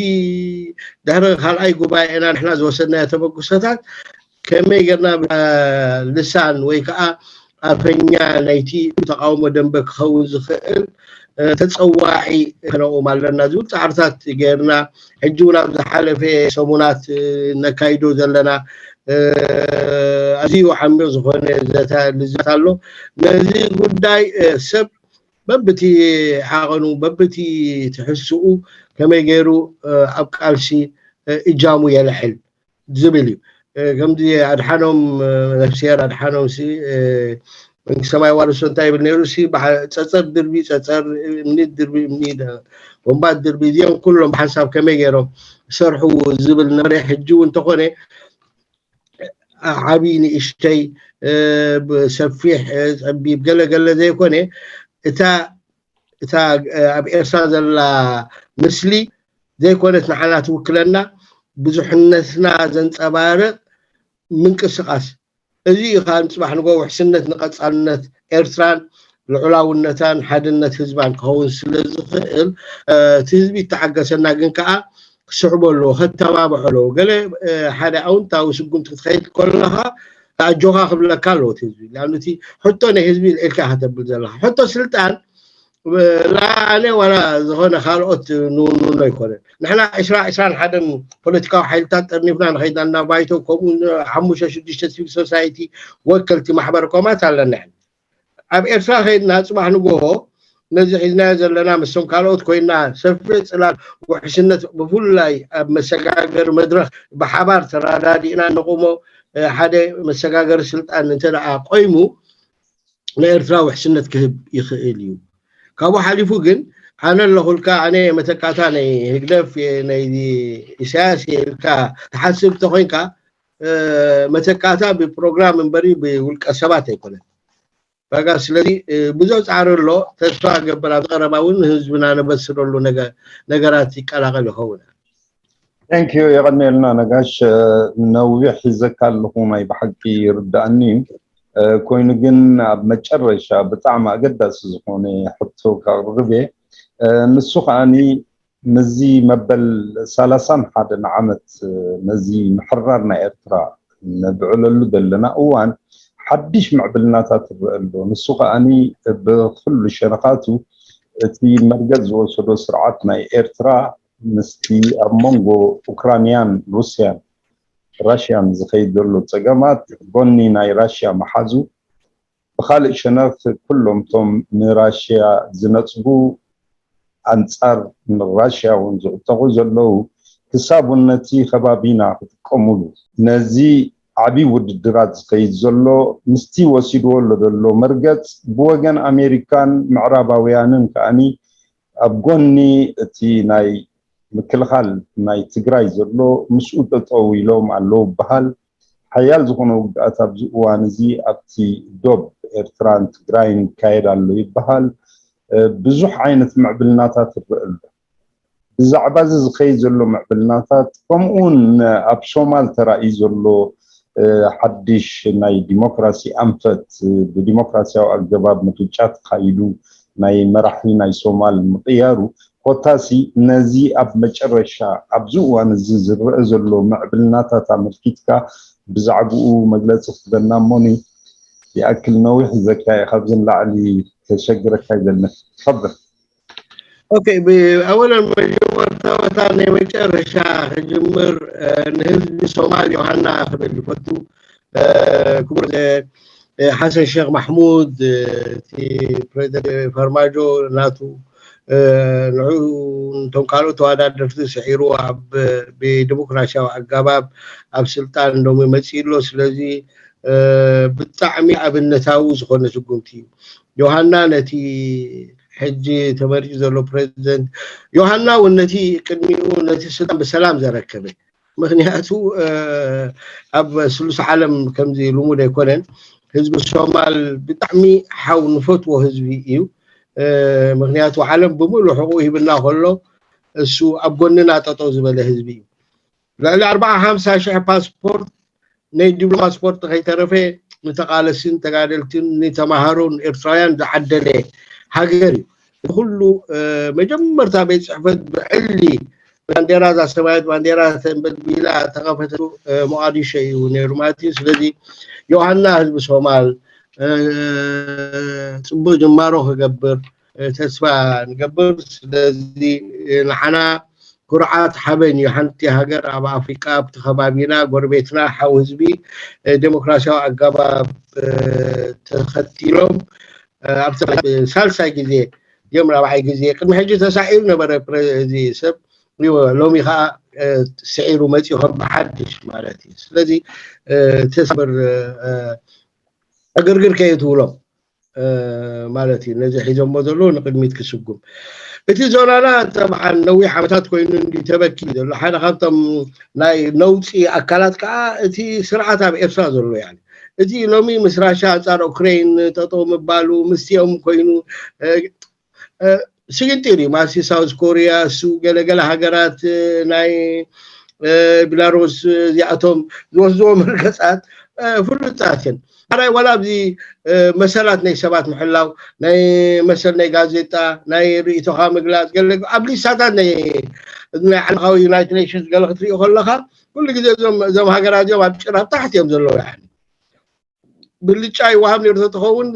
ድሕሪ ካልኣይ ጉባኤና ንሕና ዝወሰድናዮ ተበግሶታት ከመይ ጌርና ልሳን ወይ ከዓ ኣፈኛ ናይቲ ተቃውሞ ደንበ ክኸውን ዝኽእል ተፀዋዒ ከነቑም ኣለና ዝብል ፃዕርታት ጌርና ሕጂ እውን ኣብ ዝሓለፈ ሰሙናት ነካይዶ ዘለና ኣዝዩ ዓሚቕ ዝኾነ ዘተ ልዝት ኣሎ። ነዚ ጉዳይ ሰብ በብቲ ዓቐኑ በብቲ ትሕስኡ ከመይ ገይሩ ኣብ ቃልሲ እጃሙ የልሕል ዝብል እዩ። ከምዚ ኣድሓኖም ነፍስሄር ኣድሓኖም ሲ መንግስቲ ሰማይ ዋርሶ እንታይ ይብል ነይሩ ሲ ጸጸር ድርቢ ጸጸር እምኒ ድርቢ እምኒ ቦምባት ድርቢ እዚኦም ኩሎም ብሓንሳብ ከመይ ገይሮም ሰርሑ ዝብል ነበረ። ሕጂ እውን እንተኾነ ዓብዪ ንእሽተይ ሰፊሕ ጸቢብ ገለ ገለ ዘይኮነ እታ እታ ኣብ ኤርትራ ዘላ ምስሊ ዘይኮነት ንዓና ትውክለና ብዙሕነትና ዘንጸባርቕ ምንቅስቓስ እዚ እዩ ከዓ ንፅባሕ ንጎ ውሕስነት ንቐፃልነት ኤርትራን ልዑላውነታን ሓድነት ህዝባን ክኸውን ስለ ዝኽእል እቲ ህዝቢ ይተሓገሰና ግን ከዓ ክስዕቦ ኣለዎ ከተባብዖ ኣለዎ ገለ ሓደ ኣውንታዊ ስጉምቲ ክትኸይድ ከለኻ ኣጆኻ ክብለካ ኣለዎ እቲ ህዝቢ ላኑ እቲ ሕቶ ናይ ህዝቢ ኢልካ ከተብል ዘለኻ ሕቶ ስልጣን ኣነ ዋላ ዝኾነ ካልኦት ንውንኖ ኣይኮነን ንሕና ዕስራ ዕስራን ሓደን ፖለቲካዊ ሓይልታት ጠርኒፍና ንኸይድና እና ባይቶ ከምኡ ሓሙሽተ ሽዱሽተ ሲቪል ሶሳይቲ ወከልቲ ማሕበር ኮማት ኣለና ኣብ ኤርትራ ከይድና ፅባሕ ንጎሆ ነዚ ሒዝናዮ ዘለና ምስቶም ካልኦት ኮይና ሰፊሕ ፅላል ውሕስነት ብፍላይ ኣብ መሰጋገሪ መድረክ ብሓባር ተረዳዲእና ነቁሞ ሓደ መሰጋገሪ ስልጣን እንተ ቆይሙ ንኤርትራ ውሕስነት ክህብ ይኽእል እዩ። ካብኡ ሓሊፉ ግን ኣነ ኣለኹልካ ኣነ መተካእታ ናይ ህግደፍ ናይ ኢሳያስ ኢልካ ትሓስብ እንተኮይንካ መተካእታ ብፕሮግራም እምበሪ ብውልቀ ሰባት ኣይኮነን። በቃ ስለዚ ብዙሕ ፃዕሪ ኣሎ። ተስፋ ገብር ኣብ ቀረባ እውን ህዝብና ነበስረሉ ነገራት ይቀላቀል ይኸውን። Thank you የቐንየልና ነጋሽ። ነዊሕ ሒዘካ ኣለኹ ናይ ብሓቂ ይርዳእኒ እዩ። ኮይኑ ግን ኣብ መጨረሻ ብጣዕሚ ኣገዳሲ ዝኾነ ሕቶ ከቕርብ እየ። ንሱ ከዓኒ ምስዚ መበል ሰላሳን ሓደን ዓመት ነዚ ምሕራር ናይ ኤርትራ ነብዕለሉ ዘለና እዋን ሓድሽ ምዕብልናታት ይረአ ኣሎ። ንሱ ከዓኒ ብኩሉ ሸነኻቱ እቲ መርገጽ ዝወሰዶ ስርዓት ናይ ኤርትራ ምስቲ ኣብ መንጎ ኡክራንያን ሩስያን ራሽያን ዝኸይድ ዘሎ ጸገማት ጎኒ ናይ ራሽያ መሓዙ ብኻልእ ሸነኽ ኩሎም እቶም ንራሽያ ዝነጽጉ ኣንጻር ንራሽያ እውን ዝዕጠቑ ዘለዉ ክሳብ እውን ነቲ ከባቢና ክጥቀሙሉ ነዚ ዓብዪ ውድድራት ዝኸይድ ዘሎ ምስቲ ወሲድዎ ኣሎ ዘሎ መርገጽ ብወገን ኣሜሪካን ምዕራባውያንን ከዓኒ ኣብ ጎኒ እቲ ናይ ምክልኻል ናይ ትግራይ ዘሎ ምስኡ ጠጠው ኢሎም ኣለዉ ይበሃል። ሓያል ዝኾነ ውግኣት ኣብዚ እዋን እዚ ኣብቲ ዶብ ኤርትራን ትግራይን ይካየድ ኣሎ ይበሃል። ብዙሕ ዓይነት ምዕብልናታት ይረአ ኣሎ። ብዛዕባ እዚ ዝኸይድ ዘሎ ምዕብልናታት ከምኡውን ኣብ ሶማል ተራእዩ ዘሎ ሓድሽ ናይ ዲሞክራሲ ኣንፈት ብዲሞክራሲያዊ ኣገባብ ምርጫ ተኻይዱ ናይ መራሒ ናይ ሶማል ምቕያሩ ኮታሲ ነዚ ኣብ መጨረሻ ኣብዚ እዋን እዚ ዝረአ ዘሎ ምዕብልናታት ኣመልኪትካ ብዛዕባኡ መግለፂ ክትበና እሞኒ ይኣክል ነዊሕ ዘካየ ካብዚ ንላዕሊ ከሸግረካ ይደልን ከብር ኦኬ ኣወለን መጀመርታ ወታ ናይ መጨረሻ ክጅምር ንህዝቢ ሶማል ዮሃና ክብል ይፈቱ ክቡር ሓሰን ሸክ ማሕሙድ እቲ ፕሬዚደንት ፈርማጆ ናቱ ንዑ ነቶም ካልኦት ተወዳደርቲ ስዒሩ ኣብ ብዲሞክራሲያዊ ኣጋባብ ኣብ ስልጣን ሎሚ መፂኡ ኣሎ ስለዚ ብጣዕሚ ኣብነታዊ ዝኾነ ስጉምቲ እዩ ዮሃና ነቲ ሕጂ ተመሪፁ ዘሎ ፕሬዚደንት ዮሃና እውን ነቲ ቅድሚኡ ነቲ ስልጣን ብሰላም ዘረከበ ምክንያቱ ኣብ ስሉስ ዓለም ከምዚ ልሙድ ኣይኮነን ህዝቢ ሶማል ብጣዕሚ ሓው ንፈትዎ ህዝቢ እዩ ምክንያቱ ዓለም ብምሉእ ሕቁ ሂብና ከሎ እሱ ኣብ ጎንና ጠጠው ዝበለ ህዝቢ እዩ ልዕሊ ኣርባዓ ሓምሳ ሽሕ ፓስፖርት ናይ ዲፕሎማ ስፖርት ከይተረፈ ንተቃለስን ተጋደልትን ንተማሃሮን ኤርትራውያን ዝዓደለ ሃገር እዩ ኩሉ መጀመርታ ቤት ፅሕፈት ብዕሊ ባንዴራ እዛ ሰማያዊት ባንዴራ ተንበልቢላ ተኸፈተሉ ሞቃዲሾ እዩ ነይሩ ማለት እዩ ስለዚ ዮሃና ህዝቢ ሶማል ፅቡቅ ጅማሮ ክገብር ተስፋ ንገብር ስለዚ ንዓና ኩርዓት ሓበን እዩ ሓንቲ ሃገር ኣብ ኣፍሪቃ ኣብቲ ከባቢና ጎረቤትና ሓው ህዝቢ ዴሞክራሲያዊ ኣጋባብ ተኸቲሎም ኣብ ሳልሳይ ግዜ እዮም ራብዓይ ግዜ ቅድሚ ሕጂ ተሳዒሩ ነበረ እዚ ሰብ ሎሚ ከዓ ስዒሩ መፂኡ ከም ብሓድሽ ማለት እዩ። ስለዚ ተሰብር ዕግርግር ከየትብሎም ማለት እዩ። ነዚ ሒዞሞ ዘለዉ ንቅድሚት ክስጉም፣ እቲ ዞናና ጠብዓን ነዊሕ ዓመታት ኮይኑ እንዲ ተበኪ ዘሎ ሓደ ካብቶም ናይ ነውፂ ኣካላት ከዓ እቲ ስርዓት ኣብ ኤርትራ ዘሎ ያ። እቲ ሎሚ ምስ ራሻ ኣንፃር ኡክሬን ጠጠው ምባሉ ምስቲኦም ኮይኑ ስግንጢር እዩ። ማሲ ሳውዝ ኮሪያ እሱ ገለገለ ሃገራት ናይ ቤላሩስ እዚኣቶም ዝወስድዎ መርገፃት ፍሉጣት እየን። ሓራይ ዋላ ኣብዚ መሰላት ናይ ሰባት ምሕላው ናይ መሰል ናይ ጋዜጣ ናይ ርእቶኻ ምግላፅ ገለ ኣብ ሊስታታት ናይ ናይ ዓለማዊ ዩናይትድ ኔሽንስ ገለ ክትሪኦ ከለካ ኩሉ ግዜ እዞም እዞም ሃገራት እዚኦም ኣብ ጭራብ ታሕቲ እዮም ዘለዉ። ብልጫ ይወሃብ ነይሩ ተትኸውን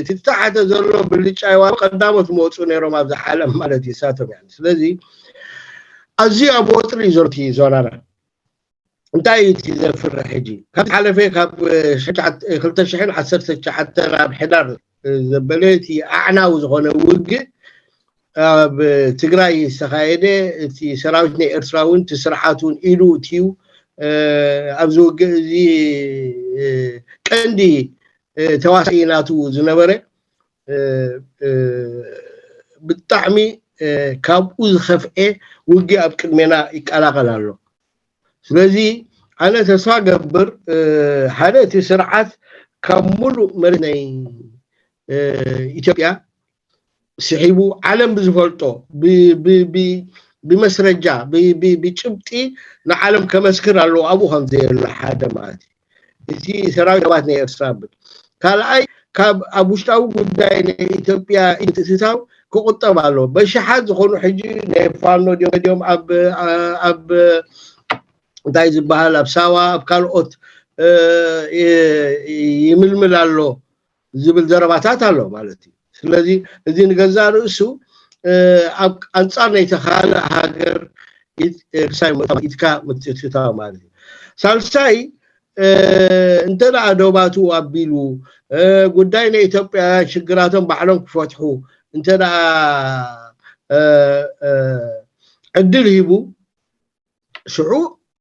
እቲ ተሓተ ዘሎ ብልጫ ይወሃብ ቀዳሞት መወፁ ነይሮም ኣብዚ ዓለም ማለት እዩ እሳቶም። ስለዚ ኣዝዩ ኣብ ወጥሪ እዩ ዘሎ እቲ ዞናና። እንታይ እዩ እቲ ዘፍርሕ ሕጂ? ካብ ሓለፈ ካብ ክልተ ሽሕን ዓሰርተ ትሽዓተን ኣብ ሕዳር ዘበለ እቲ ኣዕናዊ ዝኾነ ውግእ ኣብ ትግራይ ዝተኻየደ እቲ ሰራዊት ናይ ኤርትራ እውን እቲ ስርዓት እውን ኢዱ እትዩ ኣብዚ ውግእ እዚ ቀንዲ ተዋሳኢ ናቱ ዝነበረ ብጣዕሚ ካብኡ ዝኸፍኤ ውግእ ኣብ ቅድሜና ይቀላቀል ኣሎ። ስለዚ ኣነ ተስፋ ገብር ሓደ እቲ ስርዓት ካብ ሙሉእ መሬት ናይ ኢትዮጵያ ስሒቡ ዓለም ብዝፈልጦ ብመስረጃ ብጭብጢ ንዓለም ከመስክር ኣለዎ ኣብኡ ከም ዘየሎ ሓደ ማለት እዩ። እቲ ሰራዊት ሰባት ናይ ኤርትራ ብል ካልኣይ ካብ ኣብ ውሽጣዊ ጉዳይ ናይ ኢትዮጵያ ምትእትታው ክቁጠብ ኣለዎ። በሽሓት ዝኾኑ ሕጂ ናይ ፋኖ ዲኦም ኣብ እንታይ ዝበሃል ኣብ ሳዋ ኣብ ካልኦት ይምልምል ኣሎ ዝብል ዘረባታት ኣሎ ማለት እዩ። ስለዚ እዚ ንገዛእ ርእሱ ኣብ ኣንፃር ናይቲ ካልእ ሃገር ክሳይ ኢድካ ምትእትታው ማለት እዩ። ሳልሳይ እንተ ደኣ ዶባቱ ኣቢሉ ጉዳይ ናይ ኢትዮጵያውያን ሽግራቶም ባዕሎም ክፈትሑ እንተ ደኣ ዕድል ሂቡ ሽዑ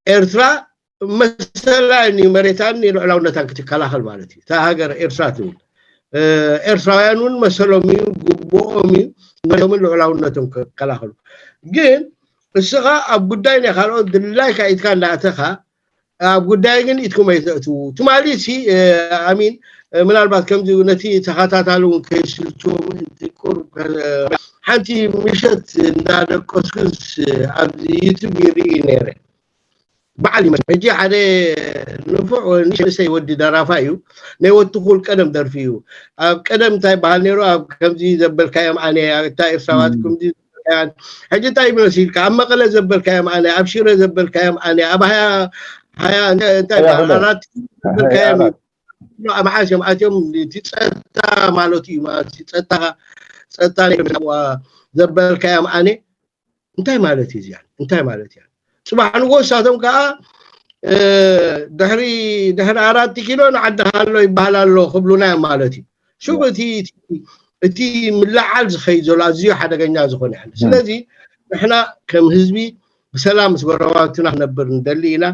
ኤርትራ መሰላን እዩ መሬታን ልዑላውነታን ክትከላኸል ማለት እዩ። እታ ሃገር ኤርትራ ትብል ኤርትራውያን እውን መሰሎም እዩ ግብኦም እዩ መሬቶምን ልዑላውነቶም ክከላኸሉ። ግን እስኻ ኣብ ጉዳይ ናይ ካልኦት ድላይካ ኢድካ እንዳእተኻ ኣብ ጉዳይ ግን ኢድኩም ኣይተእትዉ። ትማሊ ሲ ኣሚን ምናልባት ከምዚ ነቲ ተኸታታሊ እውን ከይስልችዎም ቁሩብ ሓንቲ ምሸት እንዳደቀስኩስ ኣብዚ ዩቱብ ይርኢ ነይረ። በዓል ይመስል ሕጂ ሓደ ንፉዕ ንእሽተይ ወዲ ደራፋ እዩ። ናይ ወትኹል ቀደም ደርፊ እዩ። ኣብ ቀደም እንታይ በሃል ነይሩ ኣብ ከምዚ ዘበልካዮም ኣነ እታ ኤርትራዋት ከምዚ ዘበልካያን ሕጂ እንታይ ይመስልካ ኣብ መቐለ ዘበልካዮም ኣነ ኣብ ሽረ ዘበልካዮም ኣነ ኣብ ሃያ ሃያ እንታይ ኣራት ዘበልካዮም እዩ። ኣብ ሓስዮም ኣትዮም እቲ ጸጥታ ማለት እዩ ማለት እዩ። ጸጥታ ጸጥታ ናይ ዘበልካዮም ኣነ እንታይ ማለት እዩ እዚኣ እንታይ ማለት እያ? ጽባሕ ንጎ እሳቶም ከዓ ድሕሪ ድሕሪ ኣራት ኪሎ ንዓዲ ሃሎ ይበሃል ኣሎ ክብሉና እዮም ማለት እዩ። ሽዑ እቲ እቲ ምልዓል ዝኸይድ ዘሎ ኣዝዩ ሓደገኛ ዝኾነ ያለ። ስለዚ ንሕና ከም ህዝቢ ብሰላም ምስ ጎረባብትና ክነብር ንደሊ ኢና።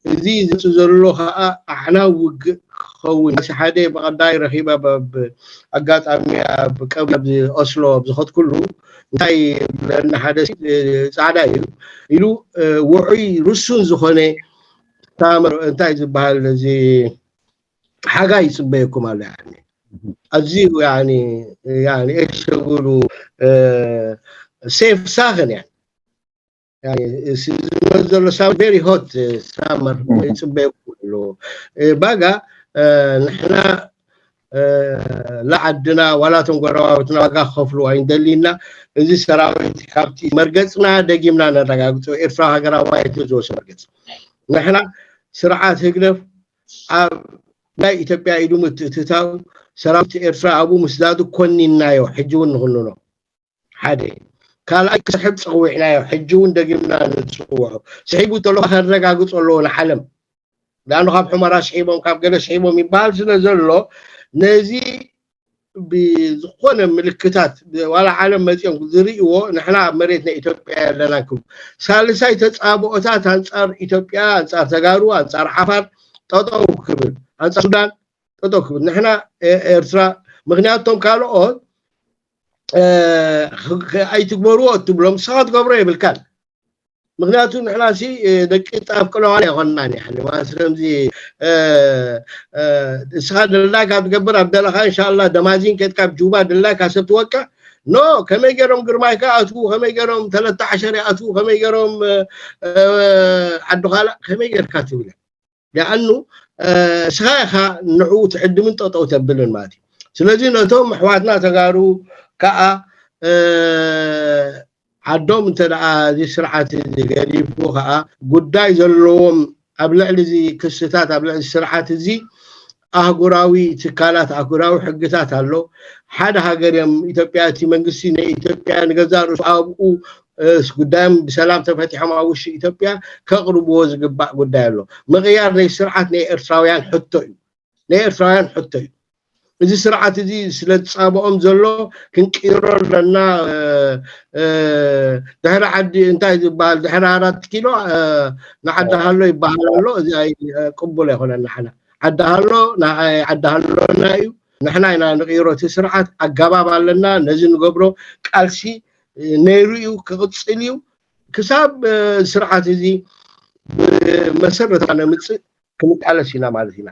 እዚ ዝመፅእ ዘሎ ከዓ ኣዕናዊ ውግእ ክኸውን መሲ ሓደ ብቐዳይ ረኺበ ኣብ ኣጋጣሚ ኣብ ቀብሪ ኣብ ኦስሎ ኣብ ዝኸድኩሉ እንታይ ብለኒ ሓደ ፃዕዳ እዩ ኢሉ ውዑይ ርሱን ዝኾነ ሳመር እንታይ ዝበሃል እዚ ሓጋይ ይፅበየኩም ኣሎ። ኣዝዩ የሸጉሉ ሴፍ ሳኽን እያ ዝመፅ ዘሎ ሳም ቬሪ ሆት ሳመር ይፅበየኩም ኣሎ። ባጋ ንሕና ላዓድና ዋላቶም ጎረባብትና ዋጋ ክኸፍሉ ኣይንደሊና። እዚ ሰራዊት ካብቲ መርገፅና ደጊምና ነረጋግፆ። ኤርትራ ሃገራዊ ኣይትዝወስ መርገፅ ንሕና ስርዓት ህግደፍ ኣብ ናይ ኢትዮጵያ ኢዱ ምትእትታው ሰራዊት ኤርትራ ኣብኡ ምስዳዱ ኮኒናዮ። ሕጂ እውን ንኹንኖ ሓደ ካልኣይ ክስሕብ ፀዊዕናዮ። ሕጂ እውን ደጊምና ንፅውዖ። ስሒቡ ተሎ ከረጋግፆ ኣለዎ ንዓለም። ዳኑ ካብ ሑመራ ስሒቦም ካብ ገለ ስሒቦም ይበሃል ስለ ዘሎ ነዚ ብዝኾነ ምልክታት ዋላ ዓለም መፂኦም ዝርእይዎ ንሕና ኣብ መሬት ናይ ኢትዮጵያ ኣለና ክብሉ፣ ሳልሳይ ተፃብኦታት ኣንፃር ኢትዮጵያ፣ ኣንፃር ተጋሩ፣ ኣንፃር ዓፋር ጠጠው ክብል፣ ኣንፃር ሱዳን ጠጠው ክብል፣ ንሕና ኤርትራ፣ ምክንያቱ እቶም ካልኦት ኣይትግበርዎ እትብሎም ንስኻ ትገብሮ የብልካን። ምክንያቱ ንሕና ሲ ደቂ ጣፍ ቅለዋል ኣይኮንናን። ከምዚ እስኻ ደላይካ ትገብር ኣብ ደለኻ እንሻላ ደማዚን ኬድካ ኣብ ጁባ ደላይካ ሰብ ትወቅዕ። ኖ፣ ከመይ ገይሮም ግርማይ ከኣትዉ፣ ከመይ ገይሮም ተለተ ዓሸር ይኣትዉ፣ ከመይ ገይሮም ዓዲ ኻልእ ከመይ ገይርካ ትብለ። ሊኣኑ እስኻ ኢኻ ንዕኡ ትዕድምን ጠጠው ተብልን ማለት እዩ። ስለዚ ነቶም ኣሕዋትና ተጋሩ ከዓ ዓዶም እንተ ደኣ እዚ ስርዓት እዚ ገዲፉ ከዓ ጉዳይ ዘለዎም ኣብ ልዕሊ እዚ ክስታት ኣብ ልዕሊ ስርዓት እዚ ኣህጉራዊ ትካላት ኣህጉራዊ ሕግታት ኣሎ። ሓደ ሃገር እዮም ኢትዮጵያ እቲ መንግስቲ ናይ ኢትዮጵያ ንገዛእ ርእሱ ኣብኡ ጉዳዮም ብሰላም ተፈቲሖም ኣብ ውሽጢ ኢትዮጵያ ከቕርብዎ ዝግባእ ጉዳይ ኣሎ። ምቕያር ናይ ስርዓት ናይ ኤርትራውያን ሕቶ እዩ። ናይ ኤርትራውያን ሕቶ እዩ። እዚ ስርዓት እዚ ስለ ዝፃብኦም ዘሎ ክንቅይሮ ኣለና። ድሕሪ ዓዲ እንታይ ዝበሃል ድሕሪ ኣራት ኪሎ ንዓዲ ሃሎ ይበሃል ኣሎ። እዚ ቅቡል ኣይኮነን። ንሕና ዓዲ ሃሎ ንዓይ ዓዲ ሃሎና እዩ። ንሕና ኢና ንቕይሮ። እቲ ስርዓት ኣገባብ ኣለና። ነዚ ንገብሮ ቃልሲ ነይሩ እዩ፣ ክቕፅል እዩ። ክሳብ ስርዓት እዚ ብመሰረታ ነምፅእ ክንቃለስ ኢና ማለት ኢና።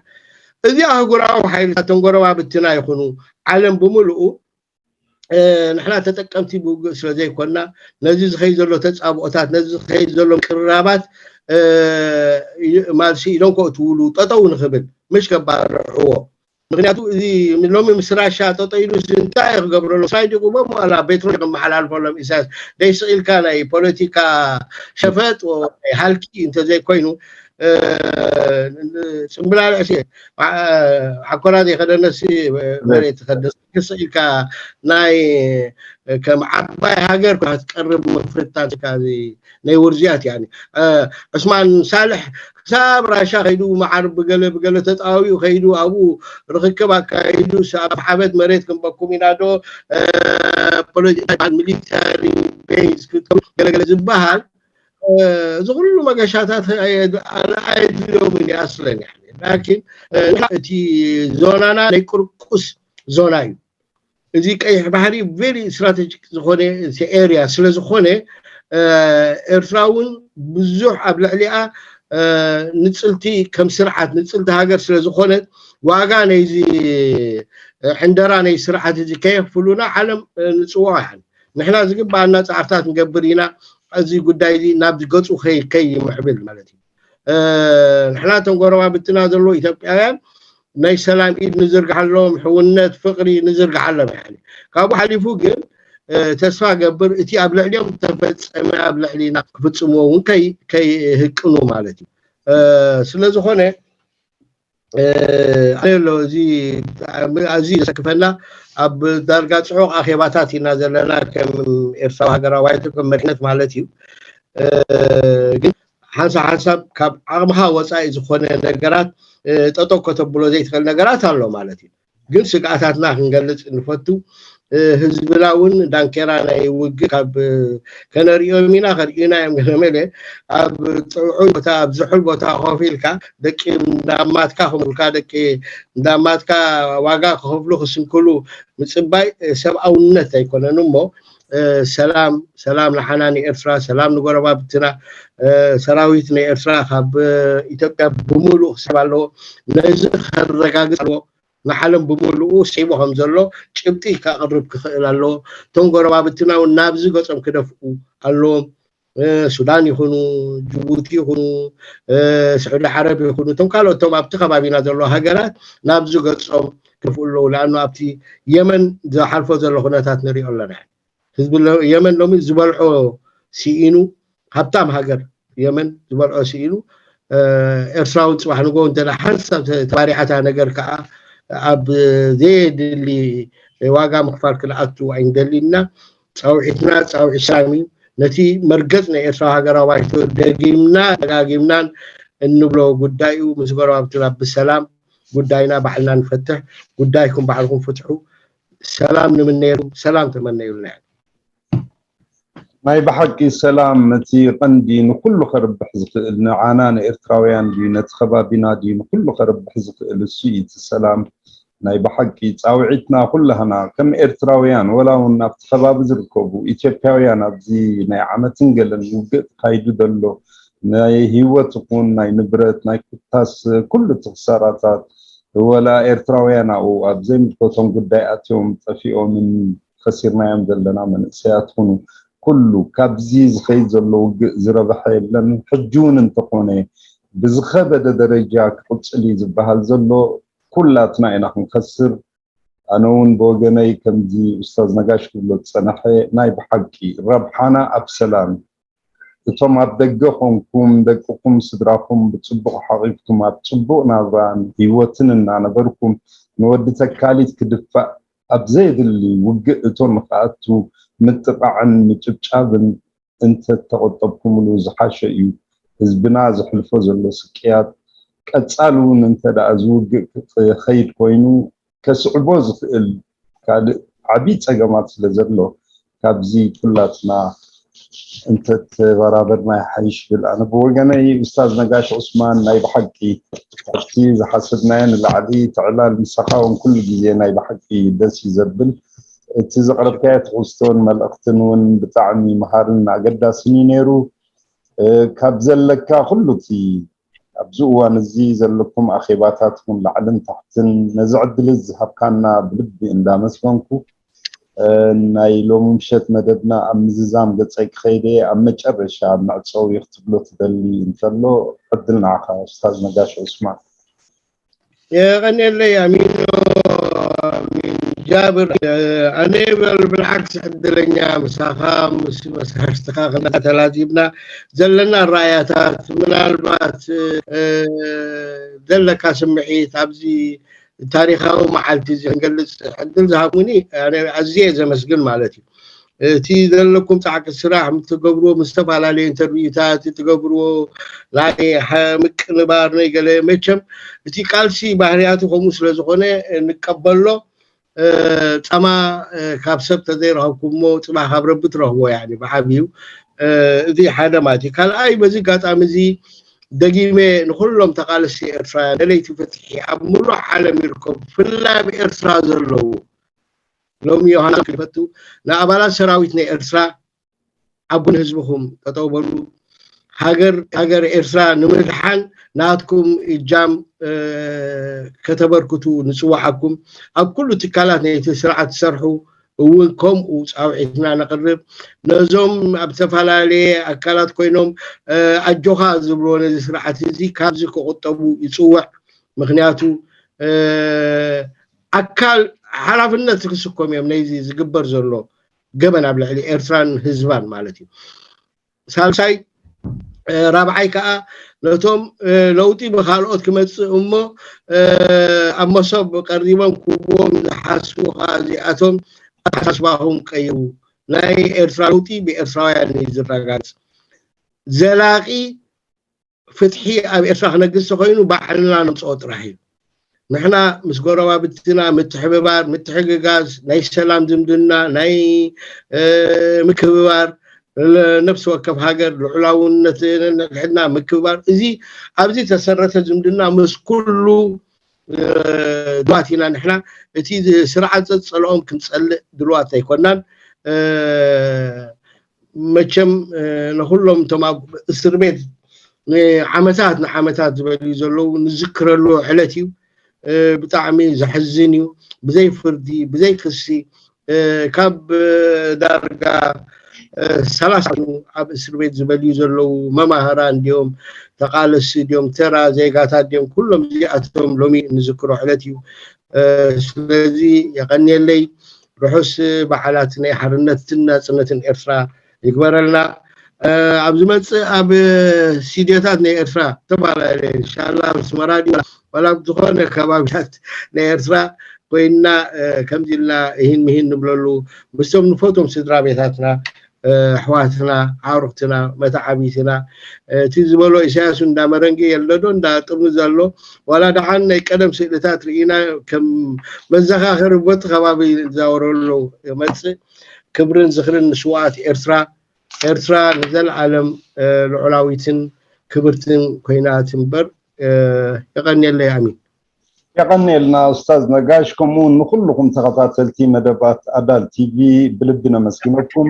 እዚ ኣህጉራዊ ሓይልታት ተንጎረባብትና ይኹኑ ዓለም ብምልኡ ንሕና ተጠቀምቲ ብውግእ ስለ ዘይኮንና ነዚ ዝኸይ ዘሎ ተፃብኦታት ነዚ ዝኸይ ዘሎ ቅርራባት ማልሲ ኢሎም ከእትውሉ ጠጠው ንኽብል ምሽ ከባርዕዎ። ምክንያቱ እዚ ሎሚ ምስ ራሻ ጠጠ ኢሉ እንታይ ክገብረሉ ስራይ ዲቁቦም ዋላ ቤትሮ ክመሓላልፈሎም ኢሳያስ ደይስቕ ኢልካ ናይ ፖለቲካ ሸፈጥ ሃልኪ እንተዘይኮይኑ ፅምብላልዕ ዓኮራ ዘይከደነሲ መሬት ከደስ ክስቕ ኢልካ ናይ ከም ዓባይ ሃገር ክትቀርብ ምፍታን ናይ ውርዝያት። ዕስማን ሳልሕ ክሳብ ራሻ ከይዱ መዓር ብገለ ብገለ ተጣዊኡ ከይዱ ኣብኡ ርክክብ ኣካይዱ ኣብ ሓበት መሬት ክንበኩም ኢና ዶ ፖለቲካ ሚሊታሪ ቤዝ ገለገለ ዝበሃል እዚ ኩሉ መገሻታት ኣየድልዮምን ይኣስለን። ላኪን እቲ ዞናና ናይ ቁርቁስ ዞና እዩ። እዚ ቀይሕ ባሕሪ ቨሪ ስትራቴጂክ ዝኾነ ኤርያ ስለ ዝኾነ ኤርትራ እውን ብዙሕ ኣብ ልዕሊኣ ንፅልቲ ከም ስርዓት ንፅልቲ ሃገር ስለ ዝኾነት ዋጋ ናይዚ ዕንደራ ናይ ስርዓት እዚ ከየኽፍሉና ዓለም ንፅውዖ ይሓን ንሕና ዝግባኣና ፃዕርታት ንገብር ኢና። እዚ ጉዳይ እዚ ናብ ገፁ ከይምዕብል ማለት እዩ። ንሕና እቶም ጎረባብትና ዘለዉ ኢትዮጵያውያን ናይ ሰላም ኢድ ንዝርግሓሎም፣ ሕውነት፣ ፍቕሪ ንዝርግሓሎም። ያኒ ካብኡ ሓሊፉ ግን ተስፋ ገብር እቲ ኣብ ልዕሊኦም ዝተፈጸመ ኣብ ልዕሊና ክፍጽምዎ እውን ከይህቅኑ ማለት እዩ። ስለ ዝኾነ ኣነ ኣሎ እዚ ኣዝዩ ዘሰክፈና ኣብ ዳርጋ ጽዑቕ ኣኼባታት ኢና ዘለና ከም ኤርትራዊ ሃገራዊ ባይቶ ከም መሪሕነት ማለት እዩ። ግን ሓንሳብ ሓንሳብ ካብ ዓቕምኻ ወጻኢ ዝኾነ ነገራት ጠጠው ከተብሎ ዘይትኽእል ነገራት ኣሎ ማለት እዩ። ግን ስግኣታትና ክንገልጽ ንፈቱ። ህዝብና እውን ዳንኬራ ናይ ውግእ ካብ ከነርእዮም ኢና ከርእዩና እዮም ገለ መለ ኣብ ጥዑይ ቦታ ኣብ ዝሑል ቦታ ኮፍ ኢልካ ደቂ እንዳማትካ ከምኡልካ ደቂ እንዳማትካ ዋጋ ክኸፍሉ ክስንክሉ ምጽባይ ሰብኣውነት ኣይኮነን እሞ ሰላም ሰላም ንሓና ንኤርትራ ሰላም ንጎረባብትና ሰራዊት ናይ ኤርትራ ካብ ኢትዮጵያ ብምሉእ ክስሕብ ኣለዎ። ነዚ ከረጋግጽ ኣለዎ። ንዓለም ብምሉኡ ስዒቡ ከም ዘሎ ጭብጢ ከቕርብ ክኽእል ኣለዎ። እቶም ጎረባብትና እውን ናብዚ ገጾም ክደፍኡ ኣለዎም። ሱዳን ይኹኑ ጅቡቲ ይኹኑ ስዑዲ ዓረብ ይኹኑ እቶም ካልኦት እቶም ኣብቲ ከባቢና ዘለዉ ሃገራት ናብዚ ገጾም ክደፍኡ ኣለዉ። ንኣኑ ኣብቲ የመን ዝሓልፎ ዘሎ ኩነታት ንሪኦ ኣለና። ህዝቢ የመን ሎሚ ዝበልዖ ስኢኑ ሃብታም ሃገር የመን ዝበልዖ ስኢኑ ኤርትራ እውን ፅባሕ ንጎ እንተ ሓንሳብ ተባሪዓታ ነገር ከዓ ኣብ ዘየድሊ ዋጋ ምኽፋል ክንኣቱ ኣይንደሊና። ፃውዒትና ፃውዒት ሰላም እዩ። ነቲ መርገፅ ናይ ኤርትራዊ ሃገራዊ ባይቶ ደጊምና ደጋጊምናን እንብሎ ጉዳይ እዩ። ምስ ጎረባብትና ብሰላም ጉዳይና ባዕልና ንፈትሕ፣ ጉዳይኩም ባዕልኩም ፍትሑ። ሰላም ንምነየሉ፣ ሰላም ተመነዩልና። ናይ ብሓቂ ሰላም እቲ ቀንዲ ንኩሉ ከርብሕ ዝኽእል ንዓና ንኤርትራውያን ድዩ ነቲ ከባቢና ድዩ ንኩሉ ከርብሕ ዝኽእል እሱ እዩ እቲ ሰላም። ናይ ብሓቂ ጻውዒትና ኩላህና ከም ኤርትራውያን ወላ እውን ኣብቲ ከባቢ ዝርከቡ ኢትዮጵያውያን ኣብዚ ናይ ዓመትን ገለን ውግእ ተኻይዱ ዘሎ ናይ ህይወት ይኹን ናይ ንብረት ናይ ኩታስ ኩሉ እቲ ክሳራታት ወላ ኤርትራውያን ኣብኡ ኣብ ዘይምልከቶም ጉዳይ ኣትዮም ጠፊኦምን ከሲርናዮም ዘለና መንእሰያት ኩኑ ኩሉ ካብዚ ዝኸይድ ዘሎ ውግእ ዝረብሐ የለን። ሕጂ እውን እንተኾነ ብዝኸበደ ደረጃ ክቕፅል እዩ ዝበሃል ዘሎ ኩላትና ኢና ክንከስር። ኣነ እውን ብወገነይ ከምዚ ኡስታዝ ነጋሽ ክብሎ ዝፀነሐ ናይ ብሓቂ ረብሓና ኣብ ሰላም እቶም ኣብ ደገ ኮንኩም ደቅኹም ስድራኹም ብፅቡቕ ሓቒፍኩም ኣብ ፅቡቕ ናብራን ህይወትን እናነበርኩም ንወዲ ተካሊት ክድፋእ ኣብ ዘየድሊ ውግእ እቶ ንክኣቱ ምጥቓዕን ምጭብጫብን እንተተቆጠብኩምሉ ዝሓሸ እዩ። ህዝብና ዘሕልፎ ዘሎ ስቅያት ቀፃሊ እውን እንተ ደኣ ዝውግእ ክኸይድ ኮይኑ ከስዕቦ ዝኽእል ካልእ ዓብዪ ፀገማት ስለ ዘሎ ካብዚ ኩላትና እንተተበራበርና ይሓይሽ ብል ኣነ ብወገነይ። ኡስታዝ ነጋሽ ዑስማን ናይ ብሓቂ ካብቲ ዝሓሰብናዮ ንላዕሊ ትዕላል ምሳኻ እውን ኩሉ ግዜ ናይ ብሓቂ ደስ እዩ ዘብል። እቲ ዘቕረብካዮ ትሕዝቶን መልእኽትን እውን ብጣዕሚ መሃርን ኣገዳስን እዩ ነይሩ። ካብ ዘለካ ኩሉ እቲ ኣብዚ እዋን እዚ ዘለኩም ኣኼባታት እውን ላዕልን ታሕትን ነዚ ዕድል ዝሃብካና ብልቢ እንዳመስገንኩ ናይ ሎሚ ምሸት መደብና ኣብ ምዝዛም ገጸይ ክኸይደ ኣብ መጨረሻ ኣብ መዕጸዊ ክትብሎ ትደሊ እንተሎ ዕድል ንዓኻ ኡስታዝ ነጋሽ ዑስማን። የቐንየለይ ኣሚኖ ኣሚን ጃብር። ኣነ በል ብልዓክስ ዕድለኛ ምሳኻ ምስ መሳርሕትኻ ክና ተላዚብና ዘለና ራእያታት ምናልባት ዘለካ ስምዒት ኣብዚ ታሪኻዊ መዓልቲ እዚ ክንገልፅ ዕድል ዝሃብኩኒ ኣነ ኣዝየ ዘመስግን ማለት እዩ። እቲ ዘለኩም ፃዕቂ ስራሕ ምትገብርዎ ምስ ዝተፈላለዩ ኢንተርቪውታት ትገብርዎ ናይ ምቅንባር ናይ ገለ መቸም እቲ ቃልሲ ባህርያቱ ከምኡ ስለ ዝኾነ ንቀበሎ። ፃማ ካብ ሰብ ተዘይረኸብኩሞ ፅባሕ ካብ ረቢ ትረኽቦ ያ ብዓብዩ። እዚ ሓደ ማለት እዩ። ካልኣይ በዚ ኣጋጣሚ እዚ ደጊመ ንኩሎም ተቃለስቲ ኤርትራውያን ደለይቲ ፍትሒ ኣብ ሙሉእ ዓለም ይርከቡ ብፍላይ ኣብ ኤርትራ ዘለዉ ሎሚ ዮሃንስ ክፈቱ ንኣባላት ሰራዊት ናይ ኤርትራ ኣብ ጎኒ ህዝብኹም ጠጠው በሉ። ሃገር ሃገር ኤርትራ ንምድሓን ናትኩም እጃም ከተበርክቱ ንጽውዓኩም። ኣብ ኩሉ ትካላት ናይቲ ስርዓት ትሰርሑ እውን ከምኡ ጻውዒትና ነቕርብ። ነዞም ኣብ ዝተፈላለየ ኣካላት ኮይኖም ኣጆኻ ዝብልዎ ነዚ ስርዓት እዚ ካብዚ ክቑጠቡ ይጽውዕ። ምክንያቱ ኣካል ሓላፍነት ክስኮም እዮም ነዚ ዝግበር ዘሎ ገበን ኣብ ልዕሊ ኤርትራን ህዝባን ማለት እዩ። ሳልሳይ ራብዓይ ከዓ ነቶም ለውጢ ብካልኦት ክመፅእ እሞ ኣብ መሶብ ቀሪቦም ክህብዎም ዝሓስቡ ከዓ እዚኣቶም ኣተሓሳስባኹም ቀይሩ። ናይ ኤርትራ ለውጢ ብኤርትራውያን እዩ ዝረጋገፅ። ዘላቂ ፍትሒ ኣብ ኤርትራ ክነግስ ተኮይኑ ባዕልና ነምፅኦ ጥራሕ እዩ። ንሕና ምስ ጎረባብትና ምትሕብባር፣ ምትሕግጋዝ፣ ናይ ሰላም ዝምድና፣ ናይ ምክብባር፣ ነብሲ ወከፍ ሃገር ልዑላውነት ንሕና ምክብባር፣ እዚ ኣብዚ ተሰረተ ዝምድና ምስ ኩሉ ድዋት ኢና ንሕና። እቲ ስርዓት ዘፀልኦም ክንፀልእ ድልዋት ኣይኮናን። መቸም ንኩሎም እቶም ኣብ እስር ቤት ንዓመታት ንዓመታት ዝበልዩ ዘለዉ ንዝክረሉ ዕለት እዩ። ብጣዕሚ ዘሕዝን እዩ። ብዘይ ፍርዲ ብዘይ ክሲ ካብ ዳርጋ ሰላሳ ኣብ እስር ቤት ዝበልዩ ዘለዉ መማህራን ድዮም ተቃለስቲ ድዮም ተራ ዜጋታት ድዮም ኩሎም እዚኣቶም ሎሚ ንዝክሮ ዕለት እዩ። ስለዚ የቐንየለይ። ርሑስ በዓላት ናይ ሓርነትን ናጽነትን ኤርትራ ይግበረልና። ኣብ ዝመጽእ ኣብ ስቱድዮታት ናይ ኤርትራ ተባላለ ኢንሻላ ኣስመራ ድዩ ዋላ ኣብ ዝኾነ ከባቢታት ናይ ኤርትራ ኮይንና ከምዚ ኢልና እሂን ምሂን ንብለሉ ምስቶም ንፈትዎም ስድራ ቤታትና ኣሕዋትና፣ ዓሩኽትና፣ መተዓቢትና፣ እቲ ዝበሎ ኢሳያስ እንዳ መረንጌ የለዶ እንዳ ጥርሙዝ ዘሎ፣ ዋላ ደሓን ናይ ቀደም ስእልታት ርኢና ከም መዘኻኸሪ ቦቲ ከባቢ ዝዛወረሉ ይመጽእ። ክብርን ዝኽርን ንስዋኣት ኤርትራ። ኤርትራ ንዘለዓለም ልዑላዊትን ክብርትን ኮይና ትንበር። የቐንየለይ ኣሚን። የቐንየልና ኡስታዝ ነጋሽ፣ ከምኡ እውን ንኩልኹም ተኸታተልቲ መደባት ኣዳል ቲቪ ብልቢ ነመስግነኩም።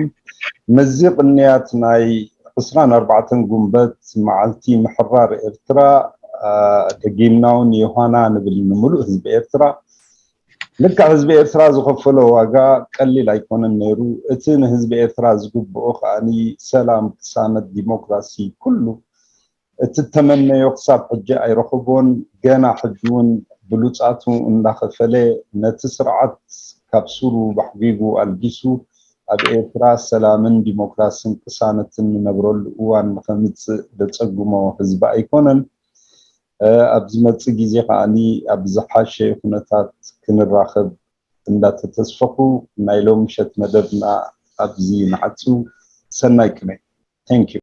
ምስዚ ቅንያት ናይ ዕስራን ኣርባዕተን ጉንበት መዓልቲ ምሕራር ኤርትራ ደጊምና እውን ዮሃና ንብል ንምሉእ ህዝቢ ኤርትራ። ልክዕ ህዝቢ ኤርትራ ዝኸፈሎ ዋጋ ቀሊል ኣይኮነን ነይሩ። እቲ ንህዝቢ ኤርትራ ዝግብኦ ከኣኒ ሰላም፣ ቅሳነት፣ ዲሞክራሲ፣ ኩሉ እቲ ተመነዮ ክሳብ ሕጂ ኣይረኸቦን። ገና ሕጂ እውን ብሉጻቱ እንዳኸፈለ ነቲ ስርዓት ካብ ሱሩ ባሕጊጉ ኣልጊሱ ኣብ ኤርትራ ሰላምን ዲሞክራስን ቅሳነትን ንነብረሉ እዋን ንኸምጽእ ደጸግሞ ህዝቢ ኣይኮነን። ኣብ ዝመጽእ ግዜ ከኣኒ ኣብ ዝሓሸ ኩነታት ክንራኸብ እንዳተተስፈኹ ናይ ሎም ምሸት መደብና ኣብዚ ንዓጹ። ሰናይ ቅነ። Thank you።